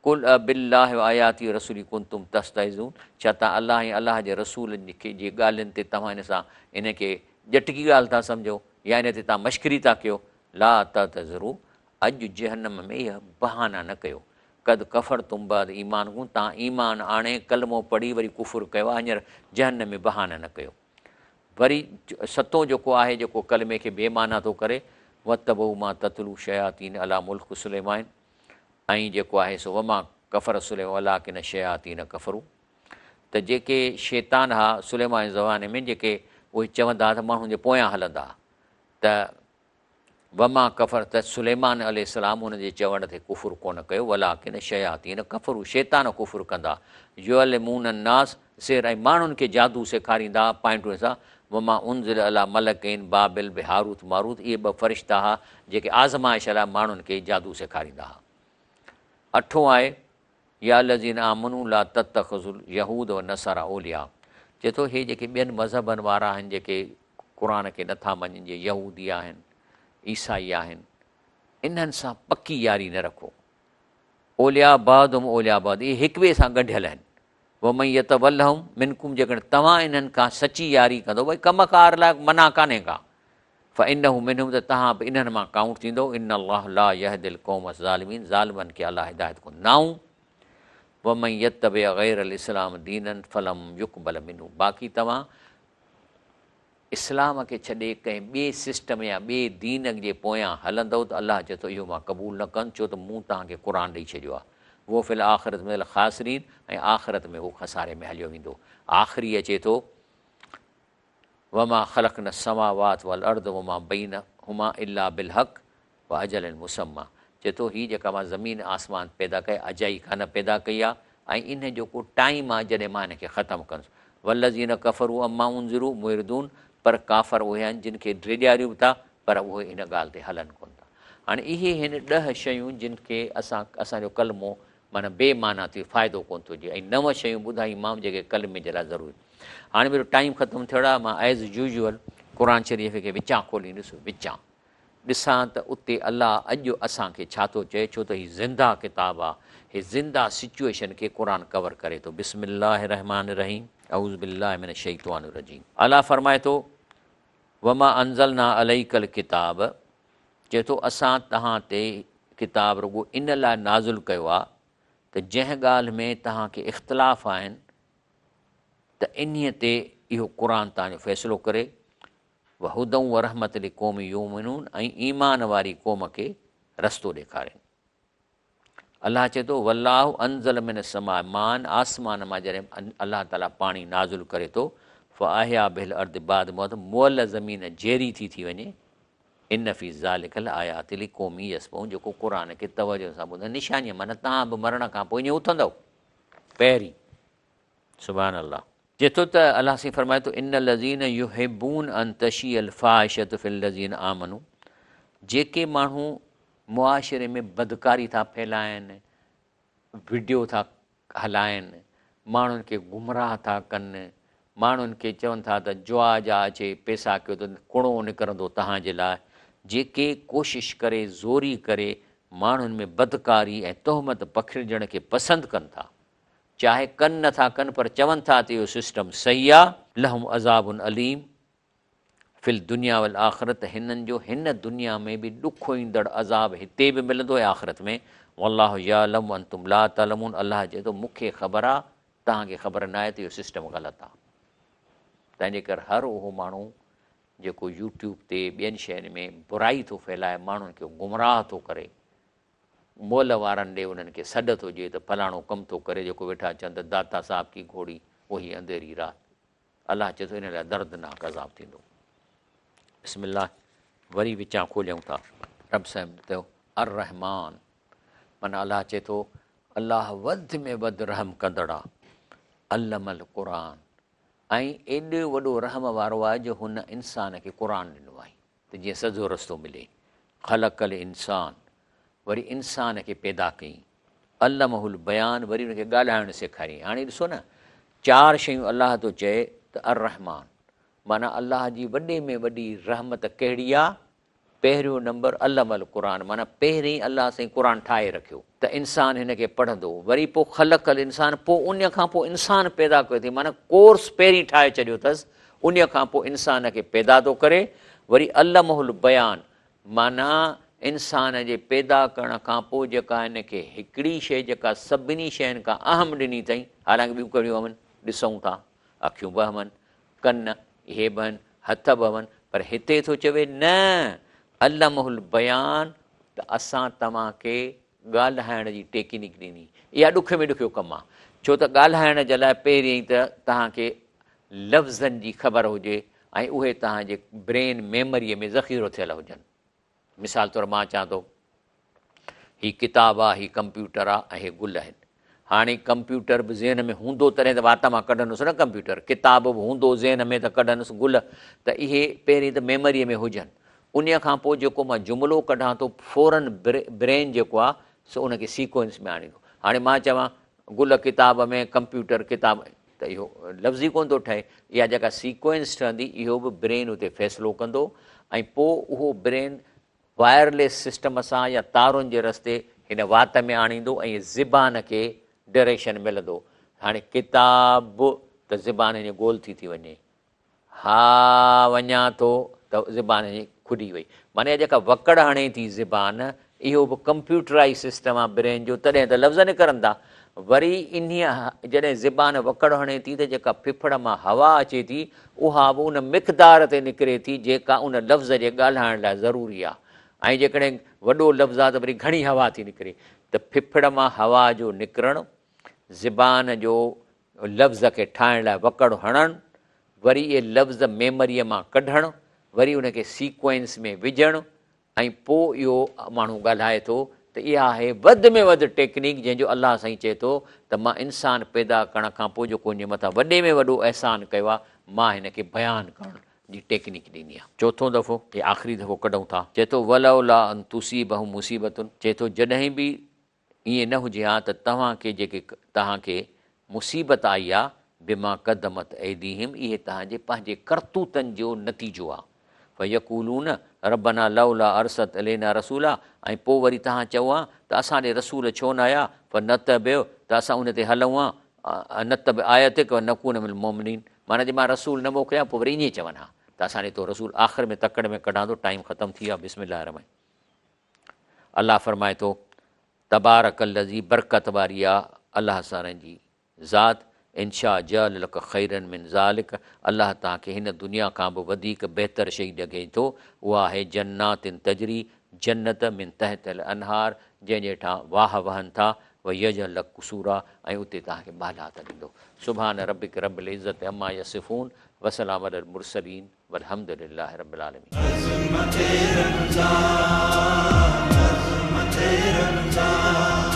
قل ابالله وآياته ورسوله ڪنتم تستهزئون ڇا توهان الله ۽ الله جي رسول جي ڳالهين تي توهان ان سان ان کي ڄٽڪي ڳالهه ٿا سمجهو يا ان تي توهان مشڪري ٿا ڪيو لا تعتذروا اڄ جهنم ۾ اهي بهانا نه ڪيو. قد ڪفرتم بعد ايمانڪم توهان ايمان آڻي ڪلمو پڙهي وري ڪفر ڪيو آهي هينئر جهنم ۾ بهانا نه ڪيو. وري ستون جيڪو آهي جيڪو ڪلمي کي بي معنيٰ ٿو ڪري واتبعوا ما تتلو الشياطين علي ملڪ سليمان ۽ جيڪو آهي سو وما ڪفر سليمان ولڪن الشياطين ڪفروا ته جيڪي شيطان ها سليمان جي زماني ۾ جيڪي اهي چوندا ها ته ماڻهن جي پويان هلندا ها ته وما ڪفر ته سليمان عليه السلام ان جي چوڻ تي ڪفر ڪونه ڪيو ولڪن الشياطين ڪفروا شيطان ڪفر ڪندا يعلمون الناس السحر ۽ ماڻهن کي جادو سيکاريندا پوائنٽون سان وما انزل علي ملڪين بابل بهاروت ماروت اهي ٻه فرشتا ها جيڪي آزمائش لاء ماڻهن کي جادو سيکاريندا ها اٺون آهي يا الذين آمنوا لا تتخذوا اليهود والنصارى اولياء چئي ٿو هي جيڪي ٻين مذهبن وارا آهن جيڪي قرآن کي نٿا مڃين جي يهودي آهن عيسائي آهن انهن سان پڪي ياري نه رکو اولياء بعضهم اولياء بعض اهي هڪ ٻئي سان ڳنڍيل آهن ومن يتولهم منڪم جيڪڏهن توهان انهن کان سچي ياري ڪندو ڀئي ڪم ڪار لاء منع ڪانهي ڪا فانه منهم ته توهان به انهن مان ڪائونٽ ٿيندؤ ان الله لا يهدي القوم الظالمين ظالمن کي الله هدايت ڪونه نائون ومن يتبع غير الاسلام دينا فلم يقبل منه باقي توهان اسلام کي ڇڏي ڪنهن ٻئي سسٽم يا ٻئي دين جي پويان هلندؤ ته الله چئي ٿو اهو مان قبول نه ڪندس ڇو ته مون توهان کي قرآن ڏئي ڇڏيو آهي وهو في الاخرة من الخاسرين ۽ آخرت ۾ هو خساري ۾ هليو ويندو آخري اچي ٿو وما خلقنا السماوات والارض وما بينهما الا بالحق واجل مسميٰ چئي ٿو هي جيڪا مان زمين آسمان پيدا ڪئي اجائي ڪانه پيدا ڪئي آهي ۽ ان جو ڪو ٽائيم آهي جڏهن مان ان کي ختم ڪندس والذين ڪفروا عما انذروا معرضون پر ڪافر اهي آهن جن کي ڊيڄاريون به ٿا پر اهي ان ڳالهه تي هلن ڪونه ٿا. هاڻي اهي هن ڏهه شيون جن کي اسان اسان جو ڪلمو معنيٰ بي معنيٰ ٿي فائدو ڪونه ٿو ڏئي ۽ نو شيون ٻڌايومانو جيڪي ڪلمي جي لاء ضروري هاڻي منهنجو ٽائيم ختم ٿيڻ آهي مان ايز يوزوئل قرآن شريف کي وچان کوليندس وچان ڏسان ته اتي الله اڄ اسان کي ڇا ٿو چئي ڇو ته هي زنده ڪتاب آ هي زنده سچوئيشن کي قرآن ڪور ڪري ٿو بسم الله الرحمٰن الرحيم اعوذ بالله من الشيطان الرجيم الله فرمائي ٿو وما انزلنا عليک الڪتاب چئي ٿو اسان توهان تي ڪتاب رڳو ان لاء نازل ڪيو آ ته جنهن ڳالهه ۾ توهان کي اختلاف آهن ته انهيء تي اهو قرآن توهان جو فيصلو ڪري وهدًا ورحمة لقوم يؤمنون ۽ ايمان واري قوم کي رستو ڏيکارين. الله چئي ٿو، والله انزل من السماء ماء آسمان مان جڏهن الله تعاليٰ پاڻي نازل ڪري ٿو، فاحيا به الارض بعد موتها مئل زمين جيئري ٿي ٿي وڃي، ان في ذلک لآيات لقوم يسمعون جيڪو قرآن کي توجه سان ٻڌن نشاني معنيٰ توهان به مرڻ کان پوء ائين اٿندؤ پهرين. سبحان الله. چئي ٿو ته الله سائين فرمائي ٿو ان الذين يحبون ان تشيع الفاحشه في الذين آمنوا جيڪي ماڻهو معاشري ۾ بدڪاري ٿا ڦهلائن وڊيو ٿا هلائن ماڻهن کي گمراهه ٿا ڪن ماڻهن کي چون ٿا ته جوا جا اچي پيسا ڪيو ته ڪڻو نڪرندو تهان جي لاء جيڪي ڪوشش ڪري زوري ڪري ماڻهن ۾ بدڪاري ۽ تهمت پکڙجڻ کي پسند ڪن ٿا چاهي ڪن نه ٿا ڪن پر چون ٿا ته اهو سسٽم صحيح آ. لهم عذاب اليم في الدنيا والآخرة ته هنن جو هن دنيا ۾ به ڏکوئيندڙ عذاب هتي به ملندو ۽ آخرت ۾ والله يعلم وانتم لا تعلمون الله چئي ٿو مون کي خبر آ توهان کي خبر ناهي ته اهو سسٽم غلط آ تنهن جي ڪري هر اهو ماڻهو جيڪو يوٽيوب تي ٻين شين ۾ برائي ٿو ڦهلائي ماڻهن کي گمراهه ٿو ڪري مئل وارن ڏي انهن کي سڏ ٿو ڏئي ته فلاڻو ڪم ٿو ڪري جيڪو ويٺا چون ته داتا صاحب ڪي گهوڙي وهي انڌيري رات الله چئي ٿو ان لاء دردناڪ عذاب ٿيندو بسم الله وري وچان کوليون ٿا رب سائين چيو الرحمان معنيٰ الله چئي ٿو الله وڌ ۾ وڌ رحم ڪندڙ آ علم القرآن ۽ ايڏو وڏو رحم وارو آهي جو هن انسان کي قرآن ڏنو آهي ته جيئن سڌو رستو ملي. خلق الانسان وري انسان کي پيدا ڪيائين. علمه البيان وري ان کي ڳالهائڻ سيکاريائين. هاڻي ڏسو نه چار شيون الله ٿو چئي ته الرحمان معنيٰ الله جي وڏي ۾ وڏي رحمت ڪهڙي آ؟ پهريون نمبر علم القرآن معنيٰ پهرين الله سائين قرآن ٺاهي رکيو ته انسان هن کي پڙهندو وري پوء خلق الانسان پوء ان کان پوء انسان پيدا ڪيو اٿئي معنيٰ ڪورس پهرين ٺاهي ڇڏيو اٿس انهيء کان پوء انسان کي پيدا ٿو ڪري، وري علمه البيان معنيٰ انسان جي پيدا ڪرڻ کان پوء جيڪا هن کي هڪڙي شيء جيڪا سڀني شين کان اهم ڏني اٿئي، حالانڪ ٻيون ڪهڙيون اهم آهن، ڏسون ٿا، اکيون به اهم آهن، ڪن اهي به آهن، هٿ به اهم آهن، پر هتي ٿو چوي نه علمه البيان ته اسان توهان کي ڳالهائڻ جي ٽيڪنيڪ ڏني. اها ڏکي ۾ ڏکيو ڪم آهي، ڇو ته ڳالهائڻ جي لاء پهرين ته توهان کي لفظن جي خبر هجي ۽ اهي توهان جي برين ميمريء ۾ ذخيرو ٿيل هجن. مثال طور مان چوان ٿو هي ڪتاب آ، هي ڪمپيوٽر آ ۽ هي گل آهن. هاڻي ڪمپيوٽر به ذهن ۾ هوندو تڏهن ته وات مان ڪڍندس نه ڪمپيوٽر، ڪتاب به هوندو ذهن ۾ ته ڪڍندس گل ته اهي پهرين ته ميمريء ۾ هجن. انهيء کان پوء جيڪو مان جملو ڪڍان ٿو فورن برين جيڪو آ سو ان کي سيڪوئنس ۾ آڻيندو. هاڻي مان چوان گل ڪتاب ۾ ڪمپيوٽر ڪتاب ته اهو لفظ ئي ڪونه ٿو ٺهي. اها جيڪا سيڪوئنس ٺهندي اهو به برين اتي فيصلو ڪندو ۽ پوء اهو برين وائرليس سسٽم سان يا تارن جي رستي هن وات ۾ آڻيندو ۽ زبان کي ڊئريڪشن ملندو. هاڻي ڪتاب ته زبان هيئن گول ٿي ٿي وڃي. ها وڃان ٿو ته زبان ائين کلي وئي. معنيٰ اها جيڪا وڪڙ هڻي ٿي زبان، اهو به ڪمپيوٽرائيز سسٽم آهي برين جو، تڏهن ته لفظ نڪرن ٿا. وري انهيء جڏهن زبان وڪڙ هڻي ٿي ته جيڪا ڦڦڙ مان هوا اچي ٿي، اها به ان مقدار تي نڪري ٿي جيڪا ان لفظ جي ڳالهائڻ لاء ضروري آهي ۽ جيڪڏهن وڏو لفظ آهي ته وري گهڻي هوا ٿي نڪري ته ڦڦڙ مان هوا جو نڪرڻ، زبان جو لفظ کي ٺاهڻ لاء وڪڙ هڻڻ، وري اهي لفظ ميمريء مان ڪڍڻ، وري ان کي سيڪوئنس ۾ وجهڻ ۽ پوء اهو ماڻهو ڳالهائي ٿو ته اها آهي وڌ ۾ وڌ ٽيڪنيڪ جنهن جو الله سائين چئي ٿو ته مان انسان پيدا ڪرڻ کان پوء جيڪو ان جي مٿان وڏي ۾ وڏو احسان ڪيو آهي مان هن کي بيان ڪرڻ جي ٽيڪنيڪ ڏني آهي. چوٿون دفعو هي آخري دفعو ڪڍون ٿا. چئي ٿو ولولا ان تصيبهم مصيبة چئي ٿو جڏهن به ائين نه هجي ها ته توهان کي جيڪي توهان کي مصيبت آئي آ بما قدمت ايديهم اهي توهان جي پنهنجي ڪرتوتن جو نتيجو آ فيقولون ربنا لولا ارسلت الينا رسولا ۽ پوء وري توهان چئو ها ته اسان ڏي رسول ڇو نه آيا فنتبع ته اسان ان تي هلون ها نتبع آياتک ونڪون من المومنين معنيٰ جي مان رسول نه موڪليان پوء وري ائين چون ها ته اسان ڏي تو رسول آخر ۾ تڪڙ ۾ ڪڍان ٿو ٽائيم ختم ٿي ويو آ بسم الله الرحمن الله فرمائي ٿو، تبارڪ الذي برڪت واري آ الله سارن جي ذات ان شاء جعل لک خيرا من ذلک الله توهان کي هن دنيا کان به وڌيڪ بهتر شئي ڏگي ٿو اها آهي جنات تجري جنت من تحتها الانهار جنهن جي هيٺان واهه وهن ٿا ويجعل لک قصورا ۽ اتي توهان کي محلات ڏيندو سبحان ربک رب العزت عما يصفون وسلام علي المرسلين والحمد لله رب العالمين. عظمت رمضان عظمت رمضان.